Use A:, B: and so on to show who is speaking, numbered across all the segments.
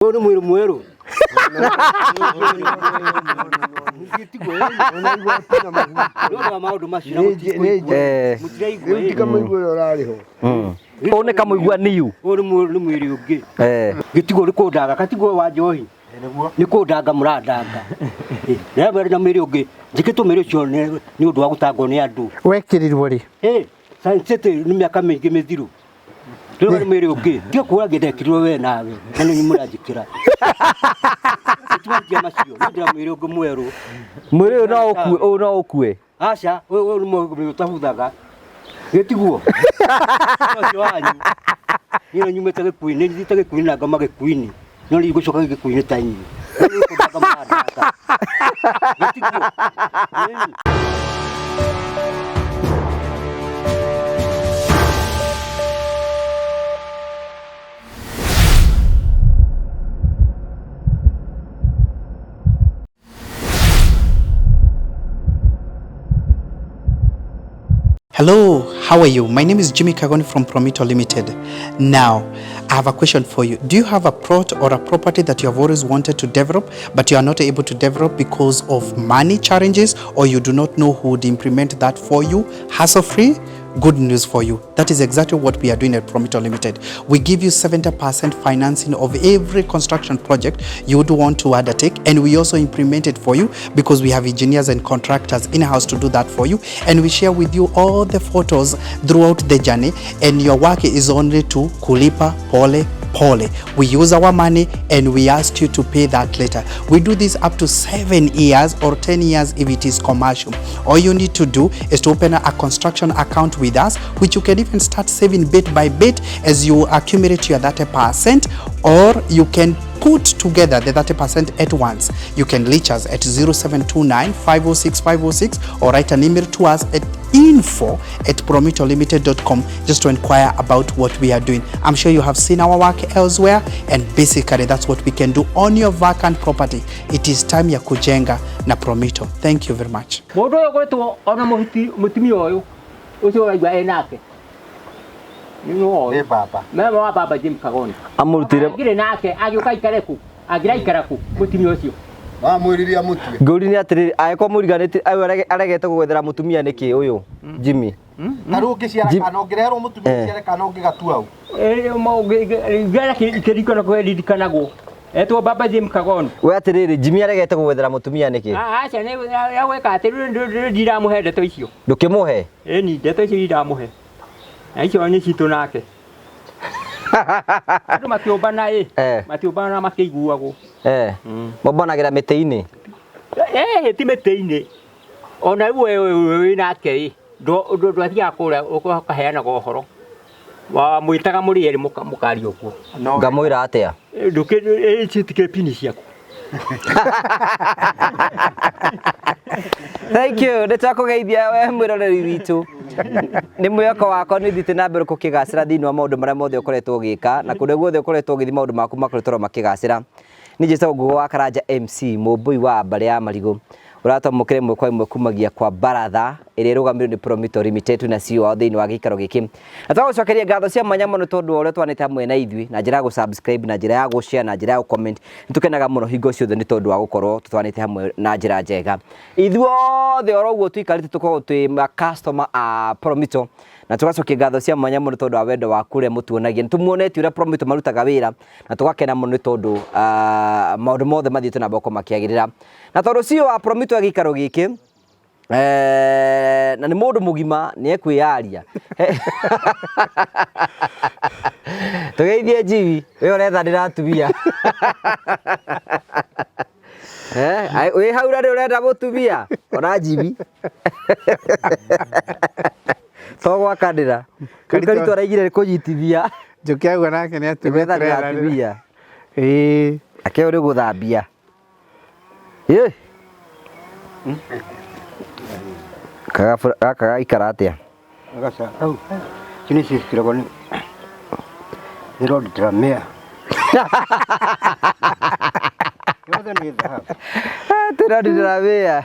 A: Ũyũ nĩ mwĩrĩ mwerũ. Nĩ ũndũ wa maũndũ macio na mũtikũigua. Mũtiraigua
B: Rĩu ti kamũigua ũrĩa ũrarĩ ho.
C: Ũyũ nĩ kamũigua niu.
A: Ũyũ nĩ mwĩrĩ nĩ mwĩrĩ ũngĩ. Gĩtigwo nĩ kũndanga katigwo wa njohi. Nĩ kũndanga mũrandanga. Rĩrĩa na mwĩrĩ ũngĩ njĩkĩtwo mwĩrĩ ũcio nĩ nĩ ũndũ wa gũtangwo nĩ andũ.
D: Wekĩrirwo rĩ?
A: Ĩ, Science City nĩ mĩaka mĩingĩ mĩthiru. Rĩu nĩ mwĩrĩ ũngĩ. Ndiũ kuga ngĩndekirwo we nawe. Na nĩ mũranjĩkĩra. Tũtimatia macio. Nĩ ndĩra mwĩrĩ ũngĩ mwerũ.
C: Mwĩrĩ ũyũ no ũkue, ũyũ no ũkue.
A: Aca, ũyũ ũyũ nĩ mwĩrĩ ũtabuthaga. Gĩtiguo. Ũcio wanyu. Niĩ nĩ nyumĩte gĩkuũ-inĩ, nĩ thiĩte gĩkuũ-inĩ na ngoma gĩkuũ-inĩ. No rĩu ngũcoka gĩkuũ-inĩ ta inyuĩ. Rĩu kũndanga mũrandanga. Gĩtiguo. Ĩni.
D: Hello, how are you? My name is Jimmy Kagoni from Promito Limited. Now, I have a question for you. Do you have a plot or a property that you have always wanted to develop, but you are not able to develop because of money challenges, or you do not know who would implement that for you hassle-free? Good news for you. That is exactly what we are doing at Promito Limited. We give you 70% financing of every construction project you would want to undertake, and we also implement it for you because we have engineers and contractors in-house to do that for you, and we share with you all the photos throughout the journey, and your work is only to kulipa pole pole. We use our money and we ask you to pay that later. We do this up to 7 years or 10 years if it is commercial. All you need to do is to open a construction account with us, which you can even start saving bit by bit as you accumulate your 30%, or you can put together the 30% at once. You can reach us at 0729 506 506 or write an email to us at info@promitolimited.com just to inquire about what we are doing. I'm sure you have seen our work elsewhere, and basically that's what we can do on your vacant property. It is time ya kujenga na Promito. Thank you very much.
E: Mũndũ ũyũ gwĩtwo ona mũhiki mũtumia ũyũ ũcio ũraigua e nake
F: Nĩ baba.
E: Mama wa baba Jim Kagoni.
C: Amũrutĩire
E: Angĩrĩ nake agĩũka aikare kũ? Angĩraikara kũ mũtumia ũcio?
F: Wamwĩrire amũtue.
C: Ngũri nĩ atĩrĩrĩ, angĩkorwo mũriganĩtie ayũ aregete gũgwethera mũtumia nĩkĩ ũyũ Jimmy?
F: Ta rĩu ũngĩciara
C: Jim-
F: kana ũngĩreherwo mũtumia
C: Eh.
F: ũciare kana ũngĩgatua ũ?
E: Ngara kĩrikano kĩririkanagwo. Etwo baba Jim Kagoni.
C: We atĩrĩrĩ, Jimmy aregete gũgwethera mũtumia nĩkĩ?
E: Aca nĩ gwĩka atĩ rĩu ndiramũhe ndeto icio.
C: Ndũkĩmũhe?
E: Ĩni ndeto icio ndiramũhe. Na icio nĩ citũ nake. Andũ matiũmbana ĩ. Matiũmbana na makĩiguagwo.
C: Mombanagĩra mĩtĩ-inĩ?
E: Ti mĩtĩ-inĩ. Ona rĩu we wĩ nake ĩ, ndwathiaga kũrĩa ũkaheanaga ũhoro. Wamwĩtaga mũrĩ erĩ mũkaria ũguo.
C: Ngamwĩra atĩa?
E: Citikĩrĩ pini ciaku.
C: Thank you. Nĩ twakũgeithia we mwĩroreri witũ. Nĩ mwĩhoko wakwa nĩ ũthiĩte na mbere gũkĩgacĩra thĩinĩ wa maũndũ marĩa mothe ũkoretwo ũgĩka na kũrĩa guothe ũkoretwo ũgĩthiĩ maũndũ maku makoretwo makĩgacĩra. Niĩ njĩtagwo Ngũgũ wa Karanja MC, mũmbũi wa mbarĩ ya marigũ. Ũratwamũkĩra ĩmwe kwa ĩmwe kumagia kwa baratha ĩrĩa ĩrũgamĩrĩirwo nĩ Promito Limited twĩna CEO wao thĩinĩ wa gĩikaro gĩkĩ. Na twagũcokeria ngatho cia mwanya mũno tondũ wa ũrĩa twanĩte hamwe na ithuĩ na njĩra ya gũ-subscribe, na njĩra ya gũ-share, na njĩra ya gũ-comment. Nĩ tũkenaga mũno hingo ciothe nĩ tondũ wa gũkorwo tũtwanĩte hamwe na njĩra njega. Ithuothe oro ũguo tũikarĩte tũkoragwo twĩ ma customer a Promito na tũgacokia ngatho cia mwanya mũno tondũ wa wendo waku ũrĩa mũtuonagia. Nĩ tũmuonetie ũrĩa Promito marutaga wĩra na tũgakena mũno nĩ tondũ maũndũ mothe mathiĩte na mbere gũkorwo makĩagĩrĩra. Na tondũ CEO wa Promito e gĩikaro gĩkĩ na nĩ mũndũ mũgima nĩ ekwĩyaria. Tũgeithie Jimmy, we ũrethanĩra atumia. Wĩ hau na nĩ ũrenda mũtumia ona Jimmy. To gwakanĩra. Rĩu Karito araigire nĩ kũnyitithia.
D: Njũkĩ auga nake nĩ atumia
C: Nĩgwethanĩra atumia.
D: Ĩĩ.
C: Ake ũrĩ gũthambia. Ĩ. Gaka gaikara atĩa?
A: Agaca hau. Ici nĩcio ciĩkĩragwo nĩ nĩ Lord Delamere. Yothe nĩ thahabu.
C: Atĩ Lord Delamere.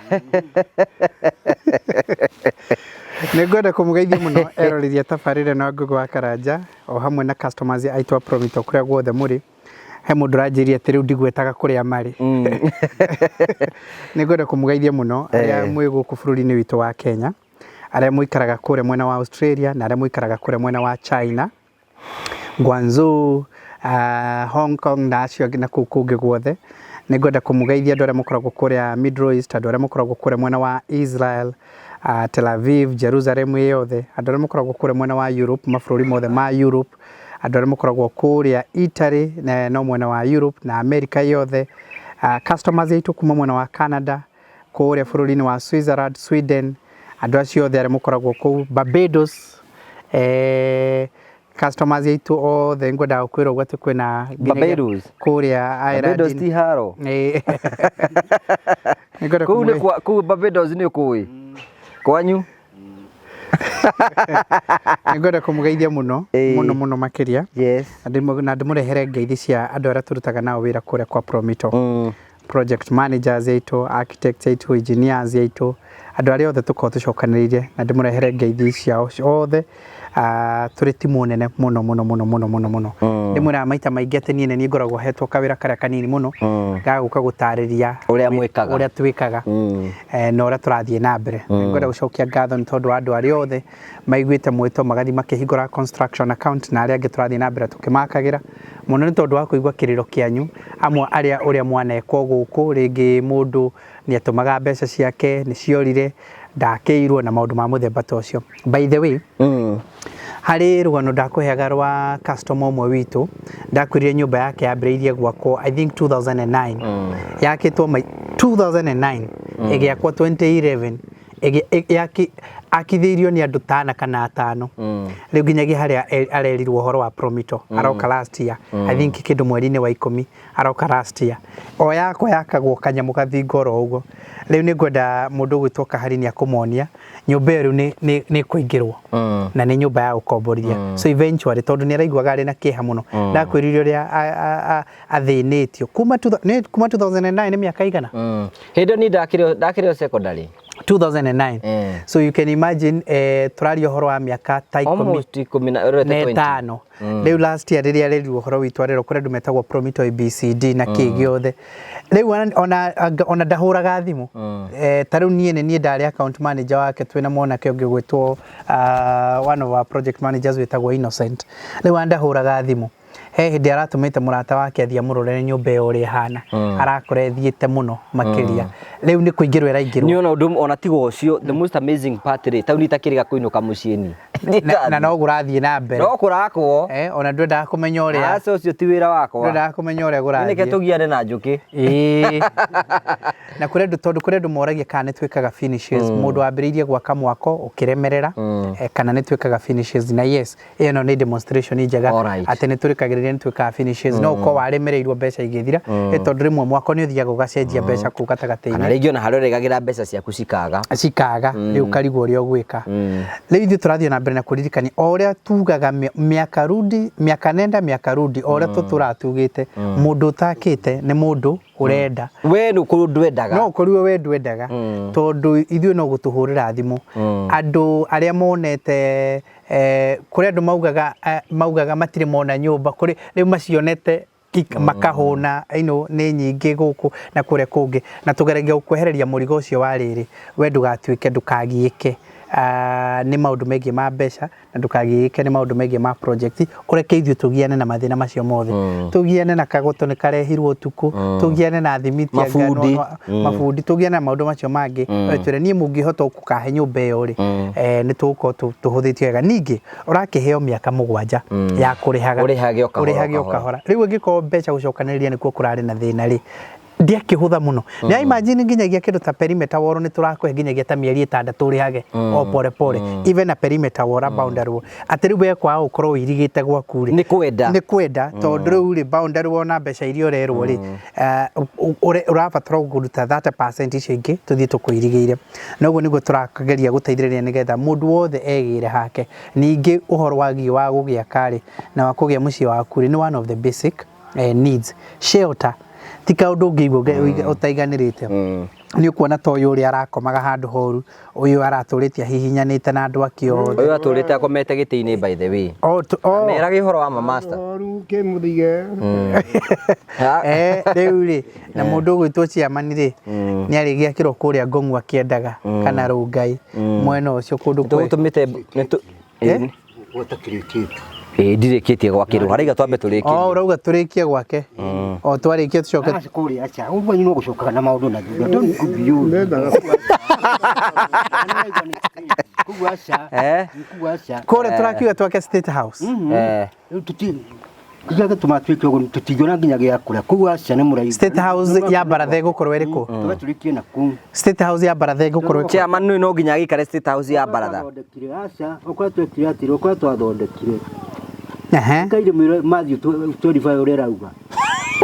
D: Nĩ ngwenda kũmũgeithia mũno eroreri a tabarĩra ĩno ya Ngũgĩ wa Karanja o hamwe na customers aitũ a Promito kũrĩa guothe mũrĩ. He mũndũ ũranjĩria atĩ rĩu ndigwetaga kũrĩa marĩ. Nĩ ngwenda kũmũgeithia mũno arĩa mwĩ gũkũ bũrũri-inĩ witũ wa Kenya, arĩa mũikaraga kũrĩa mwena wa Australia na arĩa mũikaraga kũrĩa mwena wa China, Guangzhou, Hong Kong na acio angĩ na kũu kũngĩ guothe. Nĩ ngwenda kũmũgeithia andũ arĩa mũkoragwo kũrĩa Middle East, andũ arĩa mũkoragwo kũrĩa mwena wa Israel, Tel Aviv, Jerusalem ĩ yothe, andũ arĩa mũkoragwo kũrĩa mwena wa Europe, mabũrũri mothe ma Europe, andũ arĩa mũkoragwo kũrĩa Italy na no mwena wa Europe na America yothe, customers aitũ kuma mwena wa Canada, kũrĩa bũrũri-inĩ wa Switzerland, Sweden, andũ acio othe arĩa mũkoragwo kũu Barbados, customers aitũ othe ngwendaga gũkwĩra ũguo atĩ kwĩna nginyagia
C: Barbados?
D: kũrĩa
C: Barbados
D: Ireland.
C: ti haro.
D: Nĩngwenda
C: Kũu nĩ
D: kũmũgeithia.
C: kwa kũu Barbados nĩ ũkũĩ kwanyu.
D: Nĩngwenda kũmũgeithia mũno mũno mũno makĩria.
C: Yes.
D: Na ndĩmũrehere ngeithi cia andũ arĩa tũrutaga nao wĩra kũrĩa kwa Promito. Project managers aitũ, architects aitũ, engineers aitũ, andũ arĩa othe tũkoragwo tũcokanĩrĩire na ndĩmũrehere ngeithi ciao othe. Tũrĩ timu nene mũno mũno mũno mũno mũno mũno. Ndĩmwĩraga maita maingĩ atĩ niĩ nĩ niĩ ngoragwo hetwo kawĩra karĩa kanini mũno ga gũka gũtarĩria
C: Ũrĩa mwĩkaga.
D: Ũrĩa twĩkaga na ũrĩa tũrathiĩ na mbere. Ngwenda gũcokia ngatho nĩ tondũ wa andũ arĩa othe maiguĩte mwĩto magathiĩ makĩhingũra construction account na arĩa angĩ tũrathiĩ na mbere tũkĩmakagĩra mũno nĩ tondũ wa kũigua kĩrĩro kĩanyu, amwe arĩa ũrĩa mwanekwo gũkũ, rĩngĩ mũndũ nĩ atũmaga mbeca ciake nĩ ciorire, ndakĩirwo na maũndũ ma mũthemba ta ũcio. By the way, harĩ rũgano ndakũheaga rwa customer ũmwe witũ, ndakwĩrire nyũmba yake yambĩrĩirie gwakwo I think 2009. Yakĩtwo 2009, ĩgĩakwo 2011, akithĩirio nĩ andũ tana kana atano. Rĩu nginyagia harĩa arerirwo ũhoro wa Promito, aroka last year, I think kĩndũ mweri-inĩ wa 10, aroka last year. O yakwa yakagwo kanyamũ gathingo oro ũguo. Rĩu nĩ ngwenda mũndũ ũgwĩtwo Kahari nĩ akũmonia nyũmba ĩyo rĩu nĩ kũingĩrwo na nĩ nyũmba ya gũkomborithia. So eventually tondũ nĩ araiguaga arĩ na kĩeha mũno, ndakwĩrire ũrĩa athĩnĩtio kuma 2009 nĩ mĩaka igana.
C: Hĩndĩ ĩyo niĩ ndakĩrĩ o secondary.
D: 2009. So you can imagine tũraria ũhoro wa mĩaka ta ikũmi na ĩtano. Rĩu last year rĩrĩa arerirwo ũhoro witũ arerwo kũrĩ andũ metagwo Promito ABCD na kĩ gĩothe. Rĩu ona ndahũraga thimũ. Ta rĩu niĩ nĩ niĩ ndarĩ account manager wake, twĩna mwanake ũngĩ ũgwĩtwo one of our project managers wĩtagwo Innocent. Rĩu ona ndahũraga thimũ. He hĩndĩ aratũmĩte mũrata wake athiĩ amũrorere nyũmba ĩyo ũrĩa ĩhana. Arakora ĩthiĩte mũno makĩria. Rĩu nĩ kũingĩrwo ĩraingĩrwo.
C: Nĩ ona ũndũ ona tiga ũcio, the most amazing part rĩ, taũni itakĩrĩga kũinũka mũciĩ ni.
D: Na no kũrathiĩ na mbere.
C: No kũrakwo.
D: Ona ndwendaga kũmenya ũrĩa.
C: Aca ũcio ti wĩra wakwa.
D: Ndwendaga kũmenya ũrĩa kũrathiĩ.
C: Nĩkĩ tũgiane na njũkĩ.
D: Na kũrĩ andũ, tondũ kũrĩ andũ moragia kana nĩ twĩkaga finishes. Mũndũ wambĩrĩirie gwaka mwako ũkĩremerera, kana nĩ twĩkaga finishes. Na yes, ĩyo no nĩ demonstration njega atĩ nĩ tũrĩkagĩrĩria nĩ twĩkaga finishes. No ũkorwo waremereirwo mbeca igĩthira, tondũ rĩmwe mwako nĩ ũthiaga ũgacenjia mbeca kũu gatagatĩ-inĩ.
C: Kana rĩngĩ ona harĩa ũregagĩra mbeca ciaku cikaga.
D: Cikaga, rĩu ũkarigwo ũrĩa ũgwĩka. Rĩu ithuĩ tũrathiĩ na mbere na kũririkania o ũrĩa tugaga mĩaka rudi, mĩaka nenda, mĩaka rudi, o ũrĩa tũtũraga tugĩte, mũndũ ũtakĩte nĩ mũndũ ũrenda.
C: We nĩ ũkorwo ndwendaga.
D: No ũkorirwo we ndwendaga, tondũ ithuĩ no gũtũhũrĩra thimũ. Andũ arĩa monete, kũrĩ andũ maugaga matirĩ mona nyũmba, kũrĩ rĩu macionete makahũna, nĩ nyingĩ gũkũ na kũrĩa kũngĩ, na tũgeragia gũkwehereria mũrigo ũcio wa rĩrĩ, we ndũgatuĩke, ndũkagiĩke nĩ maũndũ megiĩ ma mbeca, na ndũkagiĩke nĩ maũndũ megiĩ ma project, ũreke ithuĩ tũgiane na mathĩna macio mothe. Tũgiane na kagoto nĩ karehirwo ũtukũ, tũgiane na thimiti ya ngano, mabundi, tũgiane na maũndũ macio mangĩ. Twĩre niĩ mũngĩhota gũkahe nyũmba ĩyo rĩ, nĩ tũgũkorwo tũhũthĩtie wega. Ningĩ ũrakĩheo mĩaka 7 ya kũrĩhaga.
C: Ũrĩhage o kahora,
D: Ũrĩhage o kahora. Rĩu angĩkorwo mbeca gũcokanĩrĩria nĩkuo kũrarĩ na thĩna rĩ, ndiakĩhũtha mũno. Nĩ imagine nginyagia kĩndũ ta perimeter wall nĩ tũrakũhe nginyagia ta mĩeri 6 ũrĩhage o pore pore. Even a perimeter wall, a boundary wall. Atĩ rĩu we kwaga gũkorwo ũirigĩte gwaku rĩ.
C: Nĩ kwenda.
D: Nĩ kwenda, tondũ rĩu rĩ boundary wall na mbeca iria ũrerwo rĩ, ũrabatara kũruta 30% icio ingĩ tũthiĩ tũkũirigĩire. Na ũguo nĩguo tũrageria gũteithĩrĩria nĩgetha mũndũ wothe egĩre hake. Ningĩ ũhoro wagiĩ wa gũgĩaka rĩ, na wa kũgĩa mũciĩ waku rĩ, nĩ one of the basic needs. Shelter ti kaũndũ ũngĩigua ũtaiganĩrĩte. Nĩ ũkuona ta ũyũ ũrĩa arakomaga handũ horu, ũyũ aratũrĩte ahihinyanĩte na andũ ake othe.
C: Ũyũ atũrĩte akomete gĩtĩ-inĩ, by the way.
D: O o.
C: Merage ũhoro wa ma master.
B: Horu kĩmũthige.
D: Rĩu rĩ, na mũndũ ũgwĩtwo chairman rĩ, nĩ arĩgĩakĩrwo kũrĩa Ngong'u akĩendaga kana Rũngai mwena ũcio kũndũ kwe.
C: Tũgũtũmĩte nĩtũ
D: Eh?
A: Gũtakĩrĩkĩte.
C: Ĩĩ, ndirĩkĩtie gwakĩrwo haraiga, twambe tũrĩkie.
D: O ũrauga tũrĩkie gwake, o twarĩkia tũcoke.
A: Aca kũrĩa aca. Ũguo no gũcokaga na maũndũ na thutha. Don't go beyond.
B: Mendaga
A: Koguo aca.
C: Eh?
A: Koguo aca.
D: Kũrĩa tũrakiuga twake State House.
C: Eh.
A: Rĩu tuti kĩrĩa gĩtũmaga twĩke ũguo tũtingĩona nginya gĩa kũrĩa. Koguo aca nĩ mũraigua.
D: State House ya baratha ĩgũkorwo ĩrĩkũ?
A: Tũgatũrĩkie na kũu.
D: State House ya baratha ĩgũkorwo ĩkũ?
C: Chairman nĩ no nginya agĩikare State House ya baratha.
A: Twathondekire aca. Ũkorwo twekire atĩrĩ, ũkorwo twathondekire.
D: Ehe.
A: Kaire mwĩre Matthew 25 ũrĩa ĩrauga.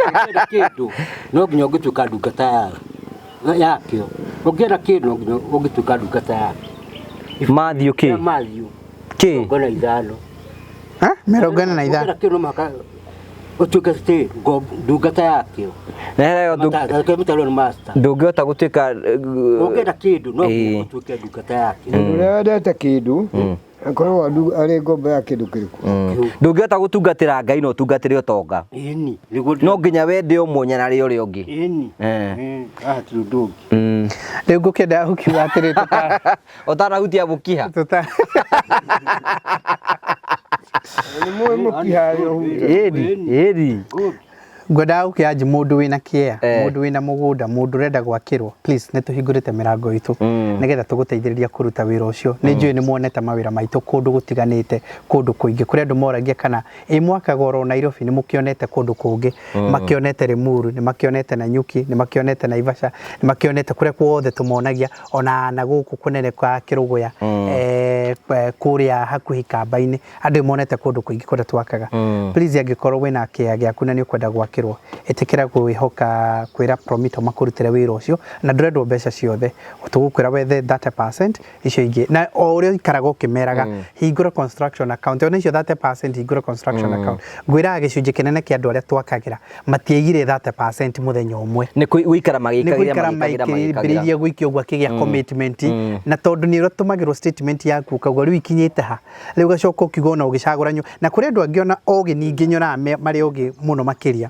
A: Ũngĩenda kĩndũ no nginya ũngĩtuĩka ndungata yayo yakĩo. Ũngĩenda kĩndũ no nginya ũngĩtuĩka ndungata yakĩo.
C: Matthew
A: Ya
C: kĩ?
A: Matthew
C: Kĩ?
A: 45.
D: Ha? 45.
A: Ũngĩenda kĩndũ no mũhaka ũtuĩke stay ndungata yakĩo.
C: Na
A: Mataarwo nĩ master.
C: ndũngĩhota gũtuĩka
A: Ũngĩenda kĩndũ no nginya
C: Ĩĩ.
A: ũtuĩke ndungata yakĩo.
B: Mũndũ ũrĩa wendete kĩndũ akoragwo arĩ ngombo ya kĩndũ kĩrĩkũ.
C: Ndũngĩhota gũtungatĩra Ngai na ũtungatĩre ũtonga.
A: Ĩni nĩguo
C: No nginya wende ũmwe na arĩa ũrĩa ũngĩ.
A: Ĩni.
C: Eh.
A: Haha hatirĩ ũndũ ũngĩ.
D: Rĩu ngũkĩenda gũkiuga atĩrĩ tũta
C: Ũtanahutia mũkiha.
D: tũta
B: Nĩ mũĩ mũkiha arĩ ũhute.
C: Ĩni, ĩni.
A: Good.
D: Ngwendaga gũkĩanji mũndũ wĩna kĩea,
C: Eh.
D: mũndũ wĩna mũgũnda, mũndũ ũrenda gwakĩrwo, please nĩ tũhingũrĩte mĩrango itũ nĩgetha tũgũteithĩrĩria kũruta wĩra ũcio. Nĩ njũĩ nĩ muonete mawĩra maitũ kũndũ gũtiganĩte, kũndũ kũingĩ kũrĩa andũ moragia kana ĩ mwakaga oro Nairobi, nĩ mũkĩonete kũndũ kũngĩ, makĩonete Limuru, nĩ makĩonete Nanyuki, nĩ makĩonete Naivasha, nĩ makĩonete kũrĩa kuothe tũmonagia, ona na gũkũ kũnene kwa Kĩrũgũya, kũrĩa hakuhĩ Kamba-inĩ, andũ nĩ monete kũndũ kũingĩ kũrĩa twakaga. Please, angĩkorwo wĩna kĩea gĩaku na nĩ ũkwenda gwakĩrwo, ĩtĩkĩra kwĩhoka kwĩra Promito makũrutĩre wĩra ũcio, na ndũrendwo mbeca ciothe, tũgũkwĩra wethe 30% icio ingĩ, na o ũrĩa ũikaraga ũkĩmeraga, hingũra construction account, ona icio 30%, hingũra construction account. Ngwĩraga gĩcunjĩ kĩnene kĩa andũ arĩa twakagĩra matiaigire 30% mũthenya ũmwe.
C: Nĩ gũikara
D: Nĩ
C: magĩkagĩra
D: gũikara
C: magĩkagĩra magĩkagĩra.
D: maikĩrĩirie gũikia ũguo akĩgĩa commitment, na tondũ nĩ ũratũmagĩrwo statement yaku ũkauga rĩu ikinyĩte ha, rĩu ũgacoka ũkiuga ona ũgĩcagũra na kũrĩ andũ angĩ ona ogĩ ningĩ nyonaga marĩ ogĩ mũno makĩria.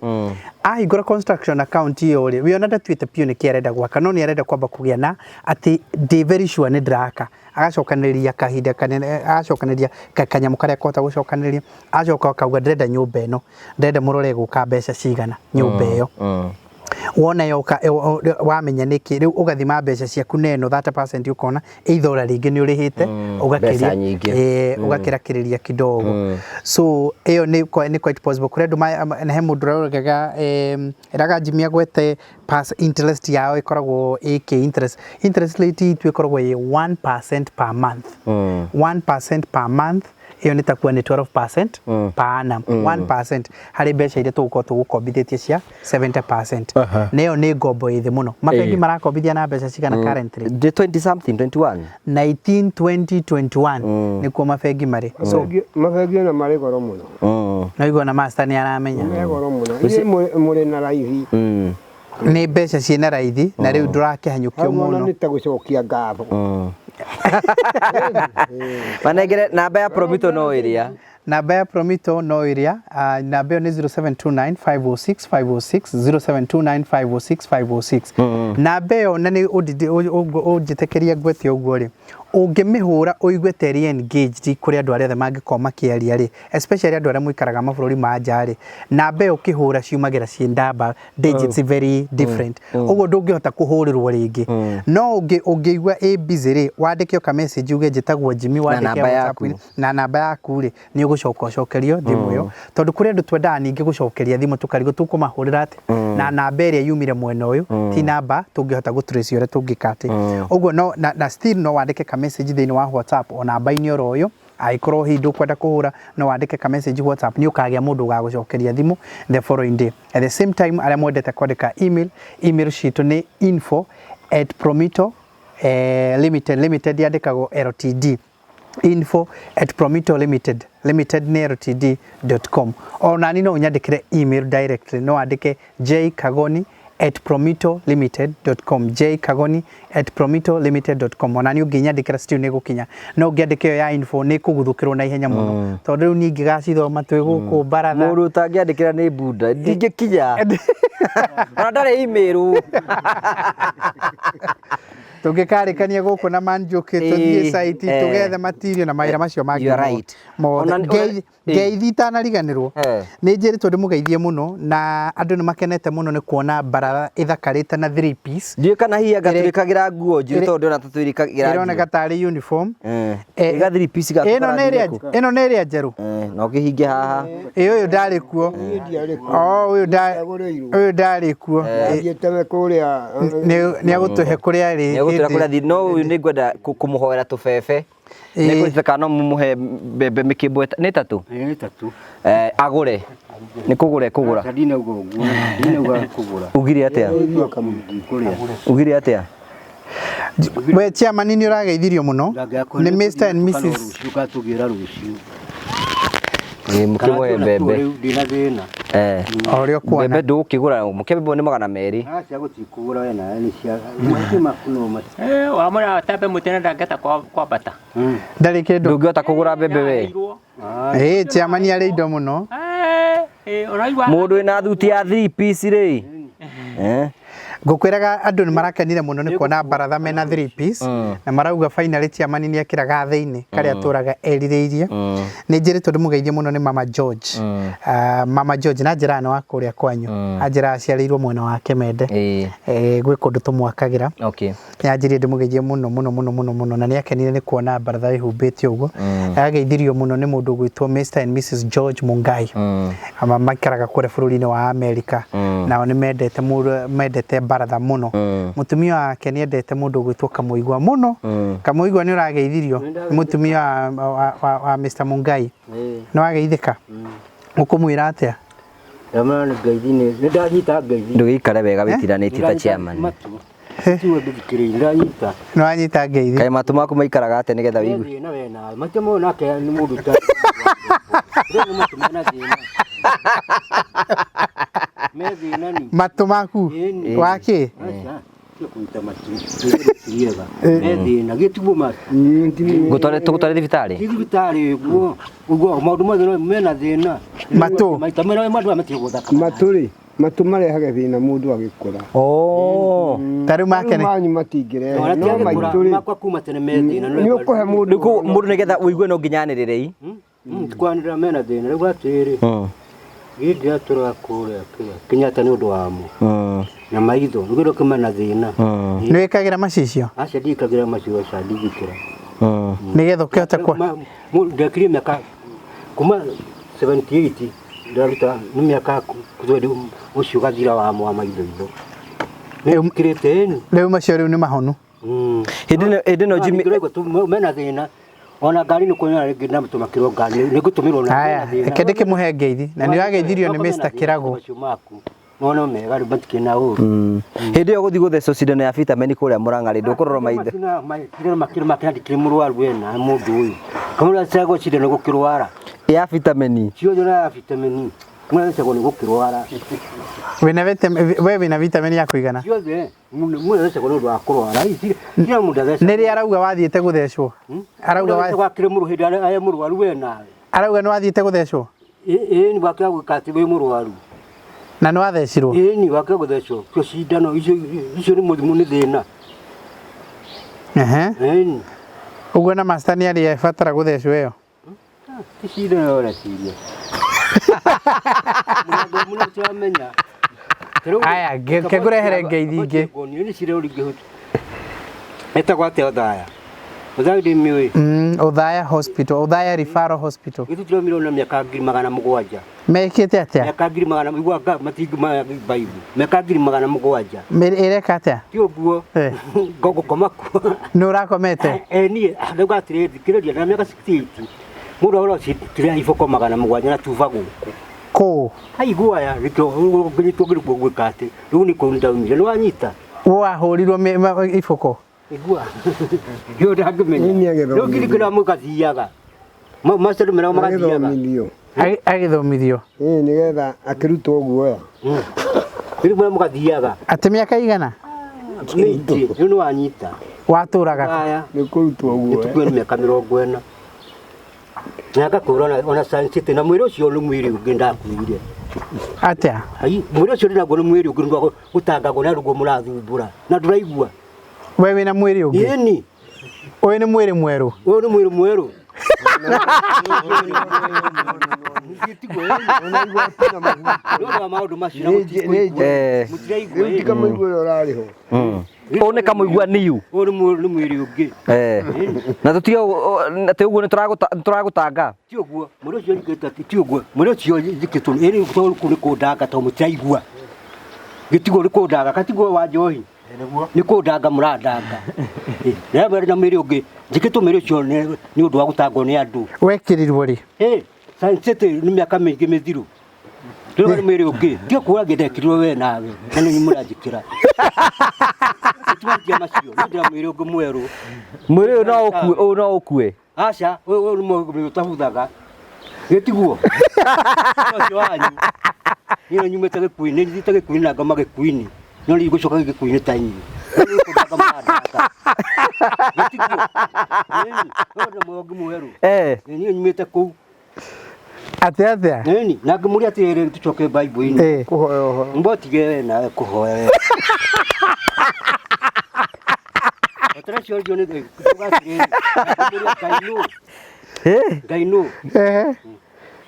D: Ahingũra construction account ĩyo rĩ, we ona ndatuĩte biũ nĩkĩ arenda gwaka, no nĩ arenda kwamba kũgĩa na atĩ ndĩ very sure nĩ ndĩraka, agacokanĩrĩria kahinda kanene, agacokanĩrĩria kanyamũ karĩa akũhota gũcokanĩrĩria, acoka akauga ndĩrenda nyũmba ĩno, ndĩrenda mũrore ĩgũka mbeca cigana nyũmba ĩyo. Wona yoka, wamenya nĩkĩ, rĩu ũgathima mbeca ciaku na ĩno 30%, ũkona either ora rĩngĩ nĩ ũrĩhĩte ũgakĩria
C: Mbeca nyingĩ.
D: Ũgakĩrakĩrĩria kidogo. So ĩyo nĩ quite possible kũrĩ andũ na he mũndũ ũrogaga ĩraga Jimmy agwete pass interest yao ĩkoragwo ĩkĩ interest rate itũ ĩkoragwo ĩ 1% per month, 1% per month. Ĩyo nĩ takuwa nĩ 12% per annum, 1% harĩ mbeca iria tũgũkorwo tũgũkombithĩtie cia 70%, na ĩyo nĩ ngombo ĩ thĩ mũno. Mabengi marakombithia na mbeca cigana currently?
C: Ndĩ 20 something, 21.
D: 19, 20, 21 nĩkuo mabengi marĩ, so
B: Mabengi ona marĩ goro mũno.
D: No na master nĩ aramenya.
B: Me goro mũno. Inyuĩ mũrĩ na raithi.
D: Nĩ mbeca ciĩna raithi na rĩu ndũrakĩhanyũkio
B: Hau ona
D: mũno.
B: nĩ ta gũcokia ngatho.
C: Manengere namba ya Promito no ĩrĩa.
D: Namba ya Promito no ĩrĩa, namba ĩyo nĩ 0729 506 506, 0729 506 506 namba ĩyo. Na nĩ ũnjĩtĩkĩria ngwete ũguo rĩ, ũngĩmĩhũra ũigue ta ĩrĩ engaged kũrĩ andũ arĩa othe mangĩkorwo makĩaria rĩ, especially andũ arĩa mũikaraga mabũrũri ma nja rĩ, namba ĩyo ũkĩhũra ciumagĩra ciĩ namba digits very different, ũguo ndũngĩhota kũhũrĩrwo rĩngĩ. No ũngĩigua ĩ busy rĩ, wandĩke o ka message uge njĩtagwo Jimmy, wandĩke
C: namba
D: WhatsApp
C: yaku.
D: Na namba yaku rĩ, nĩ ũgũcoka ũcokerio thimũ ĩyo, tondũ kũrĩ andũ twendaga ningĩ gũcokeria thimũ tũkarigwo tũkũmahũrĩra atĩ na namba ĩrĩa yumire mwena ũyũ ti namba tũngĩhota gũtrace ũrĩa tũngĩka atĩ ũguo. No na still no wandĩke ka message thĩinĩ wa WhatsApp o namba-inĩ oro ũyũ. Angĩkorwo hihi ndũkwenda kũhũra, no wandĩke ka message WhatsApp, nĩ ũkagĩa mũndũ ũgagũcokeria thimũ the following day. At the same time, arĩa mwendete kwandĩka email, email citũ nĩ info@promito limited, limited yandĩkagwo LTD, info@promito limited, limited nĩ ltd.com. Ona ni no ũnyandĩkĩre email directly, no wandĩke jkagoni at promitolimited.com, jkagoni at promitolimited.com. Ona niĩ ũngĩnyandĩkĩra still nĩ gũkinya, no ũngĩandĩka ĩyo ya info nĩ kũguthũkĩrwo na ihenya mũno, tondũ rĩu niĩ ingĩgacithoma twĩ gũkũ baratha.
C: Mũndũ ũtangĩandĩkĩra nĩ bunda ndingĩkinya ona ndarĩ email.
D: Tũngĩkarĩkania gũkũ na Manjũkĩ tũthiĩ site tũgethe material na mawĩra macio mangĩ.
C: You are right.
D: Mothe. Ngeithi itanariganĩrwo, nĩ njĩrĩtwo ndĩmũgeithie mũno, na andũ nĩ makenete mũno nĩ kuona baratha ĩthakarĩte na three piece.
C: Ndiũĩ kana hihi anga twĩrĩkagĩra nguo njirũ, tondũ ndĩrona ta twĩrĩkagĩra.
D: Ĩroneka tarĩ uniform.
C: Ĩga three piece gaku.
D: Ĩno nĩ ĩrĩa, ĩno nĩ ĩrĩa njerũ.
C: Na ũkĩhinge haha.
D: Ĩ ũyũ ndarĩ kuo. O ũyũ ũyũ ndarĩ kuo.
B: Athiĩte we kũrĩa.
D: Nĩ agũtũhe kũrĩa arĩ.
C: Nĩ agũtwĩra kũrĩa athiĩ, no ũyũ nĩ ngwenda kũmũhoera tũbebe. Nĩ ngwĩte kana no mũmũhe mbembe mĩkĩmbo nĩ ĩtatũ?
A: Nĩ ĩtatũ.
C: Agũre. Nĩ kũgũra ekũgũra.
A: Ndinauga ũguo, ndinauga kũgũra.
C: Ugire atĩa? Ugire atĩa?
D: We chairman nĩ ũrageithirio mũno nĩ Mr and Mrs.
A: Rũciũ gatũgĩra rũciũ.
C: Mũkĩmũhe mbembe.
A: Rĩu ndina thĩna.
D: O ũrĩa ũkuona.
C: Mbembe ndũgũkĩgũra, mũkĩmbe nĩ 200.
A: Aca gũtikũgũra we nawe nĩ cia macio maku no mati.
E: Wamũra tambe mũtĩ na ndangĩhota kwambata.
D: Ndarĩ kĩndũ.
C: Ndũngĩhota kũgũra mbembe we.
D: Chairman arĩ indo mũno.
C: Mũndũ wĩna thuti ya three piece rĩ.
D: Ngũkwĩraga andũ nĩ marakenire mũno nĩ kuona baratha mena three piece, na marauga finally chairman nĩ ekĩra gathĩ-inĩ karĩa atũraga erirĩirie. Nĩ njĩrĩtwo ndĩmũgeithie mũno nĩ Mama George. Mama George na njĩra nĩ wa kũrĩa kwanyu, anjĩra aciarĩirwo mwena wa Kĩmende, gwĩ kũndũ tũmwakagĩra. Nĩ anjĩrire ndĩmũgeithie mũno mũno mũno mũno mũno, na nĩ akenire nĩ kuona baratha ĩhumbĩte ũguo. Ageithirio mũno nĩ mũndũ ũgwĩtwo Mr and Mrs George Mungai, maikaraga kũrĩa bũrũri-inĩ wa Amerika, nao nĩ mendete mũndũ, mendete baratha mũno. Mũtumia wake nĩ endete mũndũ ũgwĩtwo Kamũigua mũno. Kamũigua nĩ ũrageithirio nĩ mũtumia wa Mr Mungai. Nĩ wageithĩka? Ũkũmwĩra atĩa?
A: Ndamwĩra nĩ ngeithi nĩ ndanyita ngeithi.
C: Ndũgĩikare wega wĩtiranĩtie ta chairman.
A: Tiwe ndũthikĩrĩirie, ndanyita.
D: Nĩ wanyita ngeithi.
C: Kaĩ matũ maku maikaraga atĩa nĩgetha wĩigue?
A: Thĩna we nawe. Matũ mau nake nĩ mũndũ ta. Rĩu nĩ matũ mena thĩna. Me thĩna ni.
D: Matũ maku? Wakĩ?
A: Aca, tiga kũnyita matũ. Nĩgũtiriega. Me thĩna, gĩtiguo matũ.
C: Tũgũtware thibitarĩ?
A: Ti thibitarĩ ũguo. Ũguo maũndũ mothe mena thĩna.
D: Matũ?
A: Maita mena andũ aya matirĩ gũthaka.
B: Matũ rĩ, matũ marehaga thĩna mũndũ agĩkũra.
D: Ta rĩu make nĩ
B: manyu matingĩrehe, no maitũ rĩ,
A: makwa kuma tene me thĩna.
B: Nĩ ũkũhe mũndũ.
C: Rĩu mũndũ nĩgetha ũigue no nginya anĩrĩre.
A: Kwanĩrĩra mena thĩna. Rĩu atĩrĩ, gĩĩ ndĩratũraga kũrĩa Kenyatta nĩ ũndũ wamo. Na maitho, nĩ kĩndũ kĩmwe na thĩna.
D: Nĩ wĩkagĩra macicio?
A: Aca ndiĩkagĩra macicio, aca ndingĩkĩra.
D: Nĩgetha ũkĩhote kwa
A: Ndekire mĩaka kuma 78 ndĩraruta nĩ mĩaka twendi ũcio ũgathira wamo wa maitho itho. Nĩ njĩkĩrĩte ĩni.
D: Rĩu macio rĩu nĩ mahonu.
C: Hĩndĩ ĩno Jimmy
A: Ndĩraigua mena thĩna. Ona ngari nĩ kuona rĩngĩ na tũmakĩrwo ngari nĩ ngũtũmĩrwo na
D: Haya, reke ndĩkĩmũhe ngeithi na nĩ ũrageithirio nĩ Mr Kĩragũ.
A: Macio maku. Nona mega rĩu matikĩrĩ na ũru.
C: Hĩndĩ ĩyo gũthiĩ gũthecwo cindano ya vitamin kũrĩa Mũrang'a rĩ, ndũkũrora maitho.
A: Makĩrĩ makĩrĩ ndikĩrĩ mũrwaru wena mũndũ ũyũ. Kamũra cagwo cindano gũkĩrwara.
C: Ya vitamin.
A: Ciothe na ya vitamin. Kamũra cagwo nĩ gũkĩrwara.
D: Wĩna vitamin, we wĩna vitamin ya kũigana?
A: Ciothe mũndũ athecagwo nĩ ũndũ wa kũrwara. Kila mũndũ athecagwo.
D: Nĩ rĩ arauga wathiĩte gũthecwo? Arauga wa
A: wakĩrĩ mũrũ hĩndĩ ĩrĩa mũrwaru we nawe.
D: Arauga nĩ wathiĩte gũthecwo?
A: Ĩĩ nĩ wakĩra gwĩka atĩ wĩ mũrwaru.
D: Na nĩ wathecirwo?
A: Ĩĩ nĩ wakĩra gũthecwo. Cio cindano icio nĩ mũrimũ nĩ thĩna.
D: Ehe. Ũguo na master nĩ arĩ abatara gũthecwo ĩyo?
A: Ti cindano ũreciria. Mũno tũramenya.
D: Aya, ngĩkũrehere ngeithi ingĩ.
A: Nĩ cindano ringĩhota. Ĩtagwo atĩa Othaya? Othaya ndĩmĩũĩ.
D: Othaya Hospital, Othaya Referral Hospital.
A: Gĩthutirwo na mĩaka 700,000.
D: Mekĩte atĩa?
A: Mĩaka 700,000 igua matingi maya baibu. Mĩaka 700,000.
D: Ĩreka atĩa?
A: Ti ũguo. Ngũkoma kuo.
D: Nĩ ũrakomete?
A: Niĩ ndauga atĩrĩrĩ, thikĩrĩria na mĩaka 68. Mũndũ ahũra citira iboko 700 na tuba gũkũ.
D: Kũ?
A: Haigua ya nĩkĩo ngĩnyitwo ngĩrigwo gwĩka atĩ. Rĩu nĩ kũu ndaumire nĩ wanyita.
D: Wahũrirwo iboko?
A: Igua. Yo ndangĩmenya. Rĩu ngirikana mũgathiaga. Master mera magathiaga.
D: Agĩthomithio.
B: Ĩĩ nĩgetha akĩrutwo guoya.
A: Rĩu mwe mũgathiaga.
D: Atĩ mĩaka igana
A: Nĩ rĩu nĩ wanyita.
D: Watũraga kũ?
A: Aya.
B: Nĩ kũrutwo ũguo.
A: Nĩtũkue nĩ mĩaka 40. Na ngakũra ona Science City na mwĩrĩ ũcio nĩ mwĩrĩ ũngĩ ndakuire.
D: Atĩa?
A: Ai, mwĩrĩ ũcio ndĩnaguo nĩ mwĩrĩ ũngĩ nĩ gũtangagwo na ruguo mũrathumbũra. Na ndũraigua.
D: We wĩna mwĩrĩ ũngĩ?
A: Ĩni.
D: Ũyũ nĩ mwĩrĩ mwerũ.
A: Ũyũ nĩ mwĩrĩ mwerũ. Nĩ ũndũ wa maũndũ macio na mũtikũigua. Mũtiraigua.
B: Rĩu ti kamũigua ũrĩa ũrarĩ ho.
C: Ũyũ nĩ kamũigua niu.
A: Ũyũ nĩ mwĩrĩ ũngĩ.
C: Na tũtige atĩ ũguo nĩ tũragũtanga.
A: Ti ũguo, mwĩrĩ ũcio njĩkĩtwo ti ũguo. Mwĩrĩ ũcio njĩkĩtwo ĩrĩ kũu nĩ kũndanga tondũ mũtiraigua. Gĩtiguo nĩ kũndanga, katiguo wa njohi. Nĩ kũndanga mũrandanga. Na mwĩrĩ na mwĩrĩ ũngĩ, njĩkĩtwo mwĩrĩ ũcio nĩ ũndũ wa gũtangwo nĩ andũ.
D: Wekĩrirwo rĩ?
A: Science City nĩ mĩaka mĩingĩ mĩthiru. Rĩu nĩ mwĩrĩ ũngĩ. Tiga kuga ngĩndekirwo we nawe. Na nĩ mũranjĩkĩra. Tũtiwaria macio, nĩ ndĩra mwĩrĩ ũngĩ mwerũ.
C: Mwĩrĩ ũyũ no ũkue, ũyũ no ũkue.
A: Aca, ũyũ nĩ mwĩrĩ ũtabuthaga. Gĩtiguo. Ũcio wanyu. Niĩ nyumĩte gĩkuũ-inĩ, thiĩte gĩkuũ-inĩ na ngoma gĩkuũ-inĩ. No rĩu ngũcoka gĩkuũ-inĩ ta inyuĩ. Gĩtiguo. Ũyũ nĩ mwĩrĩ ũngĩ mwerũ. Niĩ nyumĩte kũu.
D: Atĩa atĩa?
A: Nini, na ngĩmũria atĩrĩrĩ tũcoke Bible-inĩ.
B: Kũhoya ũhoro.
A: Mbotige we nawe kũhoya we. Otara cio nĩ kuga atĩrĩrĩ, ngĩmũria Ngai nũ? Ngai nũ?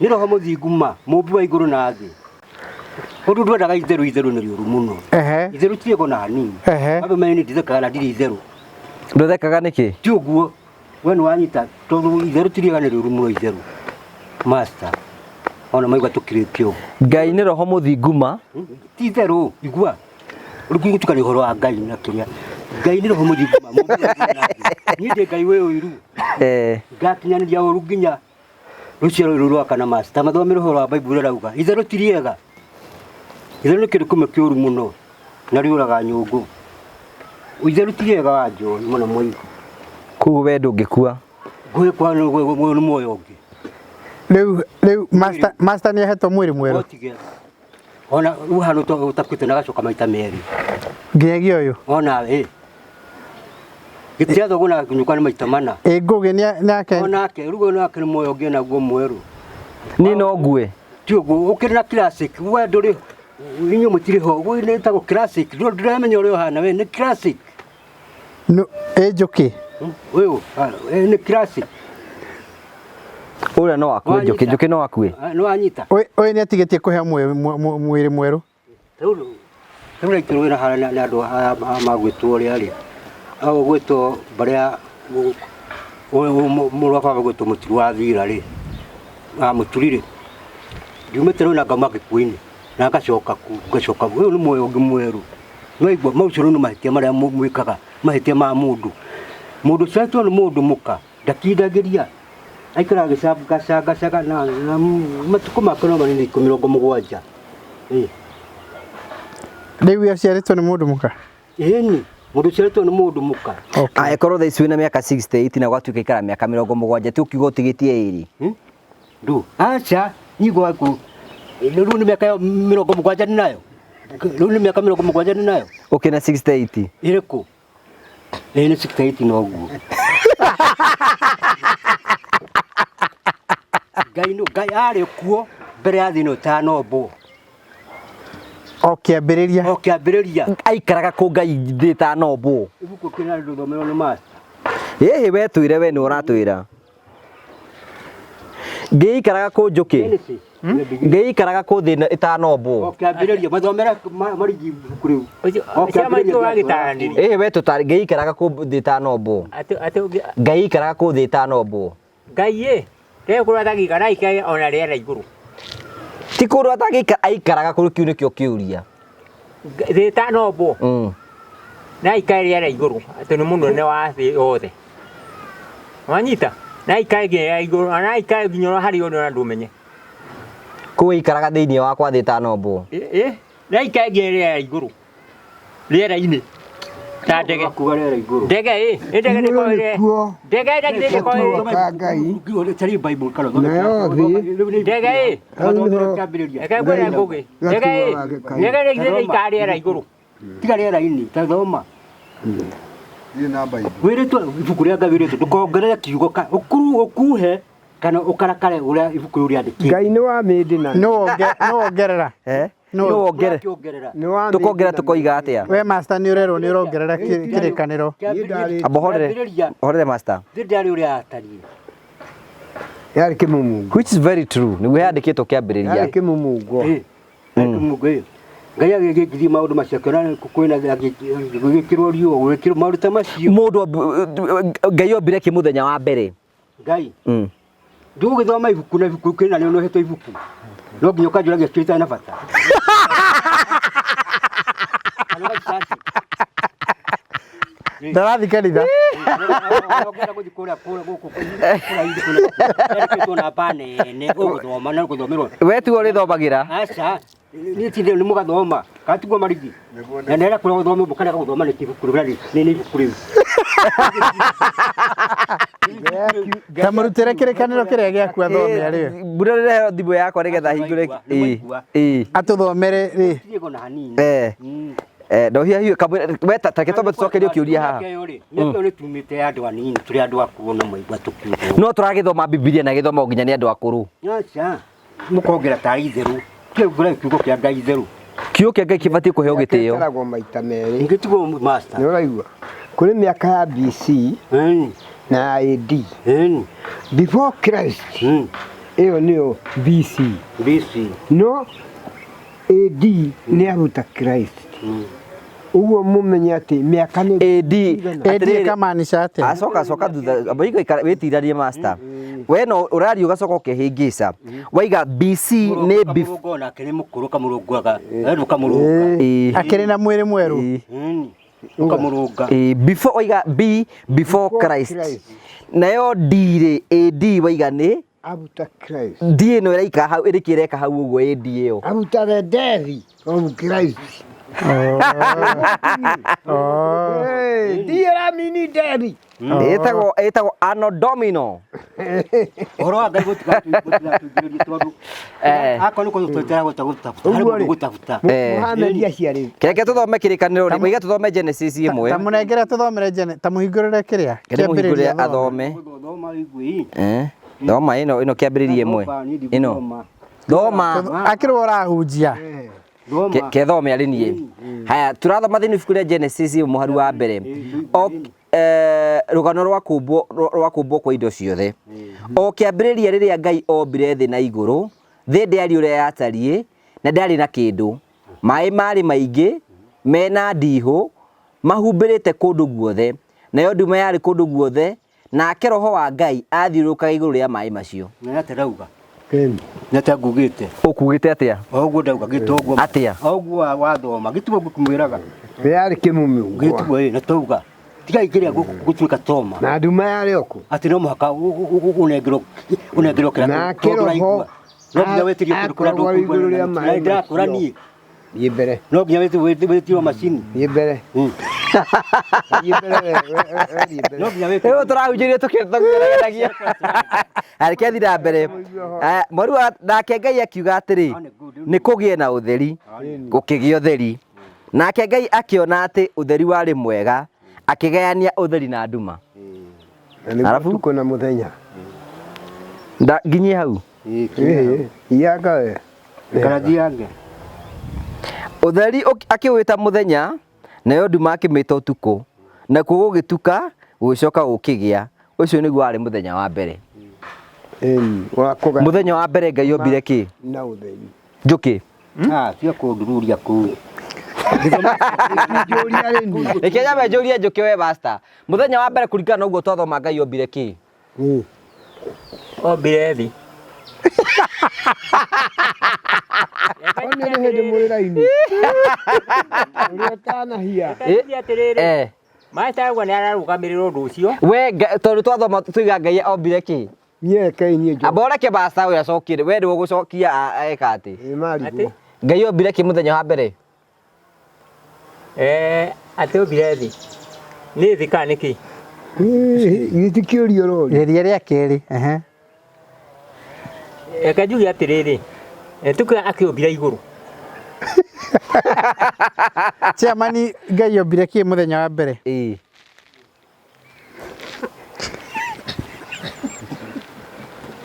A: Nĩ roho mũthingu ma, mũmbi wa igũrũ na thĩ. Ũndũ ndwendaga itherũ itherũ nĩ rĩũru mũno. Itherũ tirĩgo na hanini. Andũ menye nĩ ndithekaga na ndirĩ itherũ.
C: Ndũthekaga nĩkĩ?
A: Ti ũguo. We nĩ wanyita tondũ itherũ tirĩega nĩ rĩũru mũno itherũ. Master. Ona maigua tũkirĩte ũguo.
C: Ngai nĩ roho mũthingu ma.
A: Ti itherũ, igua. Rĩu gũtukania ũhoro wa Ngai na kĩrĩa. Ngai nĩ roho mũthingu ma, mũmbi wa igũrũ na thĩ. Niĩ ndĩ Ngai wĩ ũiru. Ngakinyanĩria ũru nginya rũciaro rũrũ rwa kana master. Mathomere ũhoro wa Bible ũrauga. Itherũ ti rĩega. Itherũ nĩ kĩndũ kĩmwe kĩũru mũno na rĩũraga nyũngũ. Itherũ ti rĩega wa njohi mũno mũigu.
C: Koguo we ndũngĩkua.
A: Ngũgĩkua nĩ muoyo ũngĩ.
D: Rĩu master master nĩ ahetwo mwĩrĩ mwerũ.
A: Otige. Ona rĩu hana ũtakuĩte na gacoka maita merĩ.
D: Nginyagia ũyũ.
A: Ona ĩ. Gĩtĩa thoguo na nyũkwa nĩ maita mana.
D: Ĩ Ngũgĩ nĩ ake.
A: Onake rĩu onake nĩ muoyo ũngĩ naguo mwerũ.
C: Niĩ no ngue.
A: Ti ũguo ũkĩrĩ na classic we ndũrĩ inyuĩ mũtirĩ ho we nĩ ĩtagwo classic ndũramenya ũrĩa ũhana we nĩ classic.
D: No ĩ Njũkĩ.
A: Ũyũ nĩ classic.
C: Ũrĩa no akue Njũkĩ, Njũkĩ no akue.
A: Nĩ wanyita.
D: Ũyũ nĩ atigĩtie kũheo mwĩrĩ mwerũ.
A: Rĩu rĩu wĩra harĩa nĩ andũ aya magwĩtwo ũrĩa rĩ. Au gwĩtwo barĩa mũrũ wa baba gwĩtwo Mũturi wa Thira rĩ. Mũturi rĩ. Ndiumĩte rĩu na ngauma gĩkuũ-inĩ na ngacoka kũu ngacoka ũyũ nĩ muoyo ũngĩ mwerũ. Nĩwaigua mau ũcio rĩu nĩ mahĩtia marĩa mwĩkaga mahĩtia ma mũndũ. Mũndũ ũciarĩtwo nĩ mũndũ mũka ndakindagĩria aikaraga agĩcangacangacaga na matukũ make no manini 70.
D: Rĩu aciarĩtwo nĩ mũndũ mũka?
A: Ĩni, mũndũ ũciarĩtwo nĩ mũndũ mũka.
C: Angĩkorwo thaa ici wĩna mĩaka 68 na gwatuĩka ikara mĩaka 70 ti ũkiuga ũtigĩtie ĩrĩ.
A: Ndũ, aca, nyigua waku. Rĩu nĩ mĩaka 70 nĩnayo. Rĩu nĩ mĩaka 70 nĩnayo.
C: Ũkĩna 68.
A: Ĩrĩkũ? Ĩĩ nĩ 68 noguo. Ngai nũ Ngai arĩ kuo mbere ya thĩ ĩno ĩtanombwo.
D: O kĩambĩrĩria.
A: O kĩambĩrĩria.
C: Aikaraga kũ Ngai thĩ ĩtanombwo?
A: Ibuku kĩrĩa rĩthomerwo nĩ master.
C: Ĩhĩ we twĩre we nĩ ũratwĩra. Ngai aikaraga kũ Njũkĩ? Ngai aikaraga kũ thĩ ĩtanombwo?
A: O kĩambĩrĩria mathomera marigi ibuku rĩu. O
E: Cia maitũ ũragĩtaranĩria.
C: Ĩhĩ we tũtarĩ Ngai aikaraga kũ thĩ ĩtanombwo? Ngai aikaraga kũ thĩ ĩtanombwo?
E: Ngai ĩ ndekũrwo atangĩikara aikare ona rĩera igũrũ.
C: Ti kũndũ atangĩikara aikaraga kũ kĩu nĩkĩo kĩũria.
E: Thĩ ĩtanombwo. Na aikare rĩera igũrũ atĩ nĩ mũnene wa thĩ yothe. Wanyita? Na aikare nginya rĩera igũrũ na aikare nginya harĩa ũrĩ ona ndũmenye.
C: Kũu aikaraga thĩinĩ wakwa thĩ ĩtanombwo.
E: Ĩ na aikare nginya rĩera igũrũ. Rĩera-inĩ. Ta ndege.
A: Kuga rĩera igũrũ.
E: Ndege ĩ, ĩ ndege nĩ
B: Igũrũ
E: korwo ĩrĩ.
B: nĩkuo
E: Ndege ĩ ndege nĩ korwo ĩrĩ.
B: Ka Ngai.
A: Tari Bible kana
B: Nayo thĩ.
E: Ndege ĩ.
B: Hau nĩho
E: Reke ngwĩre Ngũgĩ. Ndege ĩ, ndege nĩ ithiĩ itarĩ rĩera igũrũ.
A: Tiga rĩera-inĩ, ta thoma.
F: Thiĩ na Bible.
A: Wĩrĩtwo ibuku rĩa Ngai wĩrĩtwo ndũkongerere kiugo ka ũkuru ũkuhe kana ũkarakare ũrĩa ibuku rĩu rĩandĩkĩtwo.
B: Ngai nĩ wa mĩndĩ na
D: Nũ wongerera?
C: Eh?
D: Nũ-
C: Nũ wongere
A: Ũkĩongerera.
B: nĩ wa mĩndĩ
C: tũkongerera
B: na
C: tũkoiga atĩa
D: We master nĩ ũrerwo nĩ ũrongerera kĩrĩkanĩro.
B: Niĩ ndarĩ-
C: amba horere
A: Kĩambĩrĩria
C: horere master
A: thĩ ndĩarĩ ũrĩa yatariĩ.
B: yarĩ kĩmumungo
C: which is very true nĩguo yandĩkĩtwo kĩambĩrĩria
B: yarĩ kĩmumungo
A: Ĩ, Mungu ĩ. Ngai agĩgĩthiĩ maũndũ macio akĩona kwĩna gũgĩkĩrwo riũa gũgĩkĩrwo maũndũ ta macio.
C: mũndũ Ngai ombire kĩ mũthenya wa mbere
A: Ngai
C: Mm.
A: ndũgũgĩthoma ibuku na ibuku kwĩna rĩo nohetwo ibuku no nginya ũkanjũragia ciũria itarĩ na bata. Kana ũgacicaci.
D: Ndarathi kanitha.
A: Ũngĩenda gũthiĩ kũrĩa kũrĩa gũkũ kũraihu kũrĩa namba nene ũgũthoma na gũthomerwo
C: we tiwe ũrĩthomagĩra
A: aca niĩ tinde nĩ mũgathoma kana tiguo marigi na nera kũrĩa gũthoma mũkarega gũthoma nĩ ibuku rĩu nĩ ibuku rĩu
D: Ta mũrutĩre kĩrĩkanĩro kĩrĩa gĩaku athome arĩwe.
C: mbura rĩrehe thimũ yakwa nĩgetha hingũre
A: Nĩmaigua, nĩmaigua.
C: ĩ
D: Atũthomere rĩ.
A: Tirĩ na hanini
C: eh eh ndohia hiyo we ta reke twambe tũcokerio kĩũria haha
A: Mĩaka ĩyo rĩ mĩaka ĩyo nĩ tumĩte ya andũ anini tũrĩ andũ akũrũ na maigua tũkiuga
C: no tũragĩthoma bibilia na gĩthomagwo nginya nĩ andũ akũrũ
A: aca mũkongera tarĩ itherũ kĩngũra kiugo kĩa Ngai itherũ
C: kiugo kĩa Ngai kĩbatiĩ kũheo gĩtĩo
B: Ĩtaragwo maita merĩ
A: ingĩtigwo master
B: nĩ ũraigua kũrĩ mĩaka ya BC
A: ĩni
B: na ya AD
A: ĩni
B: before Christ ĩyo nĩyo BC
A: BC
B: no AD nĩ after Christ ũguo mũmenye atĩ mĩaka nĩ
C: AD
D: AD
C: atĩrĩrĩ,
D: ĩkamaanisha atĩa?
C: acoka coka thutha amba igo ikara wĩtiranie master we no ũraria ũgacoka ũkĩhĩngĩca waiga BC nĩ
A: kamũrũngo nake nĩ mũkũrũ kamũrũngaga we ũkamũrũnga
C: Ĩ,
D: Akĩrĩ na mwĩrĩ mwerũ.
A: ĩni ũkamũrũnga
C: ĩ, before waiga B before
B: Before
C: Christ
B: Christ.
C: nayo D rĩ AD waiga nĩ
B: after Christ
C: D ĩno ĩraika hau ĩrĩkĩ ĩreka hau ũguo AD ĩyo
B: after the death of Christ
D: Oh.
B: Hey, D ĩramini death
C: ĩtagwo ĩtagwo anno domino
A: ũhoro wa Ngai gũtigatũingĩrĩrie tondũ
C: Eh.
A: akorwo nĩ kũtwetera gũtabuta harĩ
B: Ũguo
A: mũndũ
B: rĩ.
A: gũtabuta
C: Eh.
B: Muhammad aciarĩtwo
C: kĩreke tũthome kĩrĩkanĩro rĩ waiga tũthome Genesis
D: Ta
C: ĩmwe
D: mũnengere tũthomere Jene, ta mũhingũrĩre kĩrĩa.
C: kĩrĩ mũhingũrĩre
D: Kĩambĩrĩria
C: athome
A: Gũthoma ũigue
C: Eh, thoma ĩno ĩno kĩambĩrĩria ĩmwe ĩno thoma
D: Akĩrwo ũrahunjia.
A: thoma
C: kethome arĩ niĩ haya tũrathoma thĩinĩ ibuku rĩa Genesis mũhari wa mbere o rũgano rwa kũmbwo rwa kũmbwo kwa indo ciothe o kĩambĩrĩria rĩrĩa Ngai ombire thĩ na igũrũ thĩ ndĩarĩ ũrĩa yatariĩ na ndĩarĩ na kĩndũ maĩ marĩ maingĩ mena ndihũ mahumbĩrĩte kũndũ guothe nayo nduma yarĩ kũndũ guothe nake roho wa Ngai athiũrũrũkaga igũrũ rĩa maĩ macio
A: na nĩ ndauga nĩ atĩa ngugĩte
C: ũkugĩte atĩa
A: o ũguo ndauga gĩta ũguo
C: Atĩa?
A: o ũguo wathoma gĩtiguo ngũkũmwĩraga
B: yarĩ kĩmumungo
A: gĩtiguo ĩ na tauga tigai kĩrĩa gũtuĩka toma
B: na nduma yarĩ o kũ
A: atĩ no mũhaka ũnengerwo ũnengerwo kĩrĩa
B: Nake
A: tondũ
B: roho
A: ũraigua. No nginya wĩtĩrie kũndũ kũrĩa
B: akoragwo igũrũ rĩa
A: ndũkũigua
B: maĩ
A: ndĩrakũra
B: macio.
A: niĩ
B: Thiĩ mbere
A: no nginya wĩtio macini
B: thiĩ mbere thiĩ mbere we, we, we, thiĩ mbere
A: no nginya
C: Rĩu
A: wĩtio
C: tũrahunjĩrio tũkĩgeregagia. Reke thiĩ na mbere. Mweri wa nake Ngai akiuga atĩrĩ, nĩ kũgĩe na ũtheri, gũkĩgĩa ũtheri. Nake Ngai akĩona atĩ ũtheri warĩ mwega, akĩgayania ũtheri na nduma.
B: Na nĩguo
C: Arabu?
B: ũtukũ na mũthenya
C: Nginyie hau.
B: Ĩĩ, ianga we
A: karathiange
C: Ũtheri akĩwĩta mũthenya, nayo nduma akĩmĩta ũtukũ. Nakuo gũgĩtuka, gũgĩcoka gũkĩgĩa. Ũcio nĩguo warĩ mũthenya wa mbere.
B: Ĩni, wa kũgaya
C: Mũthenya wa mbere Ngai ombire kĩ?
B: na ũtheri
C: Njũkĩ.
A: ah tiga kũndururia kũu
B: njũria rĩ niĩ
C: Reke nyambe njũrie njũkĩ we master. Mũthenya wa mbere kũringana na ũguo twathoma Ngai ombire kĩ?
B: Ĩĩ.
E: Ombire thĩ.
B: One nĩ hĩndĩ mũrĩ raini ũrĩa ũtanahia
E: Reke njuge atĩrĩrĩ,
C: Eh.
E: Master auga nĩ ararũgamĩrĩra ũndũ ũcio.
C: We tondũ twathoma tuiga Ngai ombire kĩ?
B: niĩ rekei niĩ njoke.
C: Amba ũreke master ũyũ acokie we nĩwe ũgũcokia eka atĩ.
B: Ĩĩ, marigwo
C: Ngai ombire kĩ mũthenya wa mbere?
E: Eh, Atĩ ombire thĩ. Nĩ thĩ kana nĩ kĩ?
B: Gĩti kĩũria ũroria.
D: Geria rĩa kerĩ. Ehe.
E: Reke njuge atĩrĩrĩ, tuge akĩũmbire igũrũ.
D: Chairman Ngai ombire kĩ mũthenya wa mbere?
C: Ĩĩ.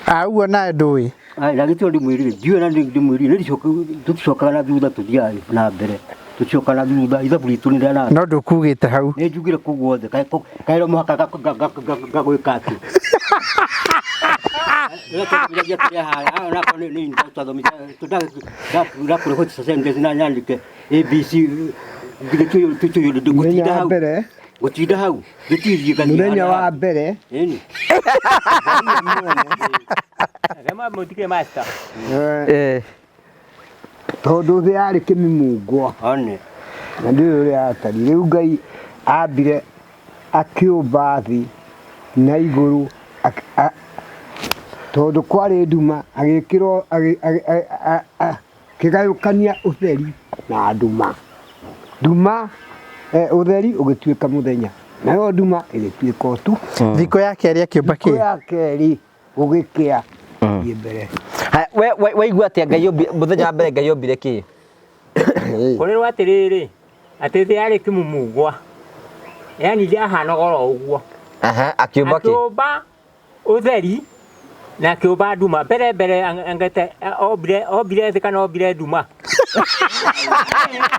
D: Ah, ũguo nawe ndũĩ.
A: Ai, na gĩtio ndĩmwĩrire, ndiũĩ na ndĩmwĩrire, tũticokaga na thutha tũthiaga na mbere. Tũticokaga na thutha, ithabu ritũ nĩ rĩa na
D: No ndũkugĩte hau.
A: Nĩ njugire kũu guothe, kaĩ no mũhaka ngagwĩka atĩ. Rĩrĩa twathomithia kĩrĩa harĩa, onakorwo nĩ ndakũrĩhwo sentence na nyandĩke ABC,
B: Mũthenya
A: gũtinda
B: wa
A: hau.
B: mbere,
A: Gũtinda hau, gĩtithiĩ ngathiĩ
B: mũthenya
A: harĩa
B: wa
A: hangĩ.
B: mbere,
A: Ĩni.
E: Reke mũtige master.
C: Eh.
B: tondũ thĩ yarĩ kĩmimungwa
A: One.
B: na ndĩũĩ ũrĩa yatariĩ. Rĩu Ngai ambire akĩũmba thĩ na igũrũ tondũ kwarĩ nduma agĩkĩrwo akĩgayũkania ũtheri na nduma. Nduma ũtheri ũgĩtuĩka mũthenya nayo nduma ĩgĩtuĩka ũtukũ.
D: Thikũ ya kerĩ akĩũmba
B: Thikũ
D: kĩ?
B: ya kerĩ gũgĩkĩa thiĩ mbere.
C: Haya, we waigua atĩa Ngai mũthenya wa mbere Ngai ombire kĩ?
E: Kũrĩrwo atĩrĩrĩ, atĩ thĩ yarĩ kĩmumungwa. Yaani ndĩahanaga oro ũguo.
C: Aha, akĩũmba kĩ?
E: Akĩũmba ũtheri na akĩũmba nduma. Mbere mbere angete ombire ombire thĩ kana ombire nduma.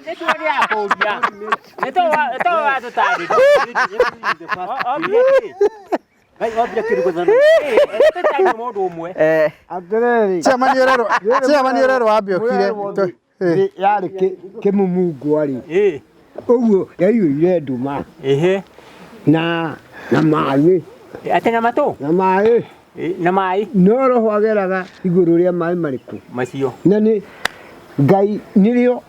E: Nĩ tuo ndĩrakũria. Nĩ to watũtarĩria. Ombire kĩ?
A: Ngai ombire kĩndũ gũthana.
E: Tũtarĩ mũndũ ũmwe.
C: Eh,
B: Atĩrĩrĩ,
D: Chairman ũrerwo chairman ũrerwo wambe ũkire.
B: mũrerwo thĩ yarĩ kĩmumungwa rĩ,
E: Ĩĩ.
B: ũguo yaiyũire nduma
E: Ĩhĩ.
B: na maĩ
E: Atĩ na matũ?
B: na maĩ
E: Na maĩ
B: no roho ageraga igũrũ rĩa maĩ marĩkũ
E: macio.
B: na nĩ Ngai nĩrĩo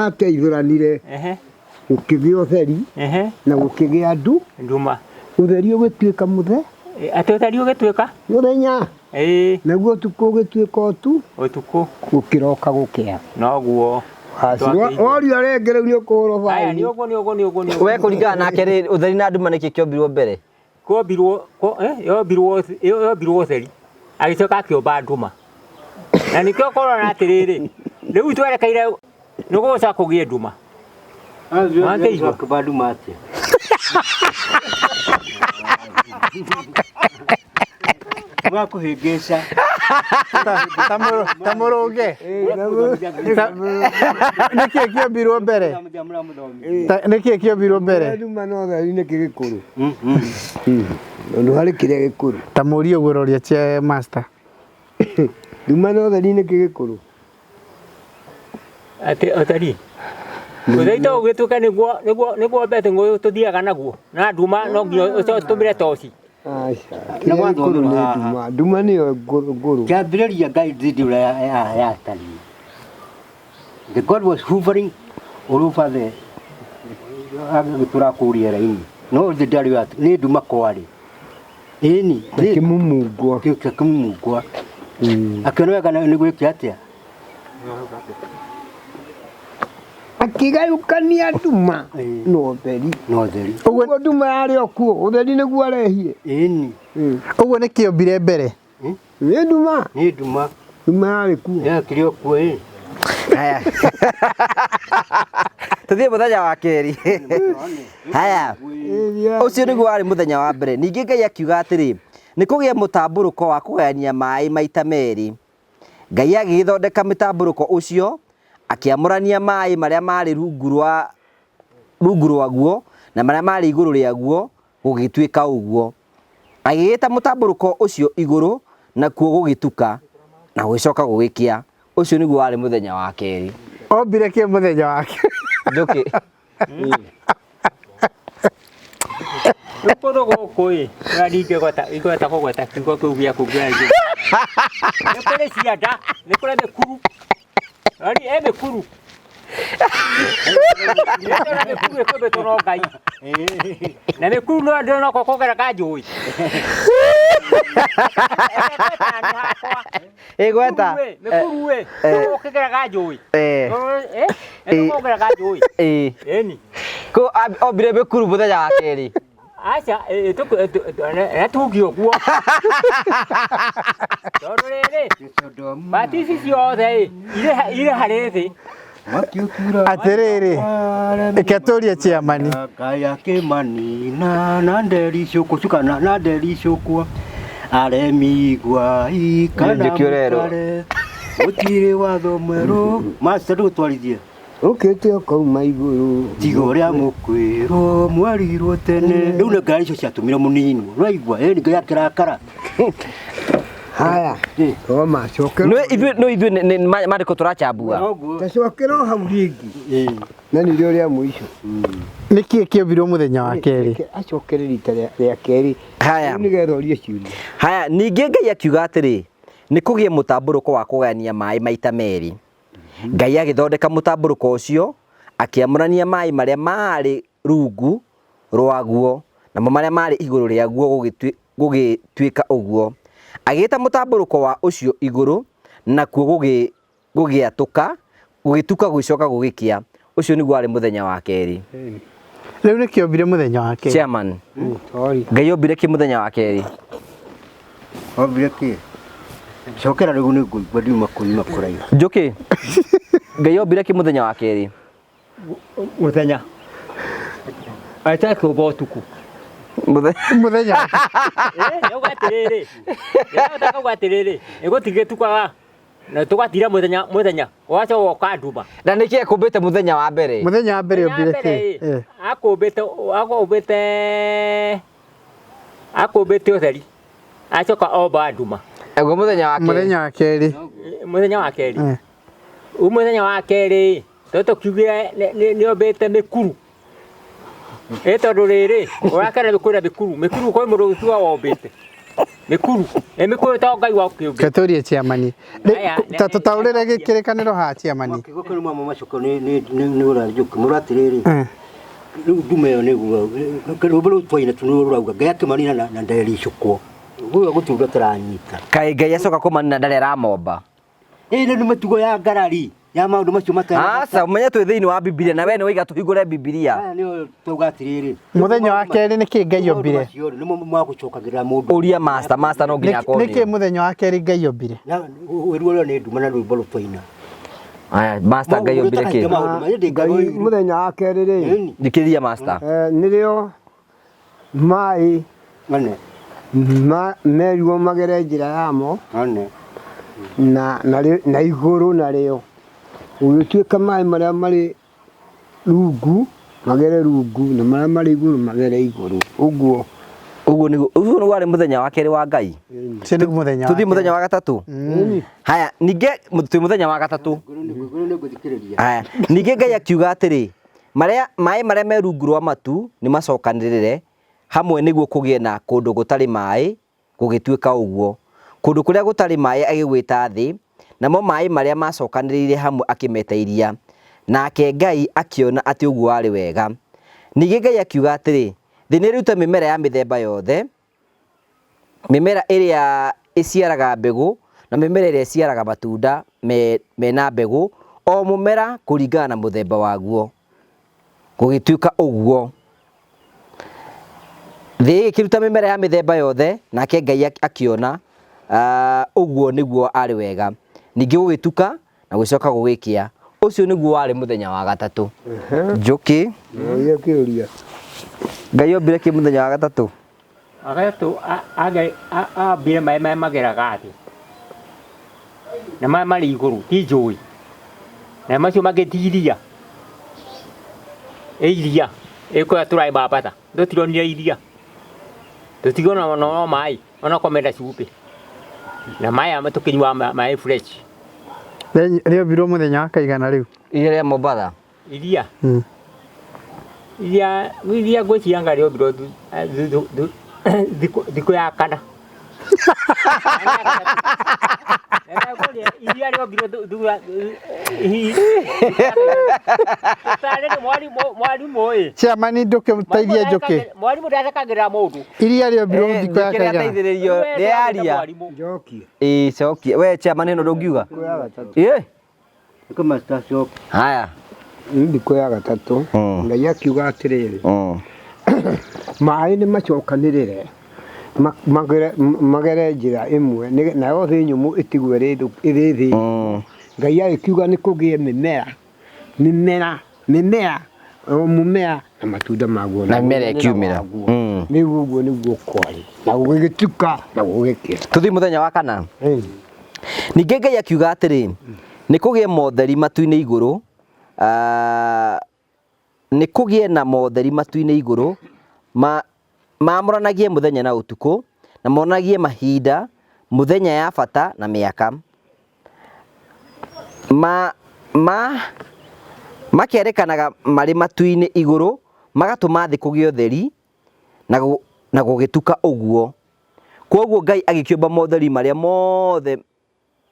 B: ateithũranire
E: Ehe.
B: gũkĩgĩa ũtheri
E: Ehe.
B: na gũkĩgĩa ndu
E: Nduma.
B: ũtheri ũgĩtuĩka mũthe
E: Atĩ ũtheri ũgĩtuĩka?
B: mũthenya
E: Ĩĩ.
B: naguo ũtukũ ũgĩtuĩka ũtu
E: Ũtukũ.
B: gũkĩroka gũkĩa.
E: Noguo.
B: Woria rĩngĩ rĩu nĩ ũkũhũrwo
E: Aya nĩ
B: baini.
E: ũguo nĩ ũguo nĩ ũguo nĩ ũguo.
C: we kũringana nake rĩ, ũtheri na nduma nĩkĩ kĩombirwo mbere?
E: Kwombirwo yombirwo yombirwo ũtheri agĩcoka akĩũmba nduma. Na nĩkĩo ũkorona atĩrĩrĩ, rĩu twerekeire nĩ gũgũcoka kũgĩe nduma. Wakĩigua?
A: Akĩũmba nduma atĩa? Wakũhĩngĩca.
D: Ta mũrũnge. Nĩkĩ kĩombirwo mbere? Nĩkĩ kĩombirwo mbere?
B: Nduma na ũtheri nĩkĩ gĩkũrũ? Tondũ harĩ kĩrĩa gĩkũrũ.
D: Ta mũrie ũguo ũroria chair master.
B: Nduma na ũtheri nĩkĩ gĩkũrũ?
E: Atĩ ũtheri. Ũtheri to ũgĩtuĩke nĩguo nĩguo nĩguo mbete tũthiaga naguo. Na nduma no nginya ũtũmĩre toci.
B: Aca.
A: Na
B: Kĩrĩa gĩkũrũ
A: gwathomera
B: nĩ
A: haha.
B: nduma. Nduma nĩyo ngũrũ.
A: Kĩambĩrĩria Ngai thĩ ũrĩa yatariĩ. The God was hovering all over the agĩtũra kũu rĩera-inĩ. No thĩ ndarĩ nĩ nduma kwarĩ. Ĩni,
B: Na kĩmumungwa.
A: kĩmumungwa. Akĩona wega nĩ gwĩka atĩa?
B: Akĩgayũkania nduma na ũtheri.
A: Na ũtheri.
B: Ũguo nduma yarĩ o kuo, ũtheri nĩguo arehire.
A: Ĩni.
D: Ũguo nĩ kĩombire mbere?
B: Nĩ nduma.
A: Nĩ nduma.
B: Nduma yarĩ kuo.
A: Yakĩrĩ o kuo ĩ.
C: Haya. Tũthiĩ mũthenya wa kerĩ. Haya. Ũcio nĩguo warĩ mũthenya wa mbere. Ningĩ Ngai akiuga atĩrĩ, nĩ kũgĩe mũtambũrũko wa kũgayania maĩ maita merĩ. Ngai agĩgĩthondeka mĩtambũrũko ũcio, akĩamũrania maĩ marĩa marĩ rungu rwaguo na marĩa marĩ igũrũ rĩaguo, gũgĩtuĩka ũguo. Agĩgĩta mũtambũrũko ũcio igũrũ, nakuo gũgĩtuka, na gũgĩcoka gũgĩkĩa. Ũcio nĩguo warĩ mũthenya wa kerĩ.
D: Ombire kĩ mũthenya wa kerĩ?
C: Njũkĩ.
E: Rĩu kũndũ gũkũ ĩ, ũrĩa ndingĩgweta ingĩhota kũgweta kiugo kĩu gĩaku kĩa igũrũ. Nĩ kũrĩ cianda, nĩ kũrĩ mĩkuru. Yaani ĩ mĩkuru. Nĩ kũrĩ mĩkuru ĩkũmbĩtwo no Ngai. Na mĩkuru no ndĩrona ko kũgera kanjũĩ.
C: Ĩ gweta.
E: Mĩkuru ĩ, ũkĩgeraga njũĩ.
C: Eh.
E: Eh, ũkĩgeraga njũĩ.
C: Ĩ.
E: Ĩni.
C: Kũ ombire mĩkuru mũthenya wa kerĩ.
E: Aca, natugi ũguo. Tondũ rĩrĩ, bati ici ciothe ĩ, irĩ harĩ thĩ.
D: Atĩrĩrĩ, reke tũrie chairman.
A: Kaya kĩmanina na nderi cũkũ cukana na nderi cũkwa aremigwa ikana
C: Njũkĩ ũrerwo.
A: mũkare gũtirĩ watho mwerũ master ndũgũtwarithie
B: Ũkĩte ũkauma igũrũ.
A: tiga ũrĩa mũkwĩrwo mwarirwo tene rĩu nĩ ngari icio ciatũmire mũninwo nĩwaigua ĩni ngai akĩrakara
B: Haya. Thoma cokera.
C: No ithuĩ no ithuĩ nĩ mandĩko tũrachambua.
A: Noguo.
B: Ta cokera o hau rĩngĩ.
A: Ĩ.
B: Na nĩrĩo rĩa mũico.
D: Nĩkĩ kĩombirwo mũthenya wa kerĩ?
B: Acokere rita rĩa kerĩ.
C: Haya.
B: Rĩu nĩgetha ũrie ciũria.
C: Haya, ningĩ Ngai akiuga atĩrĩ, nĩ kũgĩe mũtambũrũko wa kũgayania maĩ maita merĩ. Ngai agĩthondeka mũtambũrũko ũcio, akĩamũrania maĩ marĩa maarĩ rungu rwaguo namo marĩa maarĩ igũrũ rĩaguo gũgĩtuĩka ũguo. Agĩĩta mũtambũrũko wa ũcio igũrũ, nakuo gũgĩatũka, gũgĩtuka gũgĩcoka gũgĩkĩa. Ũcio nĩguo warĩ mũthenya wa kerĩ.
D: Rĩu nĩkĩ ombire mũthenya wa kerĩ?
C: Chairman,
B: Sorry.
C: Ngai ombire kĩ mũthenya wa kerĩ?
A: Ombire kĩ? Cokera rĩu nĩ ngũigua ndiuma kũnyuma kũraihu.
C: Njũkĩ, Ngai ombire kĩ mũthenya wa kerĩ?
E: Mũthenya. Agĩcoka akĩũmba ũtukũ.
D: Mũthenya.
E: Yauga atĩrĩrĩ, yauga atĩrĩrĩ, ĩgũtigĩtukaga na tũgatira mũthenya mũthenya ũgacoka ũgoka nduma.
C: Na nĩkĩ ekũmbĩte mũthenya wa mbere?
D: Mũthenya wa mbere ombire kĩ?
E: Mbere akũmbĩte akũmbĩte akũmbĩte ũtheri acoka omba nduma.
C: Naguo mũthenya wa kerĩ.
D: Mũthenya wa kerĩ.
E: Mũthenya wa kerĩ. Ũyũ mũthenya wa kerĩ tondũ tũkiugire nĩ ombĩte mĩkuru. Ĩ tondũ rĩrĩ ũrakena kwĩna mĩkuru mĩkuru kwĩ mũndũ ũtuaga wombĩte mĩkuru ĩ mĩkuru to Ngai wakĩũmbĩte.
D: Reke tũrie chairman. Ta tũtaũrĩre kĩrĩkanĩro haha chairman.
A: Kiugo kĩu mama macoko nĩ nĩ nĩ ũra njũkĩ mũra atĩrĩrĩ. Rĩu nduma ĩyo nĩguo rwĩmbo rũu twaina tu nĩruo rũrauga Ngai akĩmanina na nderi icũkwo. Ũguo gũtirĩ ũndũ ataranyita.
C: Kaĩ Ngai acoka kũmanina ndarĩ aramomba.
A: Ĩ nĩ mĩtugo ya ngarari ya maũndũ macio matarĩ.
C: Aca ũmenye twĩ thĩinĩ wa Bibilia na we nĩ waiga tũhingũre Bibilia.
A: Aya nĩyo twauga atĩrĩrĩ.
D: Mũthenya wa kerĩ nĩkĩ Ngai ombire?
A: Maũndũ macio nĩmo magũcokagĩrĩra mũndũ.
C: Ũria master, master no nginya akorwo
D: Nĩkĩ mũthenya wa kerĩ Ngai ombire?
A: Na wĩruo ũrĩa nĩ nduma na rwĩmbo rũu twaina.
C: Aya, master Ngai ombire kĩ?
B: Ngai mũthenya wa kerĩ rĩ.
C: Thikĩrĩria master.
B: Nĩrĩo maĩ merirwo magere njĩra yamo na igũrũ narĩo gũgĩtuĩka maĩ marĩa marĩ rungu magere rungu na marĩa marĩ igũrũ magere igũrũ ũguo.
C: Ũguo nĩguo ũguo nĩguo warĩ mũthenya wa kerĩ wa Ngai.
D: Ũcio nĩguo mũthenya wa
C: Tũthiĩ mũthenya wa gatatũ. Haya, ningĩ twĩ mũthenya wa gatatũ. Haya, ningĩ Ngai akiuga atĩrĩ, marĩa maĩ marĩa me rungu rwa matu nĩ macokanĩrĩre hamwe nĩguo kũgĩe na kũndũ gũtarĩ maĩ, gũgĩtuĩka ũguo. Kũndũ kũrĩa gũtarĩ maĩ agĩgwĩta thĩ, namo maĩ marĩa macokanĩrĩire hamwe akĩmeta iria. Nake Ngai akĩona atĩ ũguo warĩ wega. Ningĩ Ngai akiuga atĩrĩ, thĩ nĩĩrute mĩmera ya mĩthemba yothe, mĩmera ĩrĩa ĩciaraga mbegũ na mĩmera ĩrĩa ĩciaraga matunda mena mbegũ, o mũmera kũringana na mũthemba waguo. Gũgĩtuĩka ũguo. Thĩ ĩkĩruta mĩmera ya mĩthemba yothe, nake Ngai akĩona ũguo nĩguo arĩ wega. Ningĩ gũgĩtuka na gũcoka gũgĩkĩa. Ũcio nĩguo warĩ mũthenya wa gatatũ. Njũkĩ. Ngai ombire kĩ mũthenya wa gatatũ?
E: Wa gatatũ ambire maĩ marĩa mageraga thĩ na marĩa marĩ igũrũ ti njũĩ na macio mangĩ ti iria. Ĩ iria ĩkũrĩa tũraĩ Mombasa tũtironire iria tũtigona no maĩ onakorwo mena cumbĩ na maĩ aya tũkĩnyuaga maĩ fresh.
D: Rĩombirwo mũthenya wa kaigana rĩu?
C: Iria rĩa Mombasa.
E: Iria. Iria iria ngwĩciria anga rĩombirwo thikũ ya kana. Iria rĩombirwo thutha tarĩ mwarimũ mwarimũ ĩ
D: Chairman ndũkĩteithie njũkĩ.
E: Mwarimũ ndathekagĩrĩra mũndũ.
D: Iria rĩombirwo thikũ ya
C: Njũkĩ
D: kaigana.
C: rĩateithĩrĩrio rĩaria.
E: Mwarimũ.
B: Njokie.
C: Ĩĩ cokia. We chairman ĩno ndũngiuga.
B: Thikũ ya gatatũ.
C: Ĩ.
A: Nĩkĩ master coki.
C: Haya.
B: Nĩ thikũ ya gatatũ. Ngai akiuga atĩrĩrĩ. Maĩ nĩ macokanĩrĩre magere njĩra ĩmwe nayo thĩ nyũmũ ĩtigwo ĩrĩ thĩ. Ngai agĩkiuga nĩ kũgĩe mĩmera mĩmera mĩmera o mũmera na matunda maguo
C: Na mĩmera ĩkiumĩra.
B: Rĩu ũguo nĩguo kwarĩ na gũgĩtuka na gũgĩkĩa.
C: Tũthiĩ mũthenya wa kana. Ningĩ Ngai akiuga atĩrĩ, nĩ kũgĩe motheri matu-inĩ igũrũ, nĩ kũgĩe na motheri matu-inĩ igũrũ maamũranagie mũthenya na ũtukũ, na monanagie mahinda, mũthenya ya bata na mĩaka. Makerĩkanaga marĩ matu-inĩ igũrũ, magatũma thĩ kũgĩe ũtheri, na gũgĩtuka ũguo. Kwoguo Ngai agĩkĩũmba motheri marĩa mothe,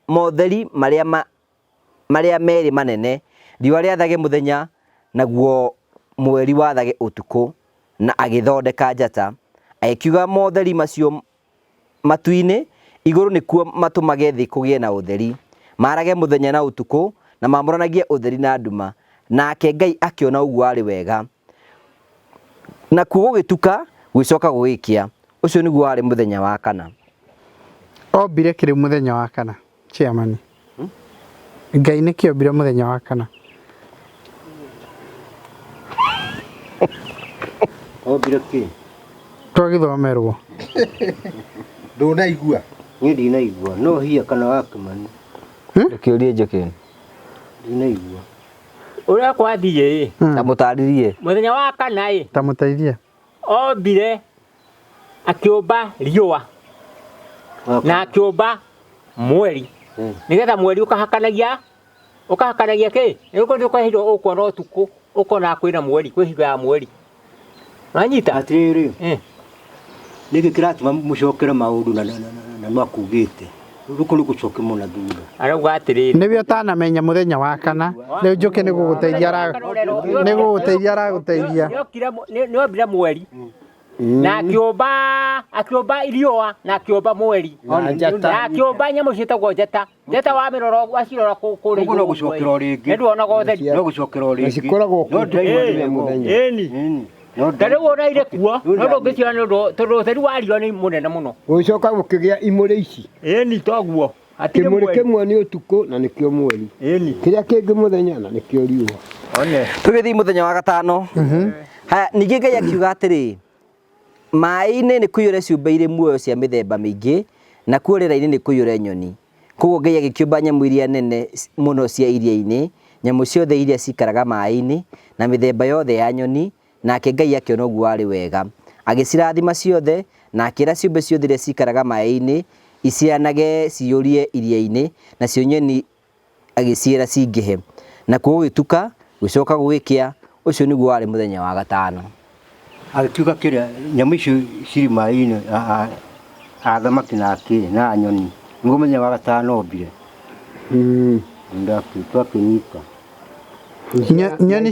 C: motheri marĩa marĩa merĩ manene, riũa rĩathage mũthenya naguo mweri wathage ũtukũ, na agĩthondeka njata. Agĩkiuga motheri macio matu-inĩ igũrũ nĩkuo matũmage thĩ kũgĩe na ũtheri, marage mũthenya na ũtukũ, na mamũranagie ũtheri na nduma. Nake Ngai akĩona ũguo arĩ wega. Nakuo gũgĩtuka gũgĩcoka gũgĩkĩa. Ũcio nĩguo warĩ mũthenya wa kana.
D: Ombire kĩrĩ mũthenya wa kana, chairman. Ngai nĩkĩ ombire mũthenya wa kana?
A: Ombire kĩ?
D: Twagĩthomerwo.
F: Ndũnaigua.
A: Niĩ ndinaigua. No hiya kana wa Kĩmani.
C: Ndũkĩũrie Njũkĩ.
A: Ndinaigua.
E: Ũrĩa kwathiĩ ĩ.
C: Ta mũtarĩrie.
E: Mũthenya wa kana ĩ.
D: Ta mũteithie.
E: Ombire akĩũmba riũa na akĩũmba mweri. Nĩgetha mweri ũkahakanagia kĩ? Nĩgũkorwo kwĩ hingo ũkuona ũtukũ ũkona kwĩna mweri, kwĩ hingo ya mweri. Wanyita?
A: Atĩrĩrĩ. Nĩkĩ kĩratũma mũcokere maũndũ na makugĩte? Rũkũ nĩ gũcoke mũno thutha.
E: Arauga atĩrĩrĩ.
D: Nĩwe ũtanamenya mũthenya wa kana. Rĩu Njũkĩ nĩgũgũteithia aragũteithia.
E: Nĩombire mweri. Na akĩũmba riũa na akĩũmba mweri. Na akĩũmba nyamũ ciĩtagwo njata. Njata wamĩrora wacirora kũrĩa
A: igũrũ. No gũcokera o rĩngĩ.
E: Nĩnduonaga ũtheri.
A: No gũcokera o rĩngĩ.
B: Cikoragwo kũndũ mũthenya.
E: Ĩni. Ta rĩu ona irĩ kuo, no ndũngĩciona nĩ ũndũ tondũ ũtheri wa riũa nĩ mũnene mũno.
B: Gũgĩcoka gũkĩgĩa imũrĩ ici.
E: Ĩni toguo.
B: Kĩmũrĩ kĩmwe nĩ ũtukũ na nĩkĩo mweri.
E: Ĩni.
B: Kĩrĩa kĩngĩ mũthenya na nĩkĩo riũa.
C: Tũgĩthiĩ mũthenya wa gatano. Haya, ningĩ Ngai akiuga atĩrĩ, maĩ-inĩ nĩ kũiyũre ciũmbe irĩ muoyo cia mĩthemba mĩingĩ, na kuo rĩera-inĩ nĩ kũiyũre nyoni. Koguo Ngai agĩkĩũmba nyamũ iria nene mũno cia iria-inĩ, nyamũ ciothe iria cikaraga maĩ-inĩ, na mĩthemba yothe ya nyoni, nake Ngai akĩona ũguo warĩ wega. Agĩcirathima ciothe, na akĩĩra ciũmbe ciothe iria cikaraga maĩ-inĩ iciaranage ciyũrie iria-inĩ, nacio nyoni agĩciĩra cingĩhe. Nakuo gũgĩtuka, gũgĩcoka gũgĩkĩa. Ũcio nĩguo warĩ mũthenya wa gatano.
A: Agĩkiuga kĩrĩa nyamũ icio cirĩ maĩ-inĩ, athamaki na akĩ na nyoni. Nĩguo mũthenya wa gatano ombire. Twakĩnyita.
D: Nyoni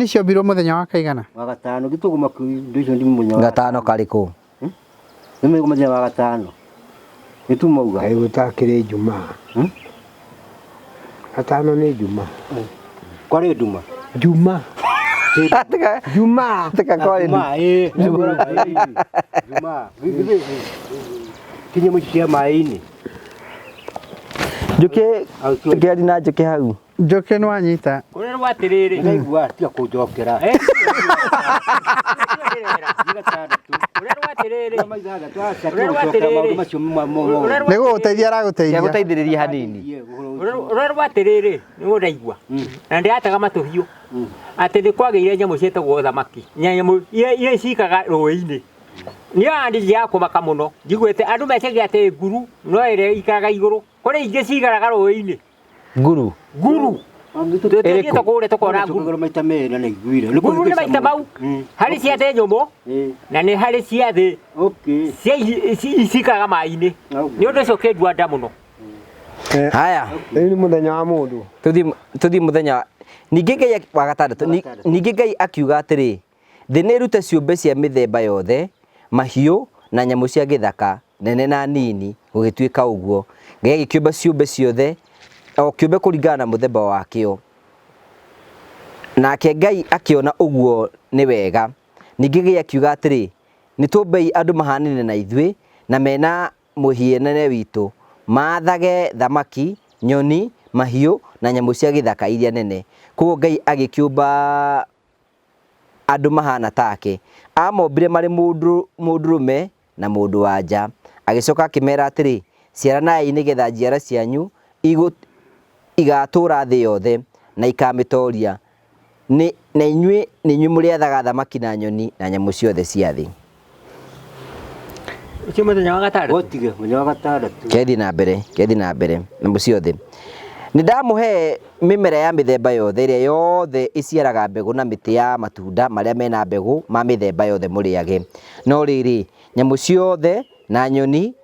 D: ciombirwo mũthenya wa kaigana?
A: Wa gatano. Gĩtũgũma indo icio ndĩ mũthenya wa
C: gatano karĩkũ?
A: Nĩ mũthenya wa gatano. Nĩ tumauga.
B: Kaĩ gũtakĩrĩ Jumaa. Gatano nĩ Jumaa.
A: Kwarĩ nduma.
B: Juma. Juma.
C: Tika
A: Juma, Juma. Kinyamũ cia maĩ-inĩ.
C: Njũkĩ, tũkĩaria na Njũkĩ hau.
D: Njũkĩ nĩ wanyita.
E: Ũrerwo atĩrĩrĩ.
A: Ndaigua tiga kũnjokera.
E: Ũrerwo atĩrĩrĩ.
D: Nĩ gũgũteithia aragũteithia.
C: Gũteithĩrĩria hanini.
E: Ũrerwo atĩrĩrĩ, nĩguo ndaigua. Na ndĩratega matũ biũ. Atĩ nĩ kwagĩire nyamũ ciĩtagwo thamaki. Nyamũ iria cikaga rũĩ-inĩ. Niĩ ona ndingĩaga kũmaka mũno. Njiguĩte andũ meciria atĩ nguru no ĩrĩa ikaraga igũrũ. Kũrĩ ingĩ cikaraga rũĩ-inĩ.
C: Nguru.
E: Nguru. Tũthiĩte kũrĩa tũkona nguru.
A: Maita merĩ na naiguire.
E: Nguru nĩ maita mau. Harĩ cia thĩ nyũmũ na nĩ harĩ cia thĩ cia cikaraga maĩ-inĩ. Nĩ ũndũ ũcio ũkĩndua nda mũno.
C: Haya.
B: Rĩu nĩ mũthenya wa mũndũ.
C: Tũthiĩ mũthenya ningĩ Ngai wa gatandatũ ningĩ Ngai akiuga atĩrĩ, thĩ nĩ ĩrute ciũmbe cia mĩthemba yothe, mahiũ na nyamũ cia gĩthaka, nene na nini, gũgĩtuĩka ũguo. Ngai agĩkĩũmba ciũmbe ciothe, o kĩũmbe kũringana na mũthemba wakĩo. Nake Ngai akĩona ũguo nĩ wega. Ningĩ Ngai akiuga atĩrĩ, nĩ tũmbei andũ mahanine na ithuĩ, na mena mũhianĩre witũ, maathage thamaki, nyoni, mahiũ na nyamũ cia gĩthaka iria nene. Koguo Ngai agĩkĩũmba andũ mahana take. Amombire marĩ mũndũrũme na mũndũ wa nja. Agĩcoka akĩmera atĩrĩ, ciaranai nĩgetha njiara cianyu igatũũra thĩ yothe na ikamĩtooria. Na inyuĩ nĩ inyuĩ mũrĩathaga thamaki na nyoni na nyamũ ciothe cia thĩ.
E: Ũcio mũthenya wa gatandatũ.
A: Gũtige mũthenya wa gatandatũ.
C: Kethi na mbere, kethi na mbere, nyamũ ciothe. Nĩ ndamũhe mĩmera ya mĩthemba yothe ĩrĩa yothe ĩciaraga mbegũ na mĩtĩ ya matunda marĩa mena mbegũ ma mĩthemba yothe mũrĩage. No rĩrĩ, nyamũ ciothe na nyoni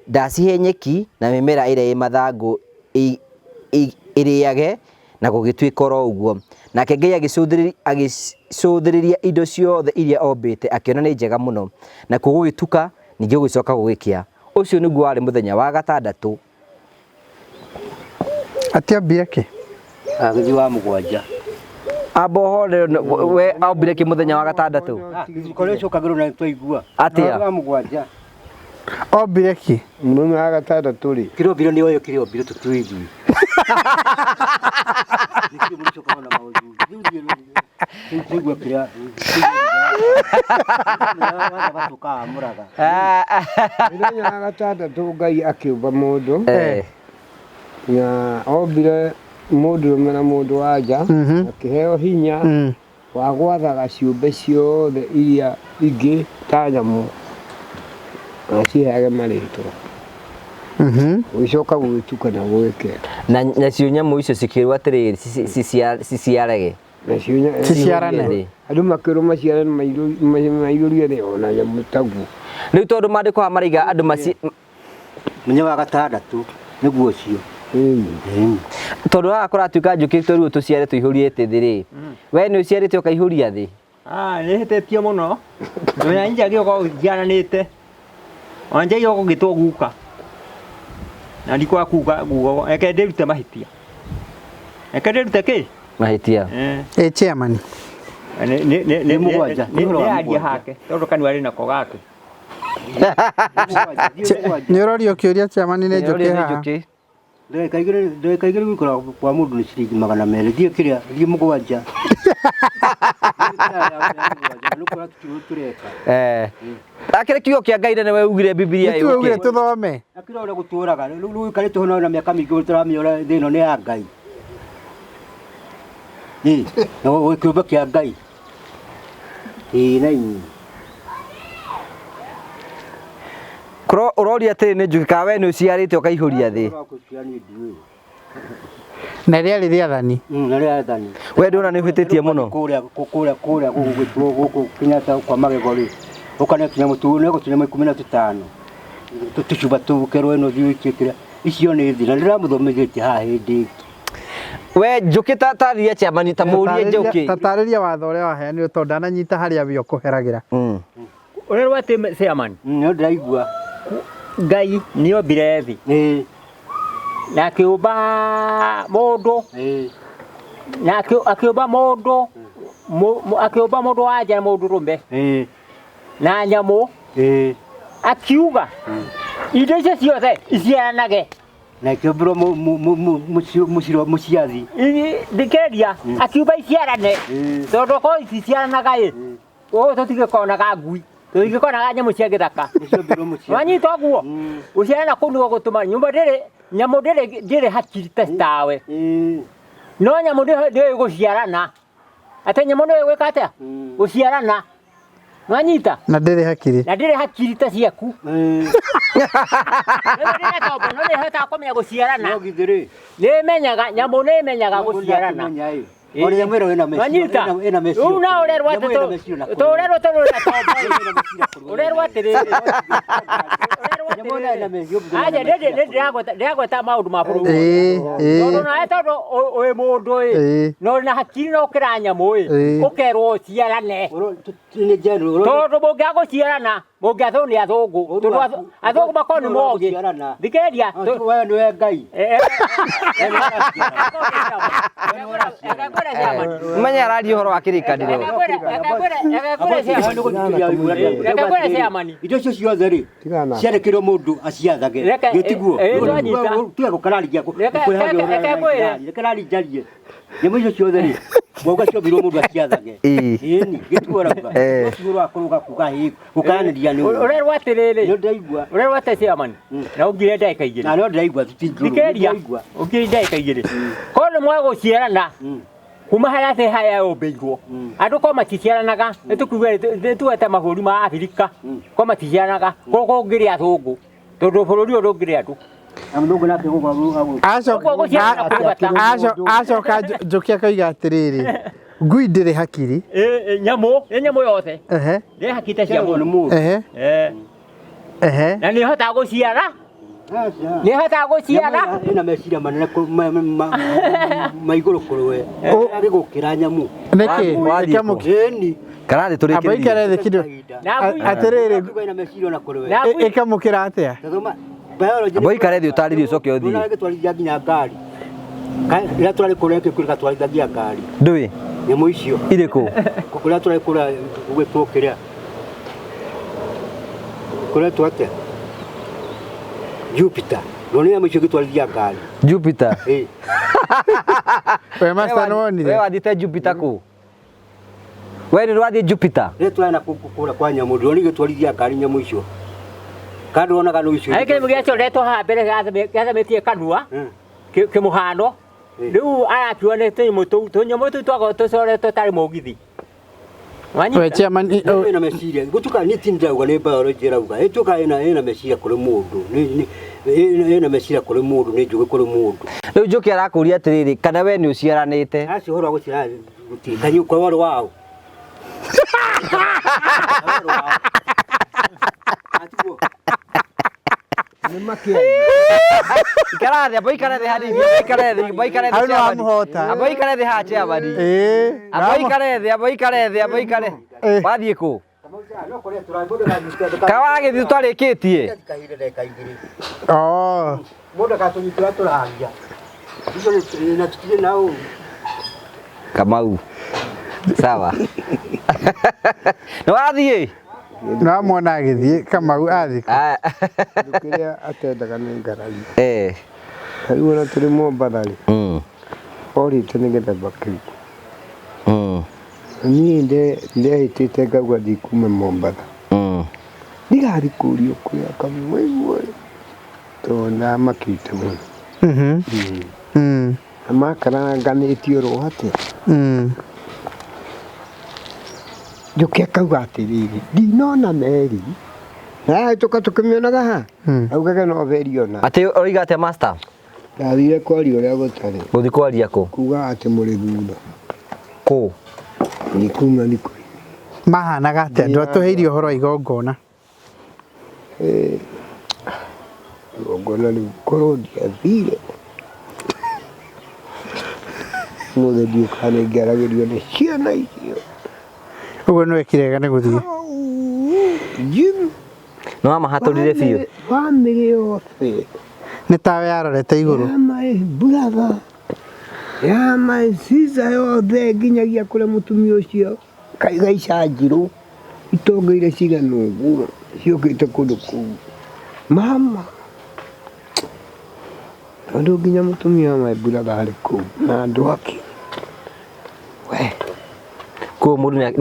C: ndacihe nyeki na mĩmera ĩrĩa ĩ mathangũ ĩrĩage, na gũgĩtuĩka oro ũguo. Nake Ngai agĩcũthĩrĩria indo ciothe iria ombĩte, akĩona nĩ njega mũno. Nakuo gũgĩtuka, ningĩ gũgĩcoka gũgĩkĩa. Ũcio nĩguo warĩ mũthenya wa gatandatũ.
D: Atĩombire kĩ?
A: Agĩthiĩ wa mũgwanja.
C: Amba ũhorere, we ombire kĩ mũthenya wa gatandatũ?
A: Korĩa ũcokagĩrwo na twaigua.
C: Atĩa?
A: Wa mũgwanja.
D: Ombire kĩ?
B: Mũthenya wa gatandatũ rĩ.
A: Kĩrĩa ombire nĩ oĩ kĩrĩa ombire tũtuithui. Nĩkĩo mũrĩcokaga na maũndũ. Tũigua kĩrĩa tũkamũraga.
B: Mũthenya wa gatandatũ Ngai akĩũmba mũndũ. Na ombire mũndũrũme na mũndũ wa nja, akĩheo hinya wa gwathaga ciũmbe ciothe iria ingĩ ta nyamũ, na ciheage marĩtwa. Gũgĩcoka gũgĩtuka na gũgĩkĩa.
C: Na nacio nyamũ icio cikĩrwo atĩrĩrĩ, ciciarage.
B: Nacio
D: Ciciarane.
B: Andũ makĩrwo maciarane maiyũrie thĩ ona nyamũ taguo.
C: Rĩu tondũ maandĩko haha maraiga andũ maci
A: Mũthenya wa gatandatũ nĩguo ũcio.
C: Tondũ haha kũratuĩka njũkĩ tũrĩu tũciare tũihũrie thĩ rĩ. We nĩ ũciarĩte ũkaihũria thĩ?
E: Nĩ hĩtĩtie mũno. Ona njagia gũkorwo njiaranĩte. Ona njagia gũgĩtwo guka. Na ndikwaga kuga guo, reke ndĩrute mahĩtia. Reke ndĩrute kĩ?
C: Mahĩtia.
D: Ĩ chairman.
E: Nĩ
A: mũgwanja, nĩ ũhoro wa
E: arie
A: mũgwanja.
E: hake tondũ kanua arĩ nako gake.
D: Nĩ ũrorio kĩũria chairman nĩ njũkĩ haha.
A: Ndagĩka igĩrĩ gũikara kwa mũndũ nĩ ciringi 200. Thiĩ kĩrĩa, thiĩ mũgwanja.
C: Akĩrĩ kiugo kĩa Ngai na nĩwe ugire Bibilia
D: Nĩtue ugire
C: yũke.
D: tũthome.
A: Akĩra ũrĩa gũtũraga, rĩu ũikarĩte ho na mĩaka mĩingĩ tũramĩora thĩ ĩno nĩ ya Ngai. Ĩ, na kĩũmbe kĩa Ngai. Ĩ na inyuĩ.
C: Kũro ũroria atĩrĩ nĩ njũkĩ kana we nĩ ũciarĩte ũkaihũria thĩ.
D: Na rĩarĩ rĩathani.
A: Na rĩathani.
C: We ndũna nĩ ũhĩtĩtie mũno.
A: Kũrĩa kũrĩa kũrĩa gũgwĩtwo gũkũ Kenyatta kwa magego rĩ. Ũkane kinya mũtu nĩ gũkinya 15. Tũcuba tũu kerwo ĩno thiĩ ũikie kĩrĩa. Icio nĩ thĩ na ndĩramũthomithĩtie haha hĩndĩ ĩngĩ.
C: We njũkĩ ta tarĩria chairman ta mũrie njũkĩ.
D: Ta tarĩria watho ũrĩa waheanirwo tondũ ndananyita harĩa we ũkũheragĩra.
E: Ũrĩa rwatĩ chairman.
A: Nĩ ndĩraigua.
E: Ngai nĩ ombire thĩ. Na akĩũmba mũndũ. Na akĩũmba mũndũ, akĩũmba mũndũ wa nja na mũndũ rũme. Na nyamũ. Akiuga indo icio ciothe iciaranage.
A: Na ikĩũmbĩrwo mũciathi.
E: Thikĩrĩria, akiuga iciarane. Tondũ korwo iticiaranaga ĩ, ũũ tũtingĩkonaga ngui. Tũtingĩkonaga nyamũ cia gĩthaka. Wanyita ũguo? Gũciarana kũu nĩguo gũtũma nyũmba ndĩrĩ, nyamũ ndĩrĩ hakiri ta tawe. No nyamũ ndĩũĩ gũciarana. Atĩ nyamũ ndĩũĩ gwĩka atĩa? Gũciarana. Wanyita?
D: Na ndĩrĩ hakiri.
E: Na ndĩrĩ hakiri ta ciaku. Nĩ tombo no nĩ ĩhotaga kũmenya gũciarana.
A: No githĩ rĩ.
E: Nĩ ĩmenyaga nyamũ nĩ ĩmenyaga gũciarana.
A: Ona nyamũ ĩno ĩna meciria.
E: Wanyita?
A: Ĩna meciria.
E: Rĩu no ũrerwo atĩ
A: Nyamũ ĩna meciria na kũrĩ.
E: tũrerwo tũrĩ na tombo. Ũrerwo atĩrĩrĩ.
A: Nyamũ ĩno ĩna meciria.
E: Aja ndĩ ndĩragweta maũndũ ma bũrũri.
D: Ĩĩ, ĩĩ.
E: Tondũ nawe tondũ wĩ mũndũ ĩ
D: Ĩĩ.
E: na ũrĩ na hakiri na ũkĩra nyamũ ĩ
D: Ĩĩ.
E: ũkerwo ũciarane.
A: Nĩ general.
E: Tondũ mũngĩaga gũciarana mũngĩathwo nĩ athũngũ tondũ athũngũ makorwo nĩ mogĩ. Thikĩrĩria.
A: We nĩwe Ngai.
C: Menye araria ũhoro wa kĩrĩkanĩro.
A: Indo icio ciothe rĩ ciarekeirwo mũndũ aciathage
E: Reke-
A: gĩtiguo
E: eh, eh, twanyita.
A: tiga gũkararia
E: Reke- reke ngwĩre.
A: reke njarie nyamũ icio ciothe rĩ wauga ciombirwo mũndũ aciathage
C: Ĩĩ.
A: ĩni gĩtiguo rauga
C: Eh.
A: tiguo rwa kũrũga kuga hĩ gũkaranĩria nĩ
E: Ũrerwo atĩrĩrĩ.
A: Nĩ ndaigua.
E: Ũrerwo atĩ chairman na ũngire ndagĩka igĩrĩ.
A: Na no ndĩraigua tũtingĩũrwo.
E: Thikĩrĩria ũngire ndagĩka igĩrĩ. Korwo nĩ mwaga gũciarana kuma harĩa thĩ haya yũmbĩirwo andũ ko maticiaranaga nĩ tũkiuge nĩ tuwete mabũrũri ma Abirika ko maticiaranaga ko kũngĩrĩ athũngũ tondũ bũrũri ũyũ ndũngĩrĩ andũ.
A: Mũthũngũ nake gũkũ
D: Acoka
E: Ũguo gũciarana kwĩ bata.
D: acoka Njũkĩ akoiga atĩrĩrĩ, ngui ndĩrĩ hakiri.
E: Ĩ, ĩ, nyamũ nĩ nyamũ yothe
D: Ehe.
E: ndĩ hakiri ta cia mũndũ.
D: Ehe.
E: Eh.
D: Ehe.
E: Na nĩ ĩhotaga gũciara nĩ ĩhotaga gũciara
A: ĩna meciria manene ma igũrũ kũrĩ we gĩgũkĩra nyamũ
D: Nĩkĩ?
C: Wathiĩ kũ?
A: Ĩni.
C: Karathi
D: Amba ikare thĩ kidogo. Atĩrĩrĩ,
A: ĩna meciria ona kũrĩ we
D: ĩkamũkĩra atĩa?
A: Tathoma biology.
C: Amba ũikare thĩ ũtarĩrie ũcoke ũthiĩ.
A: Ndũnaga gĩtwarithia nginya ngari. Rĩrĩa tũrarĩ kũrĩa kĩrĩa gatwarithagia ngari.
C: Ndũĩ?
A: Nyamũ icio.
C: Irĩkũ?
A: Kũrĩa tũrarĩ kũrĩa gũgĩtwo kĩrĩa. Kũrĩa atĩa? Jupiter. Ndona nyamũ icio gĩtwarithia ngari.
C: Jupiter.
A: Ĩĩ.
D: We master nĩwonire?
C: We wathiĩte Jupiter kũ? We nĩ ũrathiĩ Jupiter?
A: Rĩrĩa tũrarĩ na kũrĩa kwa nyamũ ndĩrona igĩtwarithia ngari nyamũ icio. Kando wonaga no icio.
E: Arĩ kĩndũ gĩacoretwo haha mbere gĩathamĩtie kanua kĩmũhano rĩu arakiuga nĩ tũnyamũ tũu tũnyamũ tũu twakorwo tũcoretwo tarĩ mũgithi.
D: We chairman,
A: ĩna meciria gũtuka niĩ ti ndĩrauga nĩ biology ĩrauga ĩtuka ĩna meciria kũrĩ mũndũ ĩna meciria kũrĩ mũndũ nĩ njũgĩ kũrĩ mũndũ.
C: Rĩu Njũkĩ arakũria atĩrĩrĩ kana we nĩ ũciaranĩte?
A: Acio ũhoro wa gũciarana gũtirĩ kanyu kwa warĩ wao.
C: Ikara thĩ, amba ikare thĩ hanini, amba ikare thĩ, amba ikare thĩ
D: Hau nĩ
C: chairman.
D: wamũhota.
C: Amba ikare thĩ haha chairman.
D: Ĩĩ.
C: Amba ikare thĩ, amba ikare thĩ, amba ikare. Wathiĩ kũ? Ka wagĩthiĩ tũtarĩkĩtie?
A: Kahinda ndagĩka igĩrĩ.
D: Oh.
A: Mũndũ akatũnyitĩra tũraria. Icio na tũtirĩ na ũũ.
C: Kamau. Sawa. Nĩ wathiĩ?
D: Nĩwamwona agĩthiĩ Kamau athiĩ kũ?
B: Kĩndũ kĩrĩa atendaga nĩ ngarari.
C: Eh.
B: Ta rĩu ona tũrĩ Mombatha rĩ, orĩte nĩ gĩthemba kĩrĩkũ. Niĩ ndehĩtĩte ngauga ndikuma Mombatha. Ndigathiĩ kũrio kũrĩa kamũigua tondũ ndamakĩte mũno. Na makaranganĩtie oro atĩa. Njũkĩ akauga atĩrĩrĩ, ndinona meri. Na yahĩtũka tũkĩmĩonaga ha? Augage no meri ona.
C: Atĩ ũroiga atĩa master?
B: Ndathire kwaria ũrĩa gũtarĩ.
C: Gũthiĩ kwaria kũ?
B: Kuga atĩ mũrĩ thutha.
C: Kũ?
B: Nĩ kuma thikũ.
D: Mahanaga atĩa? Ndwatũheire ũhoro wa igongona.
B: Igongona rĩu korwo ndiathire. Mũthĩ ndiũĩ kana nĩngĩaragĩrio nĩ ciana icio.
D: Ũguo nĩ wekire wega nĩ gũthiĩ.
B: Jim.
C: Nĩ wamahatũrire biũ.
B: Bamĩrĩ yothe.
D: Nĩ tawe yarorete igũrũ.
B: Ya my brother. Ya my sister yothe nginyagia kũrĩa mũtumia ũcio kaiga njirũ itonga iria cigana ũguo ciũkĩte kũndũ kũu. Mama. Tondũ nginya mũtumia wa my brother arĩ kũu na andũ ake. We.
C: Kũu mũndũ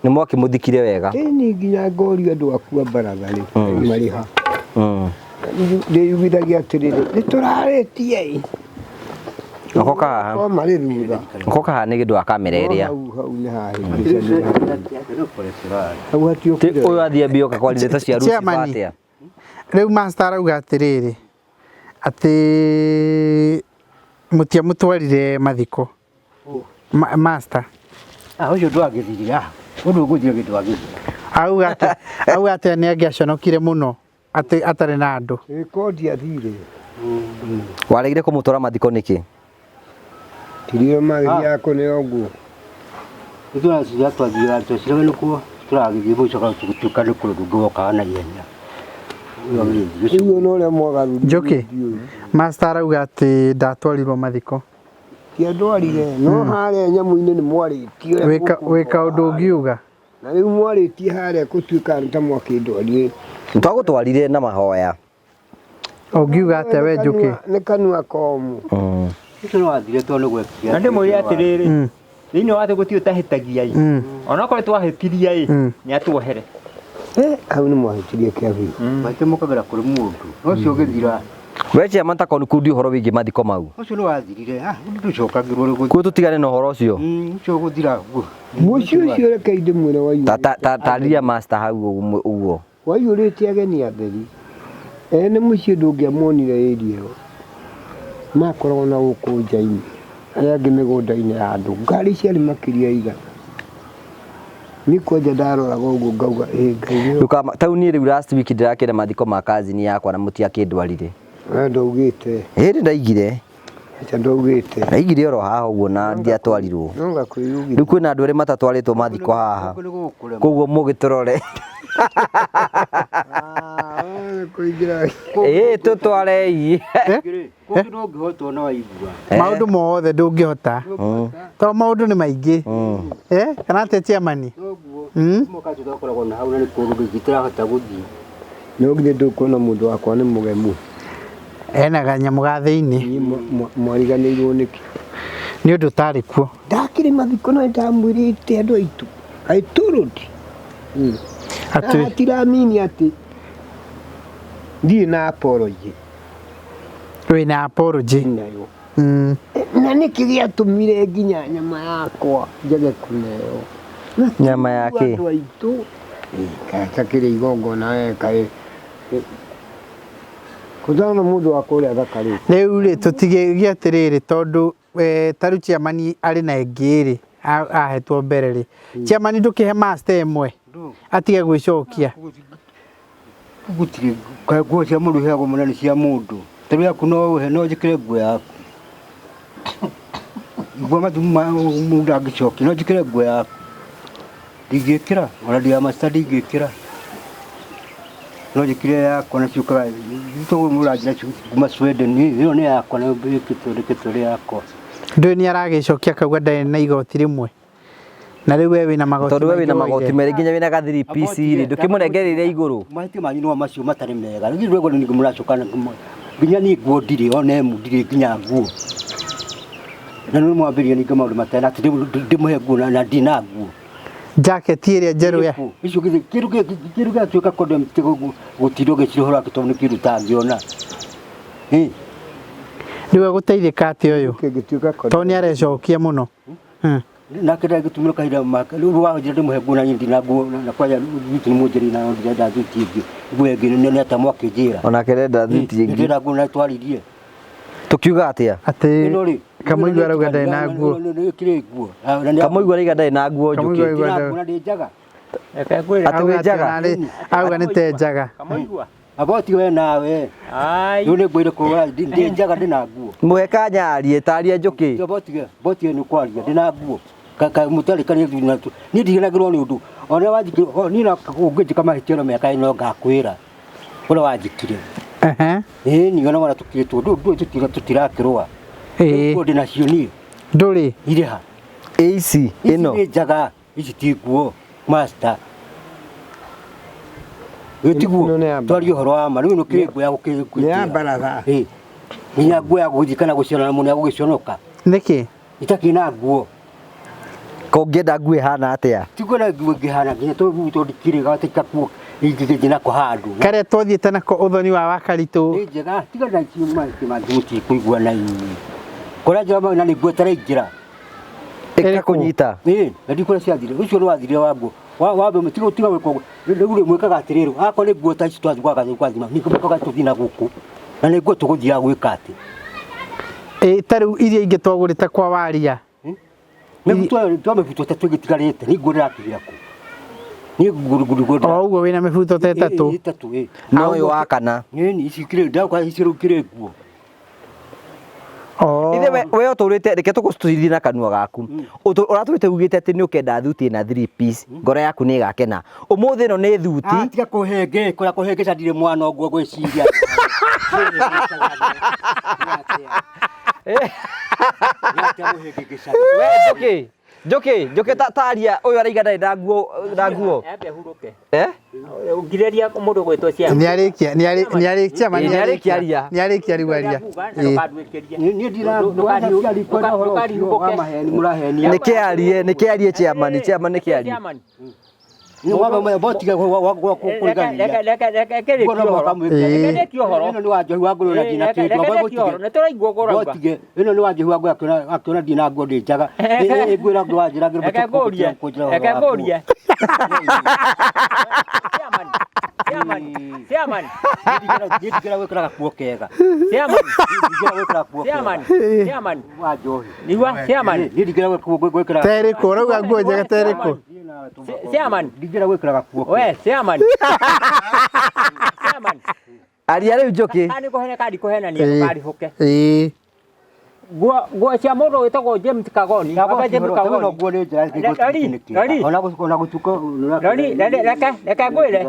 C: nĩ mwakĩmũthikire wega.
B: Ĩni nginya ngorio andũ aku a baratha rĩ marĩ ha. Ndĩyugithagia atĩrĩrĩ nĩ tũrarĩtie ĩ.
C: Okoka haha.
B: Ko marĩ thutha.
C: Okoka haha nĩ gĩndũ wa kamera ĩrĩa.
B: Hau hau nĩ hahĩngĩcanire. Hau hatiũkire.
C: Ũyũ athiĩ ambia oka kwaria ndeto cia Lucifer
D: Chairman.
C: atĩa?
D: Rĩu master arauga atĩrĩrĩ, atĩ mũtiamũtwarire mathiko. Master.
A: Ah, ũcio ndwagĩthirie. Ah, ũndũ ũgũthira gĩ ndwagĩthira.
D: Auga atĩ auga atĩ nĩ angĩaconokire mũno atĩ atarĩ na andũ.
B: Ĩkondi athire.
C: Waregire kũmũtwara mathiko nĩkĩ?
B: Tirio magĩthiaga kũneo nguo.
A: Nĩtũraciria twathiaga twaciraga nĩkuo tũragĩthiĩ mũico tũgĩtuĩka nĩ kũndũ kũngĩ wokaga na ihenya.
B: Rĩu ona ũrĩa mwagarũrire
D: Njũkĩ. Master arauga atĩ ndatwarirwo mathiko.
B: Ti andwarire no harĩa nyamũ-inĩ nĩ mwarĩtie ũrĩa
D: Wĩka
B: mũkũndwara
D: wĩka ũndũ
B: harĩa.
D: ũngiuga.
B: Na rĩu mwarĩtie harĩa gũtuĩka nĩ ta mwakĩndwarire.
C: Twagũtwarire na mahoya.
D: Ũngiuga atĩa we Njũkĩ?
B: Nĩ kanua komũ.
A: Ũcio nĩ wathire tondũ nĩ gwekire.
E: Na ndĩmwĩre atĩrĩrĩ, thĩinĩ wa thĩ gũtirĩ ũtahĩtagia ĩ, onokorwo twahĩtirie ĩ, nĩ atuohere.
B: Hau nĩ mwahĩtirie kĩa biũ.
A: Maitũ mokagĩra kũrĩ mũndũ. No ũcio ũgĩthira.
C: We chairman ta conclude ũhoro wĩgiĩ mathiko mau.
A: Ũcio nĩ wathirire. Ah, ndũcokagĩrwo nĩ gũthira.
C: Kuo tũtigane na ũhoro ũcio.
A: Ũcio ũgũthira.
B: Mũciĩ ũcio reke ndĩmwĩre waiyũrĩte.
C: Tarĩria master hau ũguo.
B: Waiyũrĩte ageni atheri. Ene mũciĩ ndũngĩamonire area ĩyo. Makoragwo na gũkũ nja-inĩ. Arĩa angĩ mĩgũnda-inĩ ya andũ. Ngari ciarĩ makĩria igana. Niĩ kwanja ndaroraga ũguo ngauga ĩ Ngai nĩ
C: Tau niĩ rĩu last week ndĩrakĩre mathiko ma cousin yakwa na mũtiakĩndwarire.
B: We ndaugĩte.
C: Ĩndĩ ndaigire.
B: Acha ndaugĩte.
C: Ndaigire oro haha ũguo na ndiatwarirwo.
B: No ngakwĩyugithia.
C: Rĩu kwĩna andũ erĩ matatwarĩtwo mathiko haha. Koguo mũgĩtũrore.
B: Kũingĩra.
C: Ĩĩ tũtwarei.
A: Kũngĩ ndũngĩhotwo na waigua.
D: Maũndũ mothe ndũngĩhota. Tondũ maũndũ nĩ maingĩ. Kana atĩa chairman?
A: Noguo. Mũkacio twakoragwo na hau na nĩ kũndũ gĩtirahota gũthiĩ.
B: No githĩ ndũkuona mũndũ wakwa nĩ mũgemu.
D: Ena kanyamũ ga thĩinĩ.
B: Mwariganĩirwo nĩkĩ?
D: Nĩ ũndũ ũtarĩ kuo.
B: Ndakĩrĩ mathiko na ndamwĩrĩte andũ aitũ. I told.
D: Atĩ
B: Hatiramini atĩ ndirĩ na apology.
D: Wĩna apology.
B: Nayo. Na nĩkĩ gĩatũmire nginya nyama yakwa njage kũneo?
C: Nyama ya kĩ?
B: Andũ aitũ. Katakĩrĩ igongona we kaĩ. Kũtana mũndũ wa kũrĩa thakarĩte.
D: Rĩu rĩ tũtigĩgie atĩrĩrĩ tondũ ta rĩu chairman arĩ na ĩngĩ rĩ ahetwo mbere rĩ. Chairman ndũkĩhe master ĩmwe atige gwĩcokia.
A: Gũtirĩ nguo cia mũndũ iheagwo mũno nĩ cia mũndũ. Ta rĩu yaku no ũhe no njĩkĩre nguo yaku. Nguo mathu mũndũ angĩcokia no njĩkĩre nguo yaku. Ndingĩkĩra ona ndi ya master ndingĩkĩra. No njĩkĩre yakwa na ciũkaga tũguo mũranjĩra kuma Sweden ĩyo nĩ yakwa na ĩkĩtwo ndĩkĩtwo ĩrĩ yakwa.
D: Ndũĩ nĩ aragĩcokia akauga ndarĩ na igoti rĩmwe. Na rĩu we wĩna magoti
C: Tondũ we wĩna
D: maingĩ
C: magoti
D: woire.
C: merĩ nginya wĩna ga 3 piece rĩ ndũkĩmũnengereire igũrũ.
A: Mahĩtia manyu no macio matarĩ mega. Rĩu rwego nĩ mũracoka nginya niĩ nguo ndirĩ ona ĩmwe ndirĩ nginya nguo. Na nĩ mwambĩrĩria ningĩ maũndũ matarĩ atĩ ndĩmũhe nguo na ndina nguo.
D: Jacket ĩrĩa njerũ ya
A: icio kĩndũ kĩndũ gĩatuĩka condom gũtindwo gĩcirĩ ũhoro wake tondũ nĩ kĩndũ ũtangĩona.
D: Rĩu egũteithĩka atĩa ũyũ? Tondũ nĩ arecokia mũno.
A: Nake ndagĩtũmĩra kahinda make rĩu wanjĩra ndĩmũhe nguo na niĩ ndina nguo na kwanja thuti nĩ mũnjĩri na ndĩrenda thuti ĩngĩ nguo ĩngĩ nĩ atĩa mwakĩnjĩra.
C: Onake arenda thuti ĩngĩ.
A: Ndĩrenda nguo na twaririe.
C: Tũkiuga atĩa?
D: Atĩ Kamũigua arauga ndarĩ na nguo.
A: Kĩrĩ nguo.
C: Kamũigua arauga ndarĩ na nguo
D: Kamũigua
C: njũkĩ.
D: arauga ndarĩ-
A: Nguo na ndĩ njaga.
C: Atĩ wĩ njaga?
D: Auga nĩ te njaga.
E: Kamũigua.
A: Aboti we nawe. Rĩu nĩ ngwĩre kũrora ndĩ njaga ndĩ na nguo.
C: Mũhe kanya arie taria njũkĩ.
A: Boti boti nĩ kwaria ndĩ na nguo. Mũtarĩ karĩa thuri na niĩ ndigenagĩrwo nĩ ũndũ. Ona wanjikire niĩ na ũngĩnjĩka mahĩtia na mĩaka ĩno ngakwĩra. Ũrĩa wanjĩkire. Ĩĩ niĩ ona wona tũkirĩtwo ndũ tũtirakĩrũa. Nguo ndĩ nacio niĩ.
D: Ndũrĩ.
A: Irĩ ha?
C: Ĩ ici ĩno.
A: Ici nĩ njaga ici ti nguo master. Gĩtiguo twarie ũhoro wa ma rĩu nĩkĩrĩ nguo ya gũkĩgwĩtia.
B: Nĩ ya baratha.
A: Ĩ nginya nguo ya gũgĩthiĩ kana gũciarana mũno ya gũgĩconoka.
D: Nĩkĩ?
A: Itakĩrĩ na nguo.
C: Kũngĩenda nguo ĩhana atĩa?
A: Tiguo na nguo ĩngĩhana nginya tondũ tondũ ndikĩrĩ gatĩ kakuo ingĩgĩthiĩ nako handũ.
D: Karĩa twathiĩte nako ũthoni wa Wakaritũ.
A: Nĩ njega tiga na icio mangĩ mũtikũigua na inyuĩ. Kũrĩa njĩra na nĩ nguo ĩtaraingĩra.
C: Ĩkakũnyita.
A: Ĩ na ndikũrĩa ciathire ũcio nĩ wathire wa nguo. Wambe tiga tiga gwĩka ũguo. Rĩu rĩ mwĩkaga atĩrĩrĩ, akorwo nĩ nguo ta ici twathiĩ gwa gathima, ningĩ mwĩkaga tũthiĩ na gũkũ. Na nĩ nguo tũgũthiaga gwĩka atĩ.
D: Ĩ ta rĩu iria ingĩ twagũrĩte kwa waria.
A: Mĩbuto twa mĩbuto ĩtatũ ĩgĩtigarĩte, nĩ nguo ndĩrakĩgĩra kũ. Niĩ nguo nguo nguo
D: O ũguo wĩna mĩbuto ta ĩtatũ.
A: Ĩtatũ ĩ.
C: Na ũyũ wa kana.
A: Nĩ ici kĩrĩ ndauga ici rĩu kĩrĩ nguo.
D: Oh.
C: Ithe we ũtũrĩte reke tũgũcitithie na kanua gaku. Ũratũrĩte ugĩte atĩ nĩ ũkenda thuti ĩna 3 piece. Ngoro yaku nĩ ĩgakena. Ũmũthĩ ĩno nĩ thuti.
A: Ah, tiga kũhĩngĩ, kũrĩa kũhĩngĩca ndirĩ mwana ũguo gwĩciria.
C: We Njũkĩ, Njũkĩ, Njũkĩ taria ũyũ araiga ndarĩ na nguo na nguo.
E: Ambe hurũke.
C: Eh?
E: Ũngirĩria mũndũ gwĩtwo cia.
D: Nĩarĩkia nĩarĩkia ma
C: Ĩ, nĩarĩkia aria.
D: Nĩarĩkia rĩu aria. Ĩ.
A: Niĩ ndirakwenda ũhoro ũcio wa maheni mũrahenia.
C: Nĩkĩ arie, nĩkĩ arie chairman, chairman nĩkĩ arie.
A: Botiga kũrigania. Ĩno nĩ wa njohi wa ngũrwe na ndina kĩndũ.
E: Nĩtũraigua ũguo ũrauga.
A: Botige ĩno nĩ wa njohi wa ngũrwe akĩona ndina nguo ndĩ njaga. Ĩngwĩra ngũ wa njĩra
E: Reke ngũrie, reke ngũrie. Chairman, chairman, chairman,
A: Niĩ ndingĩra gwĩkĩra gakuo kega.
E: chairman,
A: Ndingĩra gwĩkĩra gakuo kega.
E: chairman, chairman.
A: Wa njohi.
E: Nigua, chairman,
A: Niĩ ndingĩra gwĩkĩra
D: Terĩkũ ũrauga nguo njega terĩkũ?
E: chairman.
A: Ndingĩra gwĩkĩra gakuo kega.
E: We, chairman. Chairman.
C: Aria rĩu Njũkĩ.
E: Kana nĩkũhena kana ndikũhenania
D: Ĩ.
E: ndũkarihũke.
D: Ĩ.
E: Nguo nguo cia mũndũ wĩtagwo James Kagoni. Baba James Kagoni. Rori, rori. Rori, rori, reke, reke ngwĩre.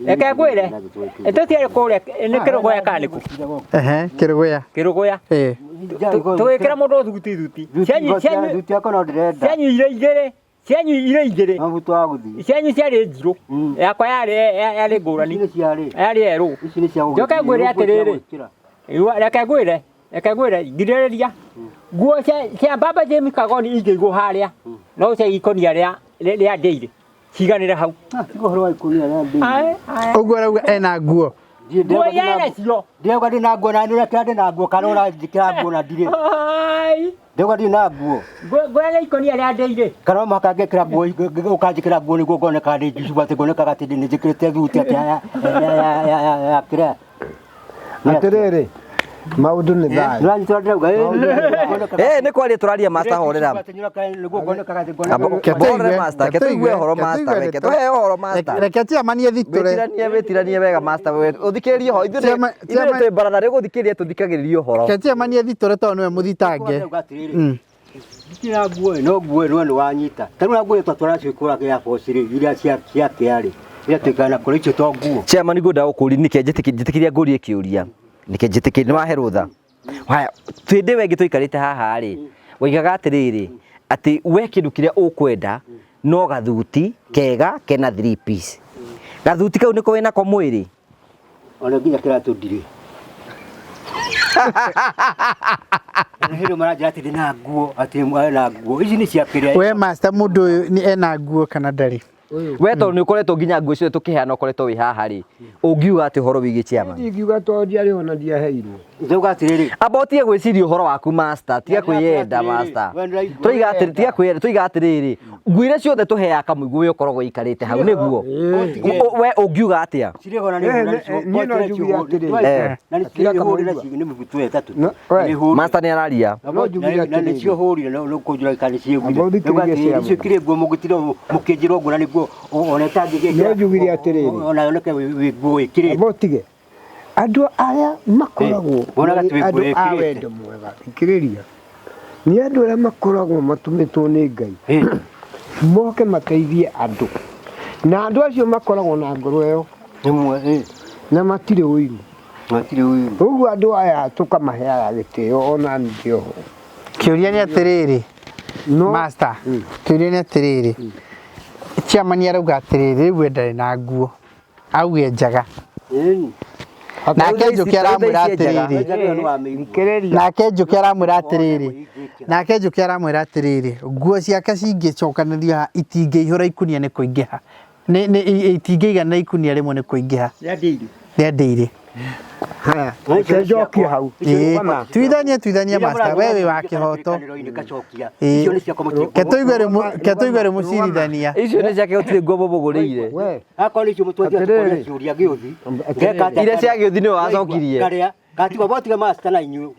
E: Reke ngwĩre. Tũtiarĩ kũrĩa nĩ Kĩrũgũya kana nĩkũ?
D: Ehe, Kĩrũgũya.
E: Kĩrũgũya.
D: Ĩ.
E: Tũgĩkĩra mũndũ thuti thuti. Cianyu cianyu
A: Thuti yakwa no ndĩrenda.
E: cianyu irĩ igĩrĩ. Cianyu irĩ igĩrĩ.
A: Mabuto wa gũthiĩ.
E: Cianyu ciarĩ njirũ. Yakwa yarĩ yarĩ ngũrani.
A: Ici nĩ ciarĩ.
E: Yarĩ erũ.
A: Ici nĩ cia gũgĩthiĩ.
E: Njoke ngwĩre atĩrĩrĩ. Igua, reke ngwĩre, reke ngwĩre, ngirĩrĩria. Nguo cia cia baba James Kagoni ingĩigwo harĩa, no cia ikũnia rĩa rĩa ndĩirĩ ciganĩre hau.
A: Tiga ũhoro wa ikũnia rĩa ndĩirĩ.
E: Ae, ae.
D: Ũguo arauga ena nguo.
E: Nguo iria nacio.
A: Ndĩrauga ndĩ na nguo na nĩ ũrekĩra ndĩ na nguo kana ũranjĩkĩra nguo na ndirĩ.
E: Ai.
A: Ndĩrauga ndĩ na nguo.
E: Nguo ya ikũnia rĩa ndĩirĩ.
A: Kana no mũhaka ngekĩra nguo ũkanjĩkĩra nguo nĩguo ngoneka ndĩ njucu atĩ ngonekaga atĩ nĩ njĩkĩrĩte thuti atĩ ya kĩrĩa.
B: Atĩrĩrĩ, maũndũ nĩ thayũ.
A: Nĩũranyita ndĩrauga
C: Eh, nĩ kwaria tũraria master horera.
A: Nĩguo ngonekaga atĩ
C: Horera master, ke tũigue ũhoro master, reke tũhe ũhoro master.
D: Reke chairman ethitũre.
C: Wĩtiranie wĩtiranie wega master we ũthikĩrĩrie ũhoro. Ithuĩ
D: Chairman-
C: ithuĩ twĩ baratha rĩ gũthikĩrĩria tũthikagĩrĩria ũhoro.
D: Reke chairman ethitũre tondũ nĩwe mũthitange.
A: Atĩrĩrĩ, ndikĩra nguo ĩno nguo ĩno nĩ wanyita. Ta rĩu nguo twatwara nacio kũrĩa kĩa boci rĩ, iria cia cia kĩa rĩ, iria twĩkĩraga na kũrĩa icio to nguo.
C: Chairman ngwenda gũkũria nĩke njĩtĩkĩria ngũrie kĩũria. Nĩke njĩtĩkĩria nĩ wahe rũtha. Haya, twĩndĩ wengĩ tũikarĩte haha rĩ, waigaga atĩrĩrĩ, atĩ we kĩndũ kĩrĩa ũkwenda no gathuti kega kena 3 piece. Gathuti kau nĩko wĩnako mwĩrĩ.
A: Ona nginya kĩratũ ndirĩ. Na hĩndĩ maranjĩra atĩ ndĩna nguo, atĩ na nguo. Ici nĩ cia kĩrĩa.
D: We master mũndũ ũyũ nĩ ena nguo kana ndarĩ?
C: We tondũ nĩ ũkoretwo nginya nguo icio tũkĩheana ũkoretwo wĩ haha rĩ, ũngiuga atĩ ũhoro wĩgiĩ chairman?
B: Ndingiuga tondũ ndiarĩ ho na ndiaheirwo.
A: Ndauga atĩrĩrĩ,
C: Amba ũtige gwĩciria ũhoro waku master, tiga kwĩyenda master. Tũiga atĩrĩ, tiga kwĩyenda, tũiga atĩrĩrĩ, nguo iria ciothe tũheaga kamũigũ we ũkoragwo ũikarĩte hau nĩguo. We ũngiuga atĩa?
A: cirĩ ho na nĩ
B: Niĩ no njuge atĩrĩrĩ.
A: na nĩ
B: Tiga
A: cirĩ hũrĩ na
B: kamũigua.
A: nĩ mĩbuto ĩtatũ.
B: No, we.
A: Nĩ hũrĩ.
C: Master nĩ araria.
B: No njuge
A: na
B: atĩrĩrĩ.
A: nĩcio hũrire no kũnjũra kana nĩcio
B: Amba ũthikĩrĩrie ciama.
A: icio kĩrĩ nguo mũgĩtira mũkĩnjĩra ũguo na nĩguo ona ĩtangĩgĩkĩra
B: No njugire atĩrĩrĩ.
A: ona yoneke wĩ nguo ĩkĩrĩte.
B: Amba ũtige. Andũ arĩa makoragwo
A: Wonaga
B: marĩ
A: twĩ
B: andũ
A: nguo
B: a
A: ĩkĩrĩte.
B: wendo mwega, thikĩrĩria, nĩ andũ arĩa makoragwo matũmĩtwo nĩ Ngai moke mateithie andũ, na andũ acio makoragwo na ngoro ĩyo
A: Nĩmwe
B: na matirĩ ũiru.
A: matirĩ ũiru.
B: Ũguo andũ aya tũkamaheaga gĩtĩo ona niĩ ndĩ oho.
D: Kĩũria nĩ atĩrĩrĩ,
B: No
D: master, kĩũria nĩ atĩrĩrĩ, chairman arauga atĩrĩrĩ, rĩu we ndarĩ na nguo, auge njaga.
A: Ĩni.
D: Nake Njũkĩ aramwĩra atĩrĩrĩ,
A: Njaga ĩyo nĩ wamĩigua.
B: thikĩrĩria,
D: nake Njũkĩ aramwĩra atĩrĩrĩ, nake Njũkĩ aramwĩra atĩrĩrĩ, nguo ciake cingĩcokanĩrio haha itingĩihũra ikunia nĩ kũingĩha. Nĩ nĩ itingĩigana ikunia rĩmwe nĩ kũingĩha.
A: Rĩa ndĩirĩ.
D: Rĩa ndĩirĩ.
B: Haya, reke njokie hau.
D: Ĩĩ,
B: Rũgama.
D: tuithanie tuithanie master we wĩ wa kĩhoto
A: Ngacokia.
D: Ĩĩ.
A: Icio nĩ ciakwa mũtirĩ.
D: Ke tũigue rĩ ke tũigue rĩ mũcirithania
C: Icio nĩ ciake gũtirĩ nguo mũmũgũrĩire.
B: We,
A: Akorwo nĩ icio mũtwanjia
B: Atĩrĩrĩ.
A: tũkoria kĩũria gĩũthi.
B: Atĩrĩrĩ.
A: Ngeka atĩa?
C: Iria cia gĩũthi nĩwe wacokirie.
A: Ngarĩa ngatigwo botiga master na inyuĩ